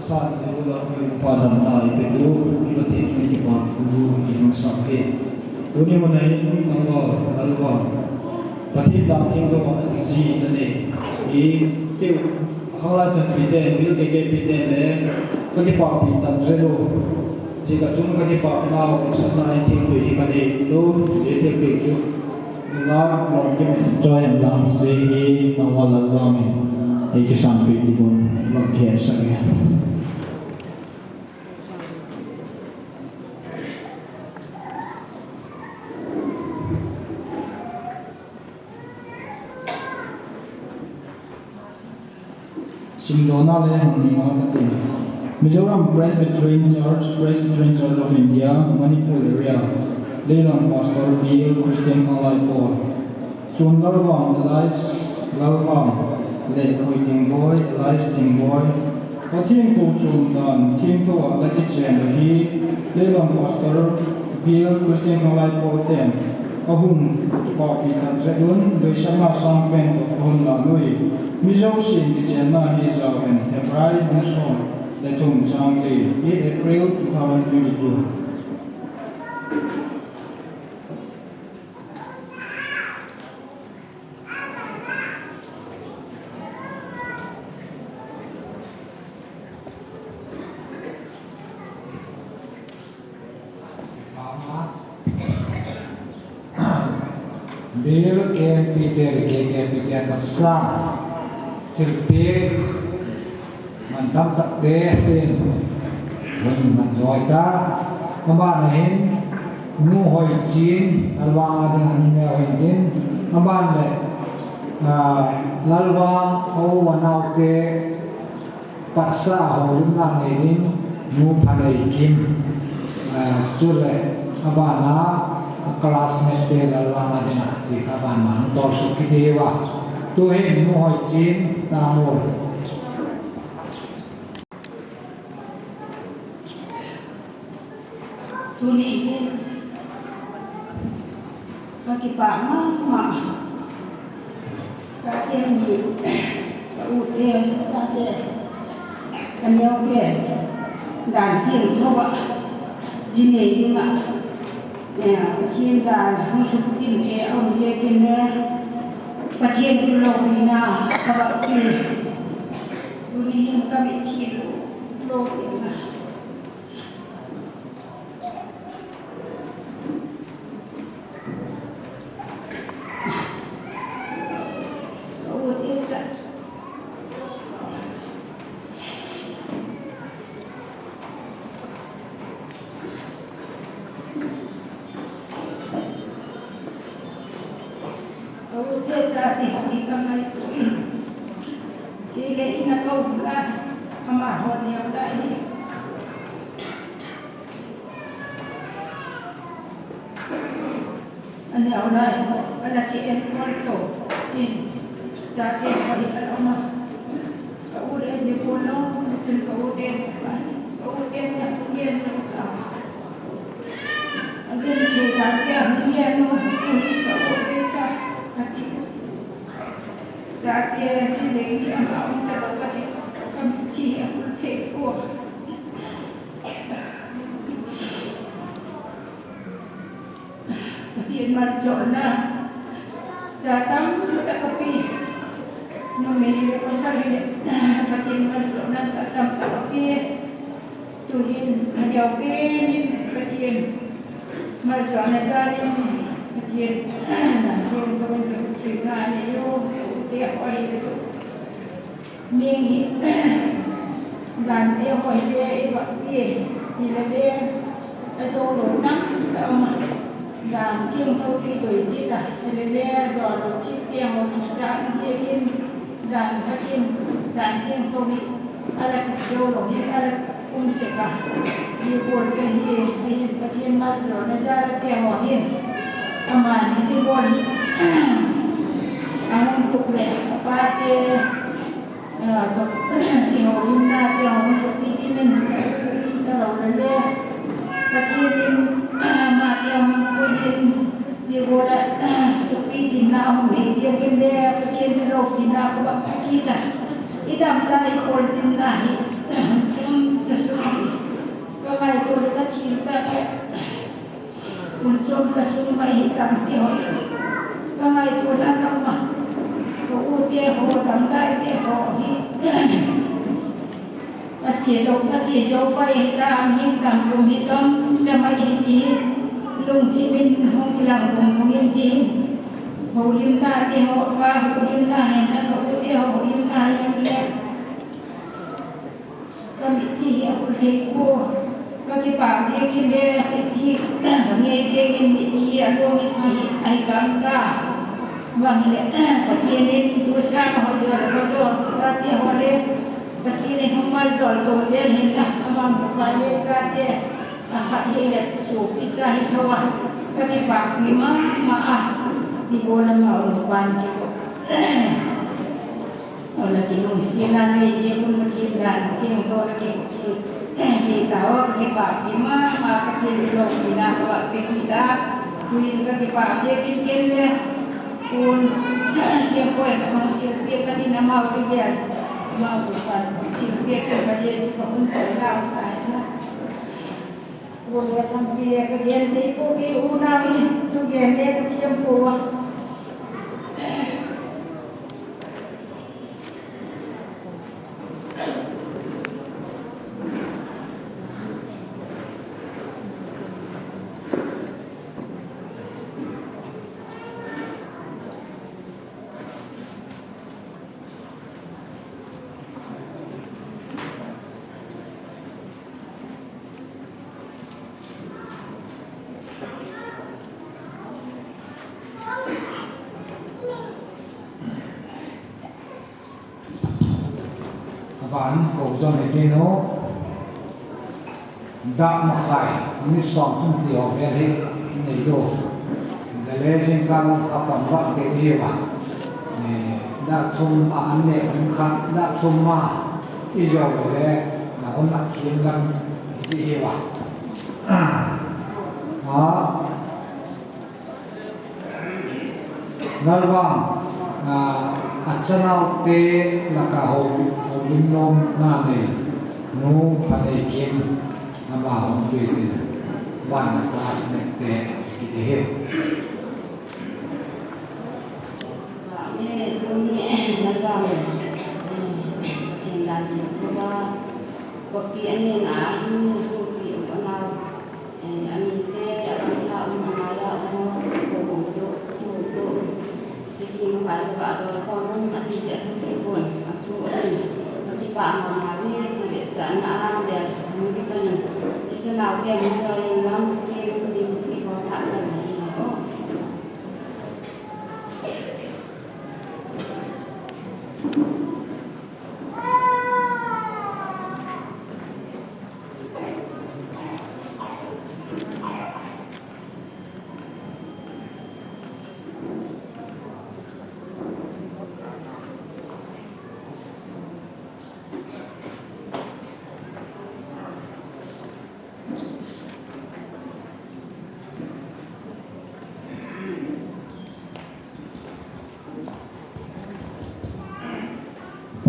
Asan jeh ula hui pa damna ipetu, iPathen chunga kipa thu ihung sah e. Tuni hun ahin, nangho, Lalvang, Pathen vang thengtah a ji nanei. Iteu, akhanglai chanpi ten, Bill K K P ten le, ka kipahpi tah jeh u. Jeh ka chun ka kipah nau, action na hi thengtah hi ka nei u, jeh thengtah chu. Nunga lom kim choi hen lang, jeh hi nangho Lalvang in ei kisanpi ding un, vang kihet sah e. Simdohna le hung nima kati. Mizoram Presbyterian Church, Presbyterian Church of India, Manipur area. Leilon Pastor Bill, Christian Khanglai Paul. Chun Lalvang Elias, Lalvang le Hui Dingboi, Elias Dingboi. Pathen kou chun dan thengtah a la kichen u hi, Leilon Pastor Bill, Christian Khanglai Paul ten ahung kipahpi tah jeh un, deisahna sangpen toh ahung lan u hi. Mi jousen kichenna hi jao hen, Hebrai bung som le thum chang three, eight April two thousand twenty-two. Bill K N P te, K K P te, pasa, thilpeh, mantam tah te, pen, hun man joi ta, aban ahin, Nu Hoichin, Lalvang a dinga nu neo hin tin, aban le, ah, Lalvang a u a nau te, Patsa a houlimna nei ding, Nu Phaneikim, ah, chule abana a classmate te Lalvang a dinga ti kha abana hung tolsuh kit diu a. Tuhin Nu Hoichin, Tangul. Tuni hin ka kipah mama. Ka te ni, ka u te, ka te, ka neo te, dan thengtah a ji nei dinga, eh, Pathen dan hung sukit in te, a um te kin le, Pathen thu loupina ka va ti. Tuni hin ka mitlhi lou, lou dinga. Te chate hi ka ngaito in. Kei le ina ka um lai, amaho neo lai hi. Aneo lai ho, ala ki en kol to in. Chate ho hi ala um a. Ka u le ni ko lo, tin ka u le ka, ka u le ni, ka u le ni ka. Again, ke ka ke, ni ya no, ni ka u le ka, ka ti. Ka ke, ni le ni ama um ta lo ka ti, ka mi ti ya ku ke ko. Pathen malchahna cha tamtah kape. Numei le pasal hile Pathen malchahna cha tamtah kape. Tuhin aneo penin Pathen malchahna cha in Pathen nang chen tawin ka utsuina nei u, te hoi le tu. Ming hi, dan te ho hi le, i va ti, ti le le, a jo lo nam, ta ma. Dan king ho ti doi ti ta, ti le le, jo lo ti te ho ti ta, i ti kin, dan ka kin, dan king ho hi, ala ki jo lo hi, ala um se ka. Ti bol ka hi, hi ka kin ma jo na ja te ho hi. Ama ni ti bol hi. A hung tuk le, a pa te, Aa, to, i houlimna te hung sopi dingin, ka lo le le, Pathen in, ama te hung pui in, ti bol a, sopi dinna hung nei dingin le, Pathen te loupina ka bol a ti ta. I dam lai i houlimna hi, chom ta sung hi, ka ngaito le ka thil ta. Hun chom ka sung mai hi tam ti ho. Ka ngaito na tam ma. Ka u te ho, tam dai te ho hi. Ka che do, ka che do pa hi tam hi tam kum hi tam ta mai hi ti. Lungthim in hung kilang kum kum in ti. Houlimna te ho, pa houlimna hi na ka u te ho houlimna hi le. Ka mithi hi a khul thei ko. Ka kipah bek in le, mithi ka ngei bek in mithi a long in ti hi ahi kam ta. Vang le, Pathen in tu sang ho jo, ho jo, ka ti ho le, Pathen in hung mal jol to le hin na, amang ka le ka te, a khat hi le, sopi ka hi tho a, ka kipah pi ma, ma a, ti bol a ma, pan ki ko. Ola kilungsetna nei, Jehovah Pathen dan, Pathen toh la kikhopsut. Hita ho, kakipah mama, Pathen loupina kava pe hita. Tuin kakipah te kin ken le. Kun, Jehovah kahung silpeh katin amau kigel. Amau tupan silpeh kin kaje, kahung toh lau tai na. Kun le thampi le kagen thei pouve, unau in thugen le kathem pouve. Aban ko jong ni tinu. Dak makhai, minute som thum ti ho vel hi nei lou. Hile jingkah lang kha pan vat ding ahi uva. Dak thum a an neh ding kha, dak thum a i jou le le, a hung a thim lang ti ahi uva. A, Nalvang, a, achanaote laka ho, houlim nomna nei, nu Phaneikim, ama hung tui tin, ban na classmate te, kiti hi. Amen. Tuni, Nalvang, eh, Pathen dan, Jehovah, kopi ani na, ani sopi, ana, Eh, amite, agamla um, amala um, ko um to, to, to. Siki mu hai ba do ko um, ati ati pon, atu ati. Ati pa ma ma ni, ni be sa na alam de, mu bi chan. Si chan na ke mu chan lam, ke mu ni si ko ta chan ni ko.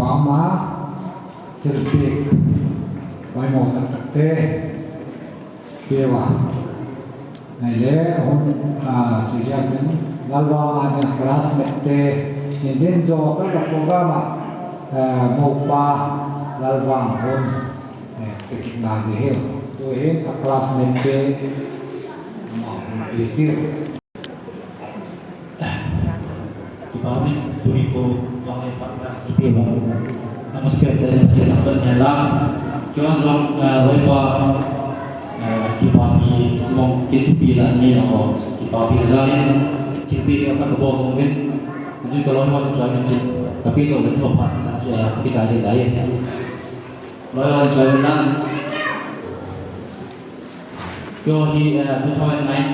Ama, thilpeh poimo taktak te peuva. Ahile, hun, ah, chichian tin, Lalvang a ding classmate te, hin tin jo ka ka program a, eh, mopa Lalvang hun, eh, pekit na ding hi. Tu hin a classmate te, ama hun pe tiu. Kipah in, tuni kho, tang le pat na, ipi bang, namaste, te, te, te, te, te, la. Chuan jong, eh, loipa, eh, kipapi, mong, kitupi la ni na ho, kipapi la jalin, kipi ka ka bol mong vin, ju ka loipa ni jalin, ka pi to le to pa, ka chu, eh, ka pi jalin lai. Loipa jalin na. Kyo hi, eh, two thousand nine,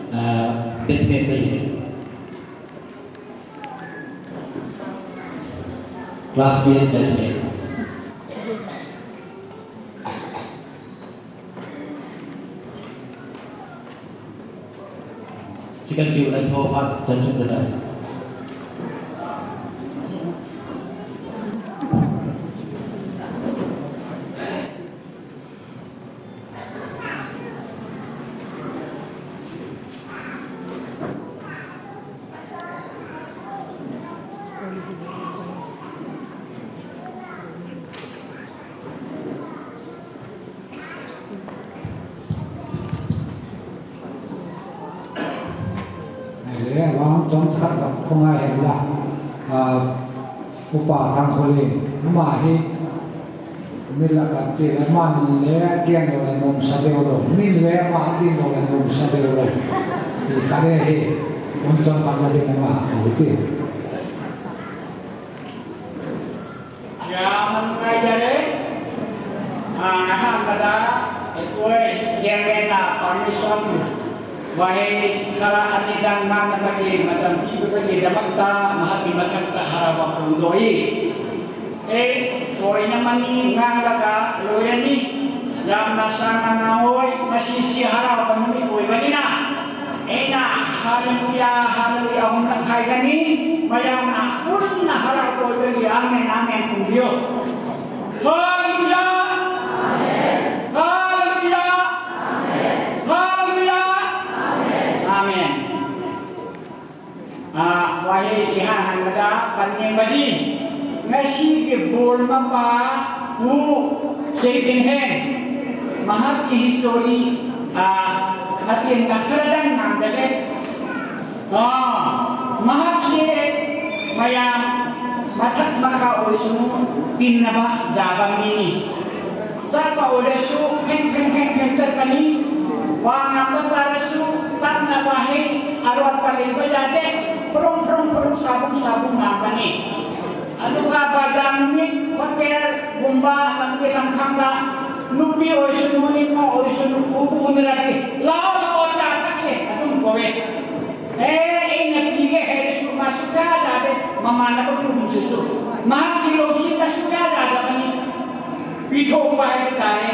eh, batchmate ka hi. Class B batchmate. Chicken Q and A ho phat chan chun da. Ahile, avang chomcha khat vang khongai hen la. Ah, Upa Thangkholin, ama hi, min la khat che, ama min le kiang lo le nom sa deu lo, min le ama tin lo le nom sa deu lo. Ti kha le hi, um chomkhat na ding ama, ko ti. Chairman ngai jare, ah, ha kada, eh, koi chairman na permission, wahai kara ani dang nang na bagi, madam pi bagi, damak ta, mahapi matak ta, hara wa kung doi. Eh, koi na mani ngang laga, loyani, yam na sang na ngoi, masisi hara wa mani koi mani na. Eina, hallelujah, hallelujah, hung na khai kani, mayang na, un na harau koi kani, amen, amen, kung dio. Hallelujah! Hallelujah! Hallelujah! Amen. Ah, wahai ihan han mada, pan nge badi, ngasi ke bol mapa, ku, Jay Bin Hen, mahak ki history, ah, matin ka kharadan nang dale, Ah, mahak hi maya mathak maka oi sunu tin na ba jabang ni. Chat pa oi su pheng pheng pheng pheng chat pa ni. Wa nga ma pa su tan na ba he arwat pa le ba ya de. Phrong phrong phrong sabung sabung na pa ni. Aduga bazar ni hotel gumba lamke lamkhang da nupi oi sunu ni ma oi sunu ubu unra di lao lao cha ka se adum ko ve. Eh, eh, na pi ge he su ma su ka da de mama na ko tu su su ma si lo si ma su ka da da ni pi tho pa he ta ne.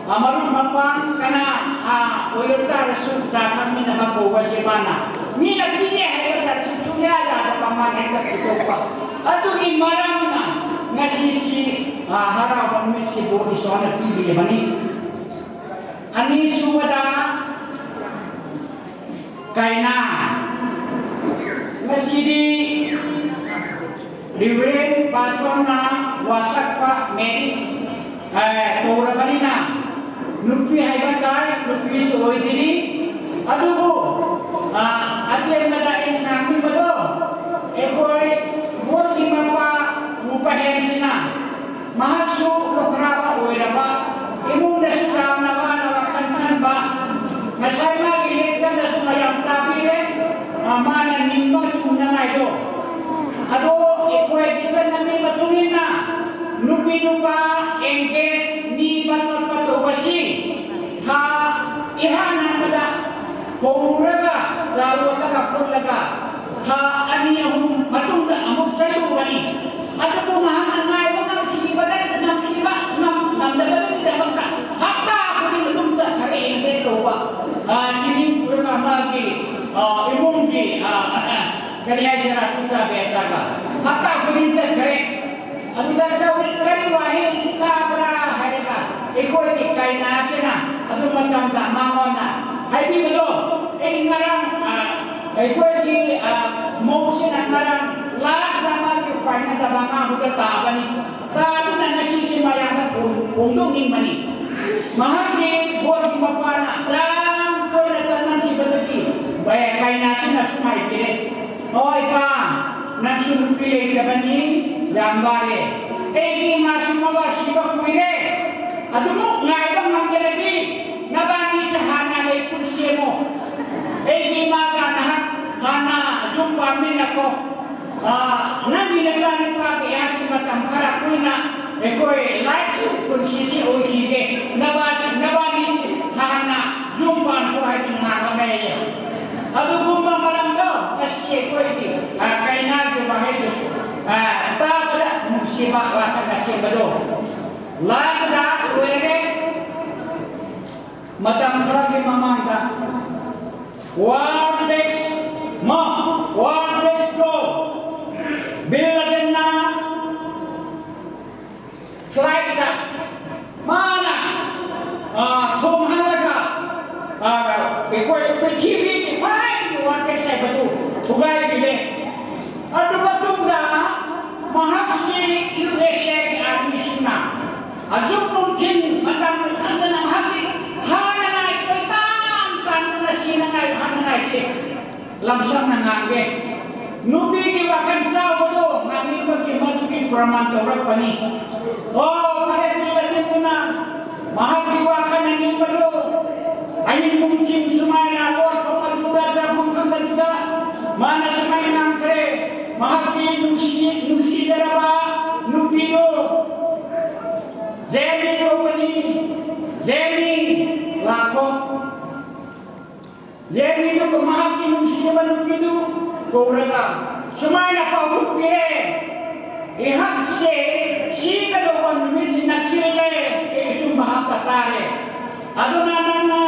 Amaru mapang kana, ah, oyo ta rasu ta kami na mako wa se mana. Ni na pi ye hai ta su su ya ya ta pa ma ne ta su to pa. Atu ni maram na, ngasi si, ah, hara wa mi si bo ni so na pi ye mani. Ani su wa da, Kaina. Ngasi di Reverend Pastor na wasak pa marriage, eh, pura bani na. Nupi hai batai, nupi suoi diri. Adubu, ah, ati ang madain na ang bado. Ehoi, buat di mapa, mupahen sina. Mahak su lokraba oiraba, imum da su damnaba, naba khan khan ba. Masai ma gi lecture da su mayam tabi le, amana nimba tu na ngai do. Ado, ikoi gi chan na mi matungin na, nupi nupa, engage, ni batot bato basi. Kha, iha na mada. Hou laga, jalo laga, phun laga, kha ani ahum matungda amuk chalu bani. Atu ko maha angai ba ngam ki ba da ngam ki ba ngam ngam da ba da ba da. Hapta khudin lum cha khare in be to ba. Ah, chini pura ma ki, ah, imung ki, ah, kari ai sara tu cha be ta ka. Hapta khudin cha khare. ꯑꯗꯨꯗ ꯀꯔꯤ ꯋꯥꯍꯩ ꯇꯥꯕ꯭ꯔꯥ ꯍꯥꯏꯔꯒ, ꯑꯩꯈꯣꯏꯒꯤ ꯀꯩꯅꯥꯁꯤꯅ ꯑꯗꯨ ꯃꯇꯝꯗ ꯃꯉꯣꯟꯗ ꯍꯥꯏꯕꯤꯕꯗꯣ, ꯑꯩ ꯉꯔꯥꯡ, ꯑ, ꯑꯩꯈꯣꯏꯒꯤ, ꯑ, ꯃꯧꯁꯤꯅ ꯉꯔꯥꯡ ꯂꯥꯁꯇ ꯃꯥꯒꯤ ꯐꯥꯏꯅꯦꯜꯗ ꯃꯉꯥ ꯈꯛꯇ ꯇꯥꯕꯅꯤ꯫ ꯇꯥꯗꯨꯅ ꯉꯁꯤꯁꯤ ꯃꯌꯥꯝꯗ ꯐꯣꯡ-, ꯐꯣꯡꯗꯣꯛꯅꯤꯡꯕꯅꯤ꯫ ꯃꯍꯥꯛꯀꯤ ꯕꯣꯔꯒꯤ ꯃꯄꯥꯅ ꯌꯥꯝ ꯇꯣꯏꯅ ꯆꯠꯅꯈꯤꯕꯗꯒꯤ ꯀꯩꯅꯥꯁꯤꯅ ꯁꯨꯝ ꯍꯥꯏꯕꯤꯔꯦ, "ꯑꯣ ꯏꯄꯥ, ꯅꯪꯁꯨ ꯅꯨꯄꯤ ꯂꯩꯇꯕꯅꯤ, ꯌꯥꯝ ꯋꯥꯔꯦ꯫ ꯑꯩꯒꯤ ꯏꯃꯥꯁꯨ ꯃꯋꯥ ꯁꯤꯕ ꯀꯨꯏꯔꯦ꯫ ꯑꯗꯨꯃꯨꯛ ꯉꯥꯏꯕ ꯉꯝꯗ꯭ꯔꯗꯤ ꯅꯕꯥꯅꯤꯁꯦ ꯍꯥꯟꯅ ꯂꯩꯄꯨꯟ ꯁꯦꯝꯃꯣ꯫ ꯑꯩꯒꯤ ꯏꯃꯥꯒ ꯅꯍꯥꯛ ꯍꯥꯟꯅ ꯌꯨꯝ ꯄꯥꯟꯃꯤꯟꯅꯈꯣ꯫ ꯑꯥ, ꯅꯪꯒꯤ ꯅꯆꯥꯅꯨꯄꯥ ꯀꯌꯥꯁꯤ ꯃꯇꯝ ꯈꯔ ꯀꯨꯏꯅ ꯑꯩꯈꯣꯏ ꯂꯥꯏꯐꯁꯤ, ꯄꯨꯟꯁꯤꯁꯤ ꯑꯣꯏꯈꯤꯒꯦ꯫ ꯅꯕꯥꯁꯤ, ꯅꯕꯥꯅꯤꯁꯤ ꯍꯥꯟꯅ ꯌꯨꯝ ꯄꯥꯟꯈꯣ" ꯍꯥꯏꯗꯨꯅ ꯉꯥꯡꯂꯝꯃꯦ꯫ ꯑꯗꯨꯒꯨꯝꯕ ꯃꯔꯝꯗꯣ ꯉꯁꯤ ꯑꯩꯈꯣꯏꯒꯤ, ꯑꯥ, ꯀꯩꯅꯥꯒꯤ ꯋꯥꯍꯩꯗꯨꯁꯨ, ꯑꯥ, ꯇꯥꯕꯗ ꯅꯨꯡꯁꯤꯕ ꯋꯥꯈꯜ ꯑꯁꯦꯡꯕꯗꯣ꯫ ꯂꯥꯁꯇ ꯂꯣꯏꯔꯦ꯫ ꯃꯇꯝ ꯈꯔꯒꯤ ꯃꯃꯥꯡꯗ World Best ꯃ-, World Best ꯗꯣ ꯕꯤꯟ ꯂꯥꯗꯦꯟꯅ ꯐ꯭ꯂꯥꯏꯠꯇ ꯃꯥꯅ, ꯑ, ꯊꯣꯝꯍꯜꯂꯒ, ꯑ, ꯑꯩꯈꯣꯏ ꯄ꯭ꯔꯤꯊꯤꯕꯤꯒꯤ ꯈ꯭ꯋꯥꯏꯗꯒꯤ World Best ꯍꯥꯏꯕꯗꯨ ꯊꯨꯒꯥꯏꯕꯤꯔꯦ꯫ ꯑꯗꯨ ꯃꯇꯨꯡꯗ ꯃꯍꯥꯛꯀꯤ ꯌꯨ ꯑꯦꯁ ꯑꯦꯒꯤ ꯑꯥꯔꯃꯤꯁꯤꯡꯅ ꯑꯌꯨꯛ ꯅꯨꯡꯊꯤꯜ ꯃꯇꯝ ꯈꯪꯗꯅ ꯃꯍꯥꯛꯁꯤ ꯐꯥꯅꯉꯥꯏ ꯀꯣꯏꯇꯥꯟ ꯇꯥꯟꯗꯨꯅ ꯁꯤꯅꯉꯥꯏ ꯐꯥꯅꯉꯥꯏꯁꯤ ꯂꯝꯁꯪꯅ ꯉꯥꯡꯒꯦ꯫ ꯅꯨꯄꯤꯒꯤ ꯋꯥꯈꯜ ꯆꯥꯎꯕꯗꯣ ꯉꯥꯡꯅꯤꯡꯕꯒꯤ ꯃꯗꯨꯒꯤ ꯄ꯭ꯔꯃꯥꯟ ꯇꯧꯔꯛꯄꯅꯤ꯫ ꯑꯣ, ꯐꯔꯦ, ꯄꯤꯕ ꯅꯤꯡꯕꯅ ꯃꯍꯥꯛꯀꯤ ꯋꯥꯈꯜ ꯑꯅꯤꯡꯕꯗꯨ ꯑꯍꯤꯡ ꯅꯨꯡꯊꯤꯜ ꯁꯨꯃꯥꯏꯅ ꯂꯣꯠꯐꯝ ꯑꯗꯨꯗ, ꯆꯥꯐꯝ ꯈꯪꯗꯕꯤꯗ ꯃꯥꯅ ꯁꯨꯃꯥꯏꯅ ꯉꯥꯡꯈ꯭ꯔꯦ꯫ ꯃꯍꯥꯛꯀꯤ ꯅꯨꯡꯁꯤ-, ꯅꯨꯡꯁꯤꯖꯔꯕ ꯅꯨꯄꯤꯗꯨ ꯖꯦꯃꯤ ꯀꯧꯕꯅꯤ꯫ ꯖꯦꯃꯤ, ꯂꯥꯛꯈꯣ꯫ ꯖꯦꯃꯤꯗꯨ ꯃꯍꯥꯛꯀꯤ ꯅꯨꯡꯁꯤꯖꯕ ꯅꯨꯄꯤꯗꯨ ꯀꯧꯔꯒ ꯁꯨꯃꯥꯏꯅ ꯄꯥꯎꯈꯨꯝ ꯄꯤꯔꯦ, "ꯑꯩꯍꯥꯛꯁꯦ ꯁꯤꯒꯗꯧꯕ ꯅꯨꯃꯤꯠꯁꯤ ꯅꯛꯁꯤꯜꯂꯦ, ꯑꯩꯁꯨ ꯃꯍꯥꯛꯀ ꯇꯥꯔꯦ꯫ ꯑꯗꯨꯅ ꯅꯪꯅ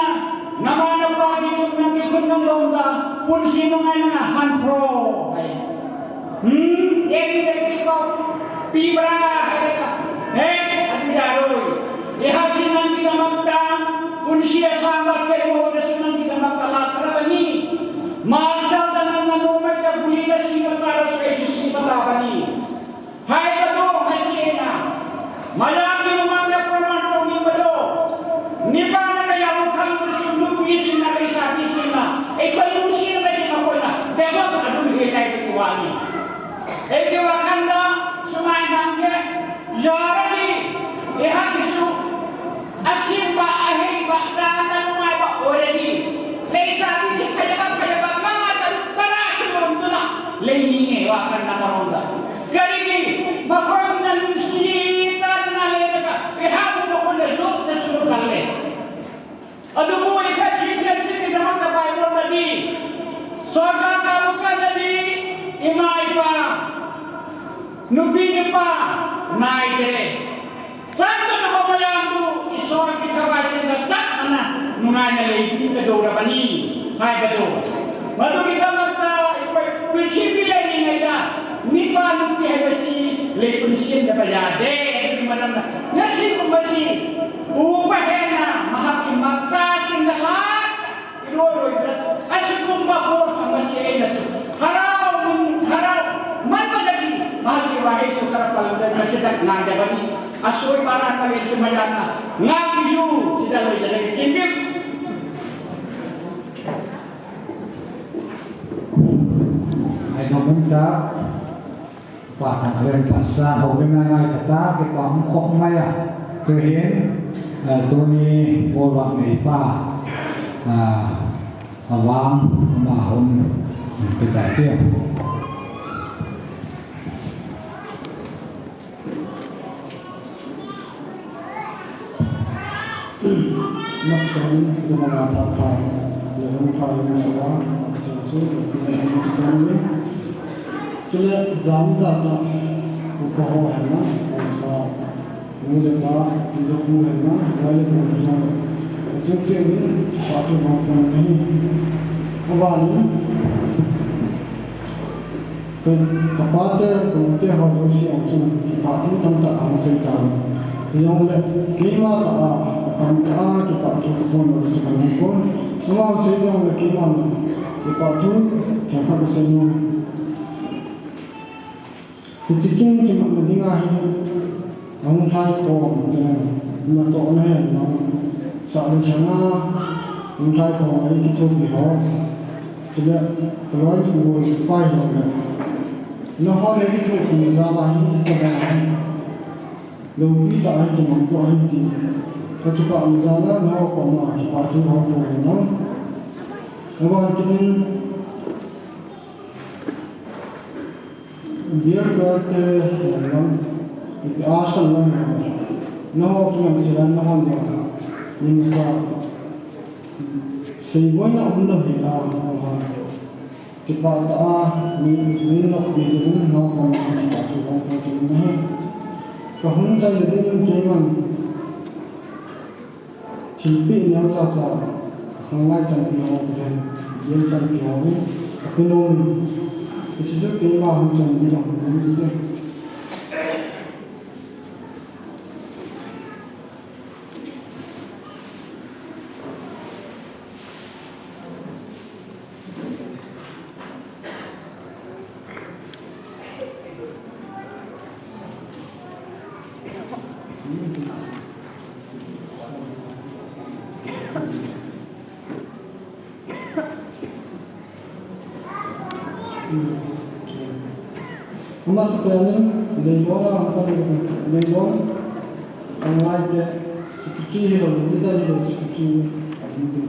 ꯅꯃꯥ ꯅꯄꯥꯒꯤ ꯌꯨꯝ, ꯅꯪꯒꯤ ꯈꯨꯟ ꯅꯪꯂꯣꯝꯗ ꯄꯨꯟꯁꯤ ꯅꯨꯡꯉꯥꯏꯅ ꯍꯟꯈ꯭ꯔꯣ" ꯍꯥꯏ꯫ ꯎꯝ, ꯑꯦ, ꯃꯤꯅ ꯀꯔꯤ ꯄꯥꯎ ꯄꯤꯕ꯭ꯔꯥ ꯍꯥꯏꯔꯒ, "ꯍꯦ, ꯑꯗꯨ ꯌꯥꯔꯣꯏ꯫ ꯑꯩꯍꯥꯛꯁꯤ ꯅꯪꯒꯤꯗꯃꯛꯇ ꯄꯨꯟꯁꯤ ꯑꯁꯥꯡꯕ ꯀꯦꯟꯕ ꯑꯣꯏꯔꯁꯨ ꯅꯪꯒꯤꯗꯃꯛꯇ ꯂꯥꯛꯀꯗꯕꯅꯤ꯫ ꯃꯥꯔꯇꯜꯗ ꯅꯪꯅ ꯅꯣꯡꯃꯩꯗ ꯒꯨꯂꯤꯗ ꯁꯤꯕ ꯇꯥꯔꯁꯨ ꯑꯩꯁꯨ ꯁꯤꯕ ꯇꯥꯕꯅꯤ" ꯍꯥꯏꯕꯗꯣ ꯉꯁꯤ ꯑꯩꯅ ꯃꯌꯥꯝꯒꯤ ꯃꯃꯥꯡꯗ ꯄ꯭ꯔꯃꯥꯟ ꯇꯧꯅꯤꯡꯕꯗꯣ, ꯅꯤꯄꯥꯅ ꯀꯌꯥꯃꯨꯛ ꯈꯪꯂꯕꯁꯨ ꯅꯨꯄꯤꯁꯤꯡꯅ, ꯂꯩꯁꯥꯕꯤꯁꯤꯡꯅ, ꯑꯩꯈꯣꯏ ꯅꯨꯡꯁꯤꯅꯕꯁꯤ ꯃꯈꯣꯏꯅ ꯗꯦꯚꯜ ꯑꯗꯨꯝ ꯍꯦꯜꯂꯦ ꯍꯥꯏꯕꯒꯤ ꯋꯥꯅꯤ꯫ ꯑꯩꯒꯤ ꯋꯥꯈꯜꯗ ꯁꯨꯃꯥꯏꯅ ꯍꯪꯒꯦ, ꯌꯥꯔꯗꯤ ꯑꯩꯍꯥꯛꯀꯤꯁꯨ ꯑꯁꯦꯡꯕ ꯑꯍꯩꯕ ꯌꯥꯝꯅ ꯅꯨꯡꯉꯥꯏꯕ ꯑꯣꯏꯔꯗꯤ ꯂꯩꯁꯥꯕꯤꯁꯤ ꯐꯖꯕ ꯐꯖꯕ ꯃꯉꯥ ꯇꯔꯨꯛ ꯇꯔꯥ ꯁꯨꯔꯝꯗꯨꯅ ꯂꯩꯅꯤꯡꯉꯦ ꯋꯥꯈꯜ ꯑꯃꯔꯣꯝꯗ꯫ ꯀꯔꯤꯒꯤ? ꯃꯈꯣꯏꯅ ꯅꯨꯡꯁꯤ ꯆꯥꯟꯅꯅ ꯂꯩꯔꯒ ꯑꯩꯍꯥꯛꯄꯨ ꯃꯈꯣꯏꯅ ꯌꯣꯛꯆꯁꯅꯨ ꯈꯜꯂꯦ꯫ ꯑꯗꯨꯕꯨ ꯑꯩꯈꯣꯏ ꯈ꯭ꯔꯤꯁꯇꯤꯌꯟꯁꯤꯡꯒꯤꯗꯃꯛꯇ ꯕꯥꯏꯕꯜꯗꯗꯤ ꯁ꯭ꯋꯔꯒ ꯀꯥꯕ ꯀꯥꯟꯗꯗꯤ ꯏꯃꯥ ꯏꯄꯥ, ꯅꯨꯄꯤ ꯅꯨꯄꯥ ꯅꯥꯏꯗ꯭ꯔꯦ꯫ ꯆꯠꯀꯗꯕ ꯃꯌꯥꯝꯗꯨ ꯏꯁꯣꯔꯒꯤ ꯊꯋꯥꯏꯁꯤꯡꯒ ꯆꯞ ꯃꯥꯟꯅ ꯅꯨꯡꯉꯥꯏꯅ ꯂꯩꯕꯤꯒꯗꯧꯔꯕꯅꯤ ꯍꯥꯏꯕꯗꯨ꯫ ꯃꯗꯨꯒꯤꯗꯃꯛꯇ ꯑꯩꯈꯣꯏ ꯄ꯭ꯔꯤꯊꯤꯕꯤ ꯂꯩꯔꯤꯉꯩꯗ ꯅꯨꯄꯥ ꯅꯨꯄꯤ ꯍꯥꯏꯕꯁꯤ ꯂꯩꯄꯨꯟ ꯁꯦꯝꯗꯕ ꯌꯥꯗꯦ꯫ ꯑꯗꯨꯒꯤ ꯃꯔꯝꯅ ꯉꯁꯤꯒꯨꯝꯕꯁꯤ ꯎꯕ ꯍꯦꯟꯅ ꯃꯍꯥꯛꯀꯤ ꯃꯆꯥꯁꯤꯡꯗ ꯂꯥꯁꯇ ꯏꯔꯣꯏ ꯂꯣꯏꯕꯗ ꯑꯁꯤꯒꯨꯝꯕ ꯕꯣꯔ ꯐꯪꯕꯁꯤ ꯑꯩꯅꯁꯨ ꯍꯔꯥꯎ-, ꯍꯔꯥꯎꯃꯟꯕꯗꯒꯤ ꯃꯍꯥꯛꯀꯤ ꯋꯥꯍꯩꯁꯨ ꯈꯔ ꯄꯜꯂꯒ ꯃꯁꯤꯗ ꯉꯥꯡꯖꯕꯅꯤ꯫ ꯑꯁꯣꯏ ꯑꯔꯥꯟ ꯄꯔꯦꯡꯁꯨ ꯃꯌꯥꯝꯅ ꯉꯥꯛꯄꯤꯌꯨ꯫ ꯁꯤꯗ ꯂꯣꯏꯖꯔꯒꯦ꯫ Thank you. Hai, nong mun ta. Pa Thanglen Pastor, houin ngai ngai tah tah, kipa um khop mai a. Tuhin, eh, tuni bol vang neipa, eh, avang, ama hon, eh, pe tai tiu. Master, ina na pa pa, ya hung pa ina sa wa, cha chu, ina master ni. Chule jam ta ta, upa ho hai na, sa, nu le pa, ina pu hai na, wa le pu hai na. Chu chu ni, pa chu ma pa ni. Ko ba ni. Ka pate, ka nute ho jouse a chun kipah thu tamtah ahung sei tai. Hijongle keima tah a, ka kam tah a kipah thu ka phondoh chu ka hung pon. Ama sei jongle keiman kipah thu themkhat ka sei nom. Hiche kin kimatna dinga hi ahung lhaikhom te, natohna hen lang, sah le lhanga hung lhaikhom a eikithopi ho, chule ka loi ka gol ka pai ho le, nahon eikithopi jal a hi, hitabang a hi loupi tah a hi kimang toh ahi ti ka kipah jal a nangho koma kipah thu kahin phon nom. Aban kit in, Beer, beer te, lang, ipi a san lang, nangho kingansea nahon dia, nimsa seiboina umlou hi a, kipah tah a, mi, mi nok pi jing in, nangho koma kipah thu kahin phon nom ahi. Ka hun chaina dingin keiman thilpeh neocha cha, khanglai chanpi ho, len, len chanpi ho hi, ka pe nom in, hiche chu keima hun chanpi jong ka pe nom in. Amasapen in, Leilon a hung kal in, Leilon, khanglai te, secretary hilou, leader hilou, secretary, admin te.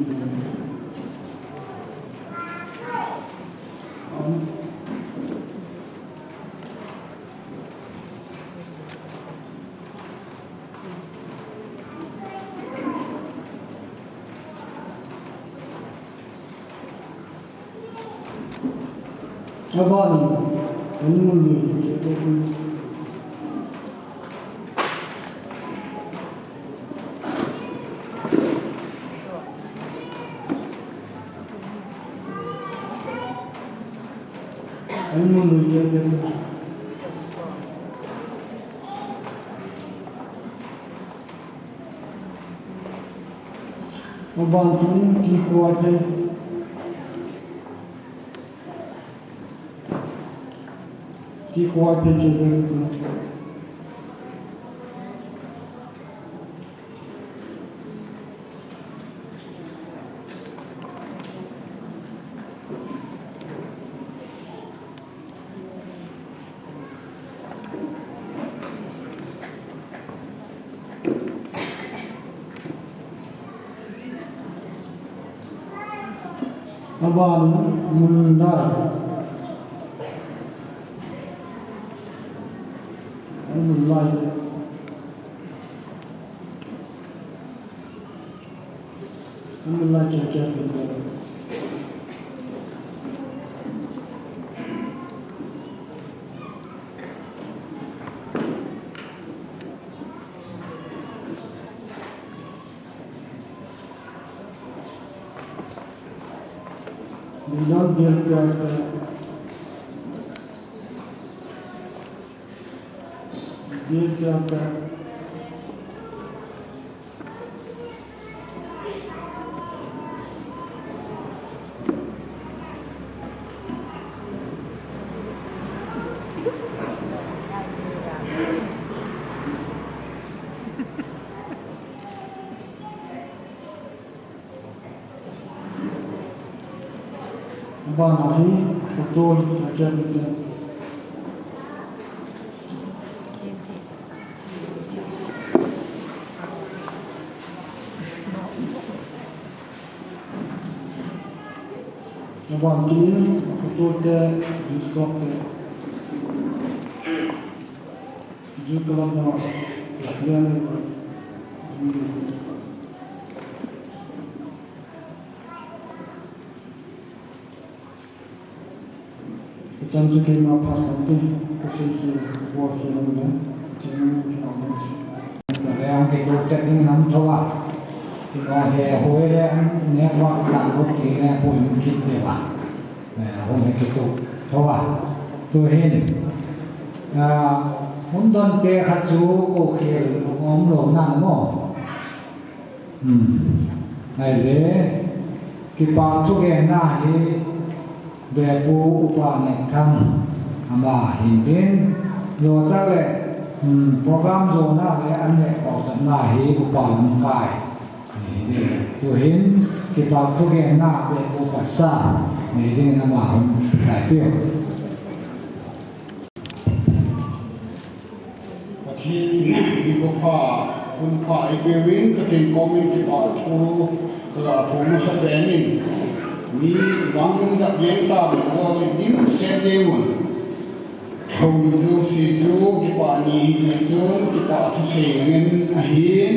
Aban in, an mun lui. An mun lui kei kei. Aban tun ti kho a phei. Ti kho a phei kei kei. Aban mun lai. Aban mun lai. Amun lai kei kei kei. Bilang biar biar. Biar biar biar. Bana hi photo hi ka kya kya. Aban kit in photo te, youth club te. Youth club na president. Kachan chu keima phat khat te, kasei hi, bol hi lou le, keima hi lou le. Kale ang kituh chet ding nam tho a. Kino he hoi le ang network download ti le pui mun kit te ba. Eh, hung he kituh tho a. Tuhin, ah, hun donte khat chu kou khel umlou nan mo. Hmm. Ahile, kipa thugenna hi Bepu Upa Nehthang ama hin tin, jotah le, hmm, program jona le an le pauchatna hi Upa Lamkai. Tuhin, kipa thugenna Bepu Pastor, nei dingin ama hung tai tiu. Pathen in, mi ko pha, hun pha, i pe win, ka tin comment ki pa thu, ka la thu mo sa pe min. Mi bang da bien ta, mi ko si dim se de won. Houlim jouse chu, kipa ni hi chun, kipa thusei nangin ahin,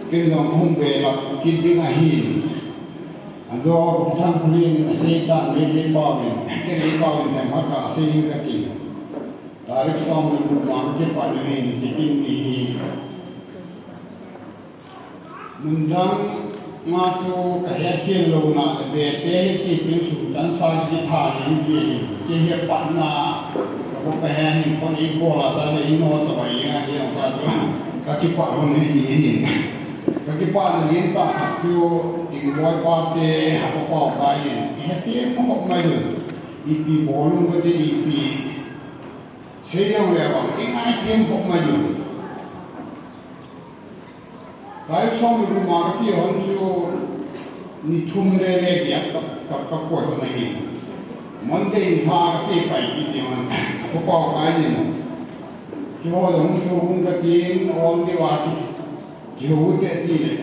ken jong hung be la, kit ding ahin. Ajo, Thangphulin in asei tan, mi le pa min, ken le pa min, them hat ka sei ka tin. Tarik som le gup ma ka kipat u hi, ni chikin ni hi. Mun dang nga chu ka het khel lou na le be te hi chi tin sum tan sa ji tha ni hi. Ki he pat na ka ko ka he ni phone i bol a ta le i no cha bai ya ni ka chu ka kipat hon hi ni hi. Ka kipat na lin ta khat chu Tingboi pa te ha ko pau kai in. He ti mo ko mai lu. Ipi bol lung ka te ipi. Sei jong le bang, i ngai thiem khop mai u. Tarik som le gup ma ka che hon chu ni thum le le dia ka, ka, ka koi hon ahi. Monday ni tha ka che pai kit hon. Ka pau kai in. Keiho jong chu hung ka tin, om di va ti. Kihou te ti le.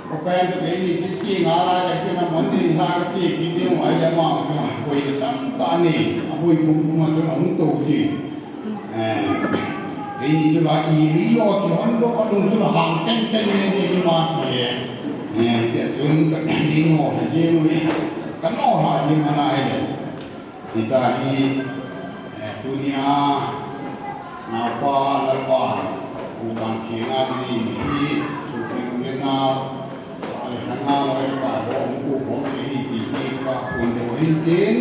Ko pen to ke ni ti chi nga la ya ke na mon ni la ka chi ki ni wa ya ma chu boi le tam ta ni. A boi kum kum ma chu hung to ji. Eh. Ke ni chu la i ri lo ki hon lo ka lung chu la hang ten ten ni ni ni ma ti he. Eh, te chun ka ni no ha ji mu. Ka no ha ji ma na he le. Hita hi, eh, tunia, napa, lalpa, ubang khinga ni hi, supi uvena, sa le thanga loi pa ho, ku ho ni hi, ti hi, pa, kun do hin tin,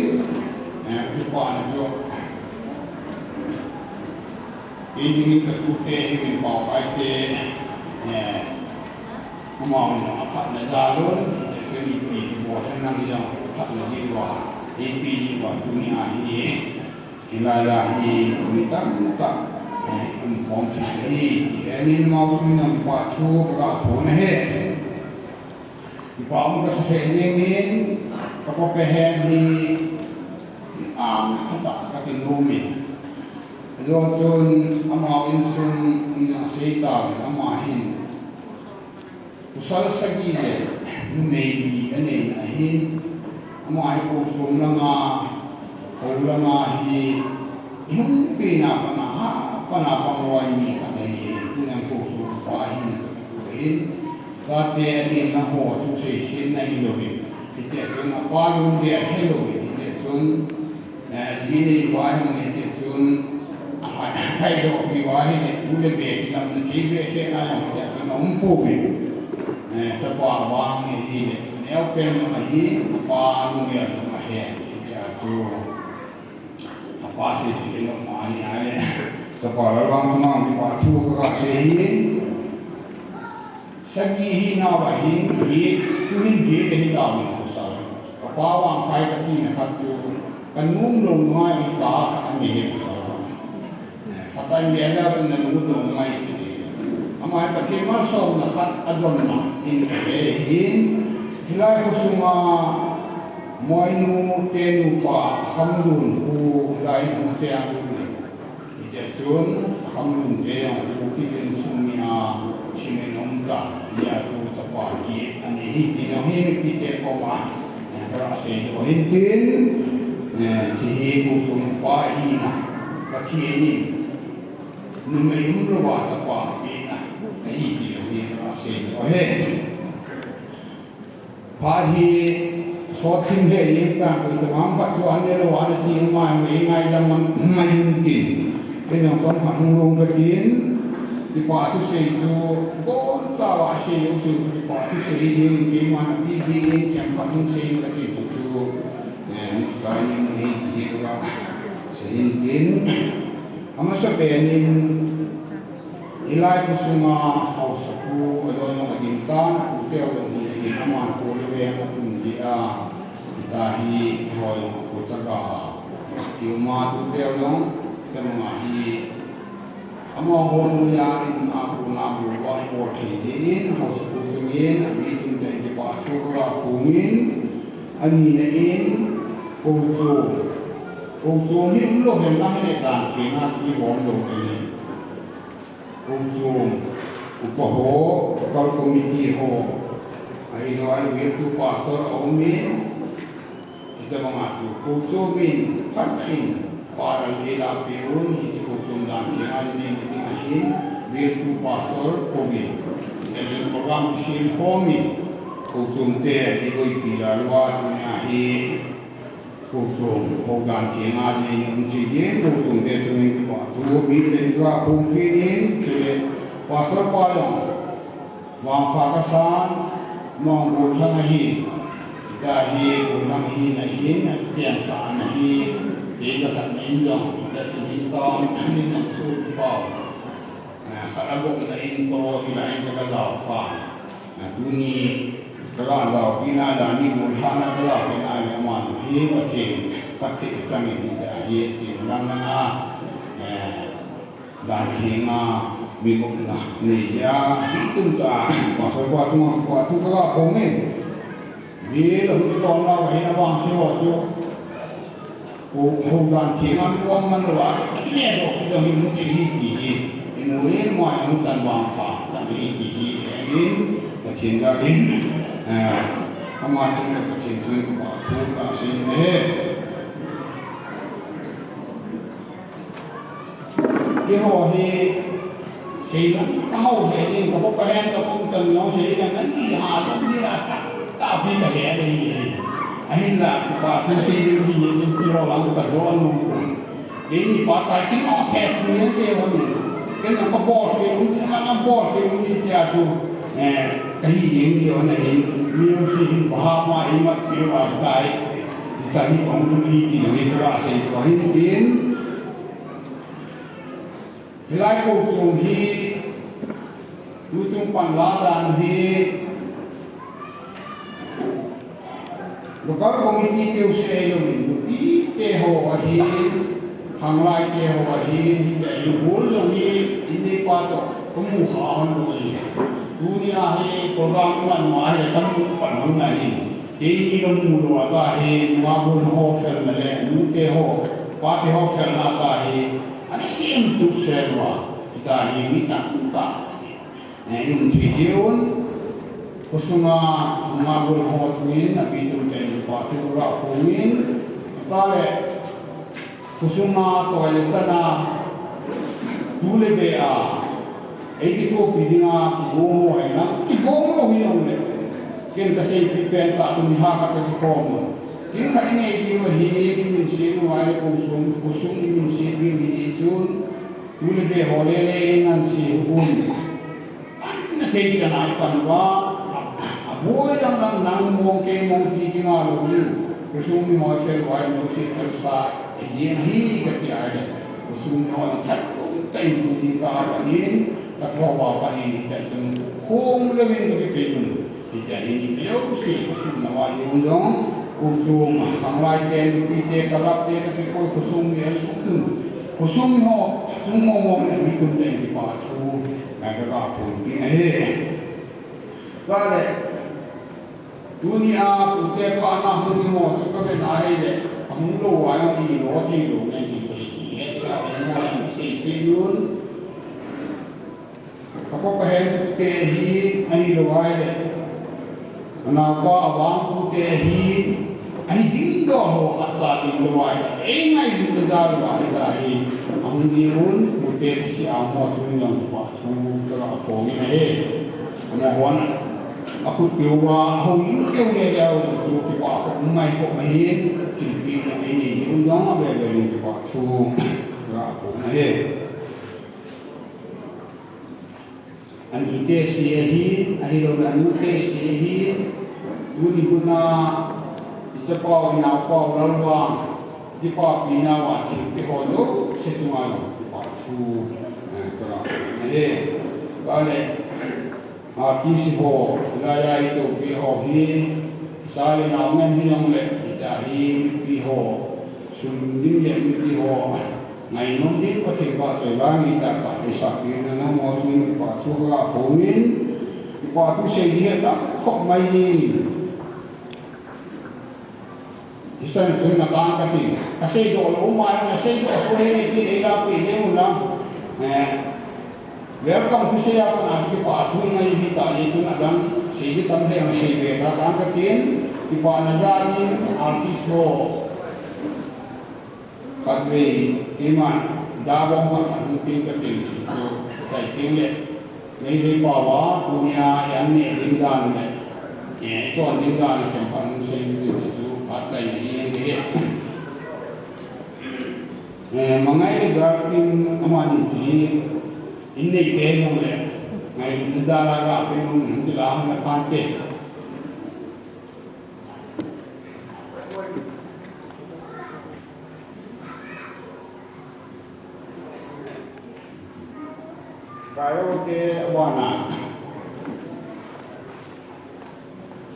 eh, tu pa na jo. Kei dingin ka tute hi min pau kai te, eh, amau in a phatna jal un, te chun ipi ti bol hen lang jong a phatna jing uva, ipi jing uva tuni a hi, hilai a hi mi tamtah, eh, um khom thei hi, ti hen in amau chun jong kipa thu ka ga phon ahi. Kipa um ka sa thei jeng in, ka pa Pehen hi, ang khatah ka ti nom in. Ajo chun amau insung in a sei ta in ama hin. Pasal sagi le numei li a neina ahin. Ama hi Pu Sum langa, Pu langa hi, i hung pi na pa na ha, pa na pa ngoi mi ka nei, pu nang Pu Sum pa hin, pu hin. Chate a lianna ho chu seisetna hilou in, hiti chun a pa lung le a helou in, hiti chun, eh, ji nei uva hin, hiti chun, a hai, hai doh pi uva hin, u le be kilamna thei behseh na jong hiti chun a um pouvin. Eh, chapa vang hi, hi le, neo pen jong ahi, a pa lung le a jong ahi, hiti chu. A pa seiset lou ma hi a le. Chapa lal vang chunga kipa thu ka ga sei hi. Sagi hi nau a hin, gi, tu hin gi te hin dau ni kusal. Ka pa vang pai ka ti na khat chu. Ka nom lou ngai cha khat a ni he kusal. Ka tai mi a le tu na lung dong ngai ti ni. Ama hi Pathen malsomna khat a don na in ka he hin. Hilai ko sunga Moinu te nupa Khamlun khu lai hung se a lu ni. Hiti chun Khamlun te jong khu ki insung ni a chin in um ta. Hia chu chapa ki a ni hi ti jong hi mipi te koma. Ka sei doh hin tin. Eh, chi hi Pu Sum pa hi na. Pathen in numei um louva chapa pe na. Ka hi ti jong hi ka sei doh ahi. Phat hi sot thim le jeng tah, koi tamang phat chu an ne lou a, ana chi ma ngai ngai dam man mai un tin. Kei jong chomkhat hung lhung ka tin, kipa thusei chu, boncha a sei u sei chu kipa thusei jeng in, keiman a bi bi in, kiam phat hung sei ka tin chu, eh, sa jeng hi, hi ka. Sehin tin, amasapen in, hilai khosunga haosapu, ajon jong ading tan, apute jong hi ahin, aman kho le veng atum dia, hita hi, hoi, khochaga, kiuma tute jong, kemanga hi, amaho noiya in, apuna bol thei jeh in, haosapu chungin, ami tumtah in kipa thu kaga phongin, anina in, kochom. Kochom hi umlou henlang hile dan thenga kihom lou ahi. Kochom, upa ho, local committee ho, ahilou le virtu pastor aumin, hitobanga chu kochom in, phat in, para lela peun, hiche kochom dan thenga nei ding ahin, virtu pastor kouvin. Hiche program kisem khomin, kochom te, iboipi jalua, tunia hi, kochom, houdan thenga nei um thei jeh in, kochom te chungin kipa thu, miten kaga phongkit in, chule, pastor pa jong, vangpha kasan, mong gollhang ahin, hita hi, gollhang ahin, ahin, asensa ana hi, kei kakhatna in jong, hita chu hin tam, hin am chu kipau. Ah, khat agopna in koro hilai in kaga jao pa. Ah, tuni kaga jaopina dan mi gollhahna kaga jaopina le aman hi Pathen phatthei changin hita hi chin lang langa, eh, dan thenga mi gopna nei a, mi tumtah, pastor pa chunga kipa thu kaga phongin. Mi la hung tong la, ahin avangse ho chu. Ko, houdan thenga mi um man lou a, akile doh, kijong hi mu ti hi ti hi. Imu in, ima in, chan vangpha, chan hi ti hi. Ahin, Pathen jalin, eh, ama chunga Pathen chunga kipa thu kasei ahi. Keiho hi, seilam chu kahao lheh in, kapo kahen kapo chan jong seilam ani ha jong ni a ta, ta pi kahe lheh in. Ahinla, kipa thu sei ding hi, keiho lang kajo nom. Keini pa cha kinoh the thu ni keiho ni. Ken jong kabol kei lou ni, ama jong bol kei lou ni tia chu. Eh, kahi ding ni ona hin, mi jong sei hin, bahama imat piu a tai. Sani kong tu ni ti jong hi kasei tou hin tin. Hilai kochom hi, tuchung pan la dan hi, local committee keu se ahi louvin, nupi te ho ahin, khanglai te ho ahin, hiti ahin, hol jong hi, in neipa toh, kamu kha hon lou ahi. Tunia hi, program man ma hi, kamu pan hon ahi. Keini kamu lou a tahi, nungah bol ho felna le, nute ho, pate ho felna tahi, ana sem tup sem uva, hitahi mi tamtah. Eh, um thei jeh un, khosunga, nungah bol ho chungin, api tum ten, pa thu ra khongin, ta le, Khosunga toile chana, tu le be a, eikithopi dinga, kigong ho ahi na, kigong lou hijongle. Ken kaseipi pen tah chu mi ha khat kakikhom u. Ken khat inei diu ahi, kiminset u ahile khosung, khosung iminset diu ahi chun, tu le be ho lele ingansei un. Ana thei chan a ipan uva, aboi dang dang nang mong kei mong ti kinga lou diu. Khosung miho fel uva, miho se fel sa, ijeng ahi kati ahile. Khosung miho in that lou tah in tuni ka pan in, ka tho uva pan in, hita chun khong lou in kakipei un. Hita hin ipi jouse khosung na uva hi un jong, khosung, khanglai te, nupi te, kalap te, kakipoi khosung mi asung un. Khosung miho, chung mong mong in mi tum te in kipa thu. Ngai ka ka phun pi na he. Kale, tunia pute pha na hung ni ho chu ka ve na hile, ahung lou a jong i lo thei lou ngai ti thei ti he sa, i mo la mi sei che nun. Ka pa pa hen pute hi, ahilou a hile. Anaopa avang pute hi, ahi ding doh ho khat cha ding lou a hile. Ei ngailut na jal uva hita hi, ahung ji un, pute thase a mo chu jong pa. Thu ka la phong in ahi. Amahon, akhut keu a, ahung in keu le le, chu kipa khop mai khop ahi, thilpeh jong einei hi un jong ave ve in kipa thu ka la phong ahi. Anite se ahi, ahilou le anute se ahi, tuni hun a, ichapau, inaopau, Lalvang, Kipapina uva thilpeh ho jouse chunga jong kipathu, eh, kala. Eh, kale, ah, P C ho, hilaiya itopi ho hi, cha le nao ngen hijongle, hitia hi mipi ho, sunding le mipi ho, ngainom ding Pathen vahchoi lang hitah a, hisapi nana mo chun kipathu kaga phong in, kipathu sei ding hi atam khop mai in. Hichan chun natang katin. Kaseidoh lou ma, naseidoh soh hih in tin eilahpeh jeng un lang. Eh, welcome to sei a pat a chu kipathu ngai hita, hichun adang sei ding tam lheh a sei ve ta tang katin. Kipana jal in artist ho. Khatvei, keiman, da bom khat khat hung peng katin, chu, chai peng le. Meitei pao a, tunia, i an neh ding dan le, eh, chon ding dan le, themkhat hung sei ding chu, phat chaina hi, hi. Eh, Mangai le Zarkim, amani chi, in nei te jong le, ngailutna jal a ga, peng hung, hung kila hung na phan te. Kayo te abana.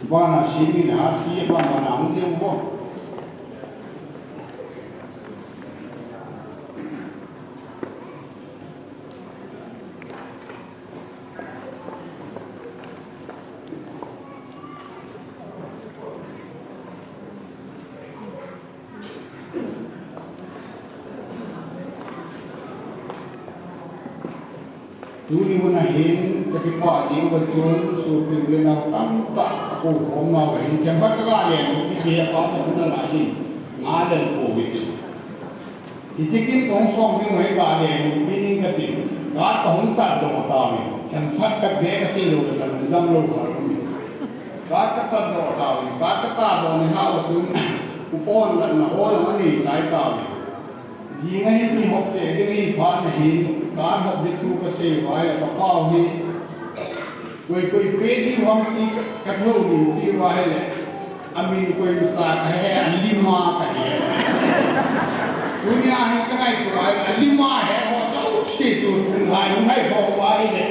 Abana simi na si abana na hung te ubo. Tuni hun a hin, kakipah diu va chun, sopi u le nao tamtah, akou khom nau va hin, themkhat kaga len u, ti kei a pa mo hun a la hin, nga len pou hi ti. Hiche kin kong som ding u hi ga len u, ti ning katin, card kahung tad doh tauvin, themkhat khat beh kasei lou le kalungdam lou kha lou. Card katad doh tauvin, card katad doh ni hao va chun, coupon latna ho jong anei chai tauvin. Jing a hin mi hop cheh ding ahi phat na hin, card hop ding thu kasei uva ahile, ka pau hi, koi koi pe diu ham ti ka, ka thou min ti uva ahile, amin koi masa kahe, alim a kahe. Tunia hi kangaito uva ahile, alim a he ho jouse chu, tun lai hung hai ho uva ahile,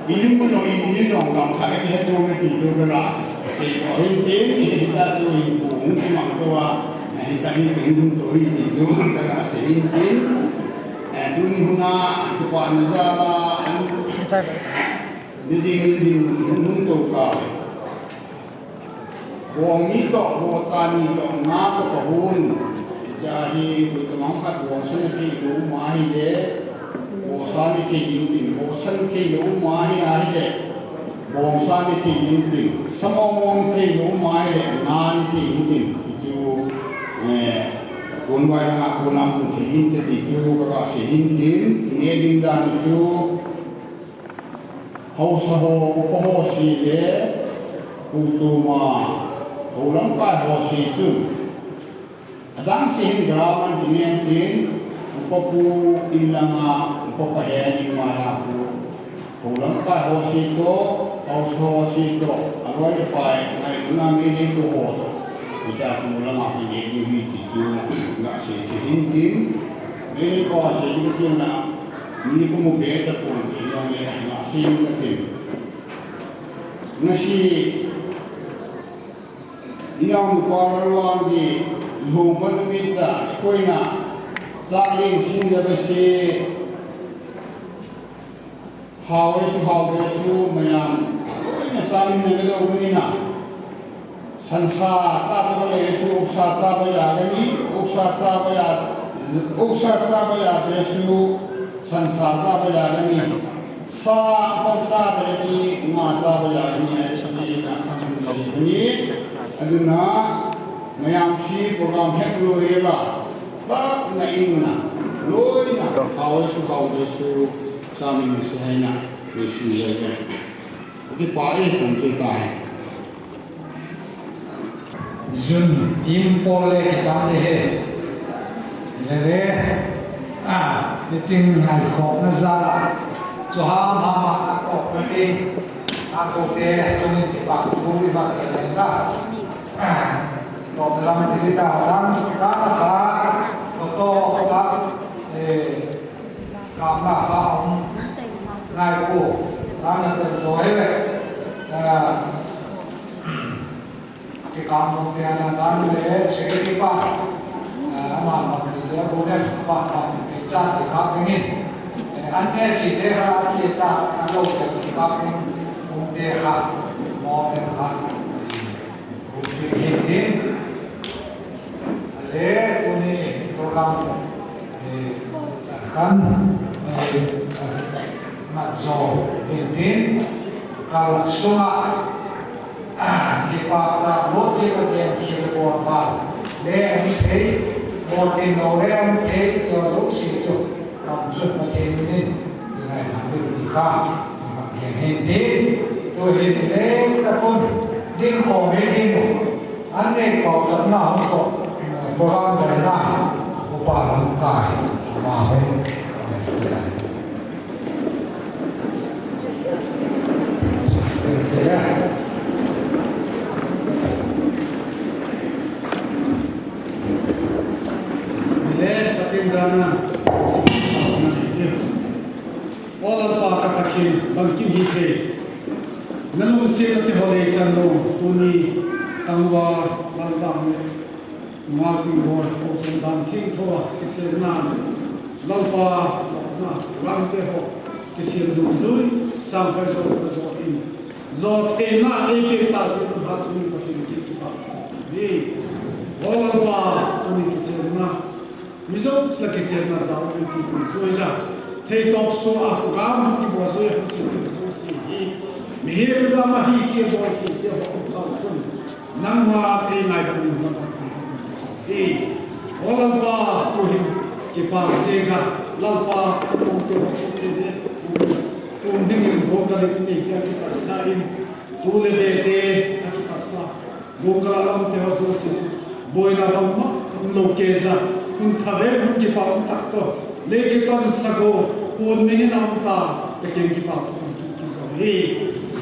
ilim u jong, imin jong, gam khat a kihe chu na ti chu ka ga sei. Sei ko hin tin, hita chu hin pu hung kimang to a, eh, hisa hi tin hung to hi ti chu ka ga sei hin tin. Eh, tuni hun a, kipana jal a, an, ni ding, ni ding, hung, hung to ta. Bong ni to, bocha ni to, nga to kahung. Hiche hi, koi tamang khat bongsa na thei lou um ahile, bosa ni thei ding tin, bosa ni thei lou um ahi ahile, bongsa ni thei ding tin, sa mong mong ni thei lou um ahile, nga ni thei ding tin, ti chu, eh, tunvai langa kona mu thei hinte ti chu, ka ga sei hin tin, neh ding dan chu, haosa ho, upa ho se le, pu choma, hou lamkai ho se chun, adang se hin ground an kinem tin, upa pu in langa, upa pa hen in maiya pu. Hou lamkai ho se toh, haosa ho se toh, aloi le pai, ngailutna Meitei ho toh. Hita chu langa kinem diu hi ti chu, ga sei thei hin tin. Meitei pa sei ding tin na, mi ko mu be ta pon, i jong le, ga sei hin tin. Ngasi, Inao nupa Lalvangdi, lhung pa numit a, koina, chak leng sing le ba se, hao le su, hao le su, mayam, koina sa min na ka do ni na. Sansa cha ba le su, uksa cha ba ya ga ni, uksa cha ba ya, uksa cha ba ya le su, sansa cha ba ya ga ni. Sa, pau sa, tele ni, nga sa, ba ya ni, hai si, na, ni, ni, aduna, mayam si, program het loi le la, ta, na in na, loi na, hao su, hao su, sa mi ni sa hai na, ni si ya ya. Kipa e san che ta hai. Jun impol le kitam le he. Le le. A, meeting ngai khop na jal a. Chu ham ham a ko meeting. A ko te, chu ni kipa ko ni ba ke le da. A, ko lam ni ta lam ta ta. Toh hi le, ah, kikah nom pian a dan le secretary pa, ah, ama ma ti le bu le pa pa ti cha ti kha ding in. Eh, an ne chi te kha chi ta a lo te kikah ding um te kha mo le kha. Pi hin tin. Ale tuni program, eh, kan, eh, mat zo hin tin. Kal sunga, ah, kipah tah lo che ka gen che ko ba. Le an thei, mo tin lo le an thei, tio lo si chu. Kam chun Pathen in, i ngai na mi ti kha, i mak keng hin ti, tu hin i leng ta kun, ding khom hi ding, an nei pau chan na hong ko, program zai na, upa lam kai, ma hong, Ile, Pathen jana, si, na, ite. O Lalpa ka Pathen, bangkim hithei. Na lungsetna te ho lei chan lou, tuni, tangval, Lalpa me, ngal ting boi, ko chun dan theng thou a, kiselna, Lalpa, Lalpa, lam te ho, kisel dungzui, sang pai zo, ka zo in. Zo theina, ei pe ta che, ha chu ni Pathen kin kipa. Ni, o Lalpa, tuni kichelna, mi jouse la kichelna jao in ti dungzui ja. Thei top so a program hung kibol zui a hung chen te jouse hi. Mihem gam a hi hi bol hi te ho khal chun. Nangma ei ngaidam in nangma ti hi. Hi. O Lalpa, tu hin kipa jeng a. Lalpa, tu kong te ho jouse de. Kum ding in bong ka le ni nei te a kipatsa in. Tu le be te a kipatsa. Bung kala lam te ho jouse chu. Boina bang ma, hung lo kei ja. Hung tha ve, hung kipa um tak to. Le kiton sa go, hun minin a um ta, te ken kipa to um tu ti jo hi.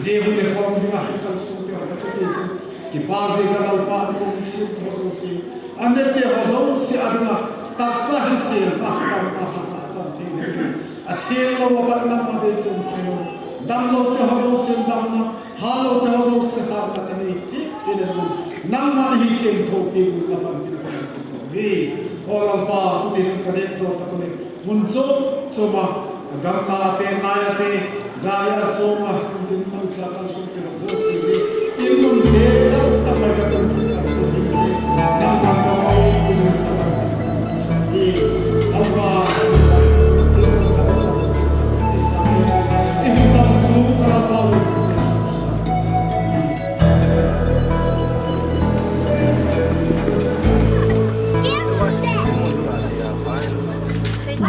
Je hun le khom ding a, hung kal sung te ho chu ti chu. Kipa je ka Lalpa, hung sim te ho jouse. An ne te ho jouse a ding a, taksa hi se, na kam na tha na chan te ne. A theng lo a bat na ma de chung khen. Dam lo te ho jouse dam na. Hal lo te ho jouse hatna ka nei cheh thei le lou. Nangma na hi theng thou pi gu na pan pi na pan ti chou hi. O Lalpa, chuti chun ka det chou ta ko le. Mun chom chom a, gam na te, nai a te, gari a chom a, engine mang cha kal sung te ho jouse le. In mun te, dam dam mai ka tung tin kal sung le. Nangma ka mo le, pi gu na pan pi na pan ti chou hi. Lalpa,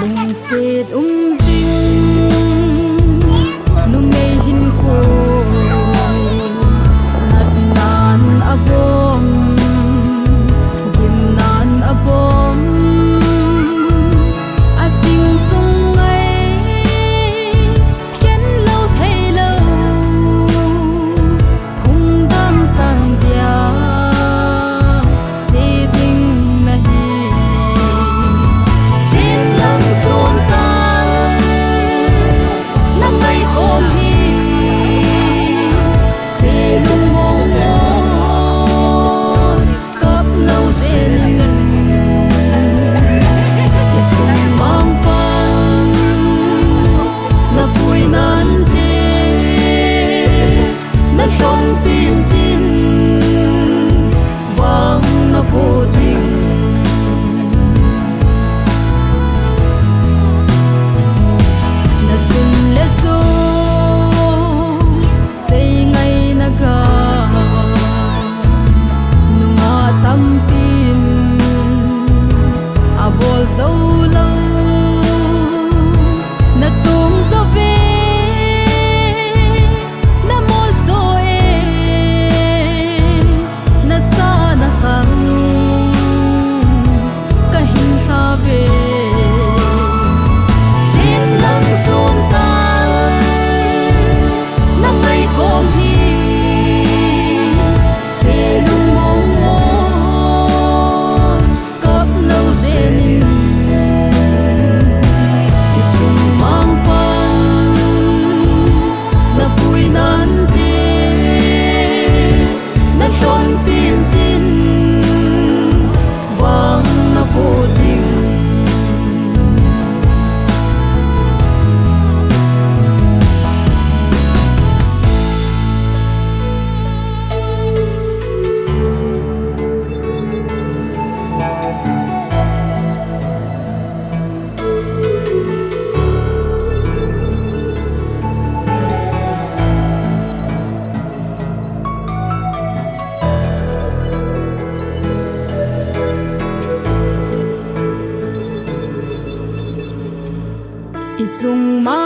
Lungset um jing, numei hinkho, natnan abom, gimnan abom, asing sung ngai, khen lou thei lou, phung dam chang dia, che ding na hi. Chin lang sun tang Chungma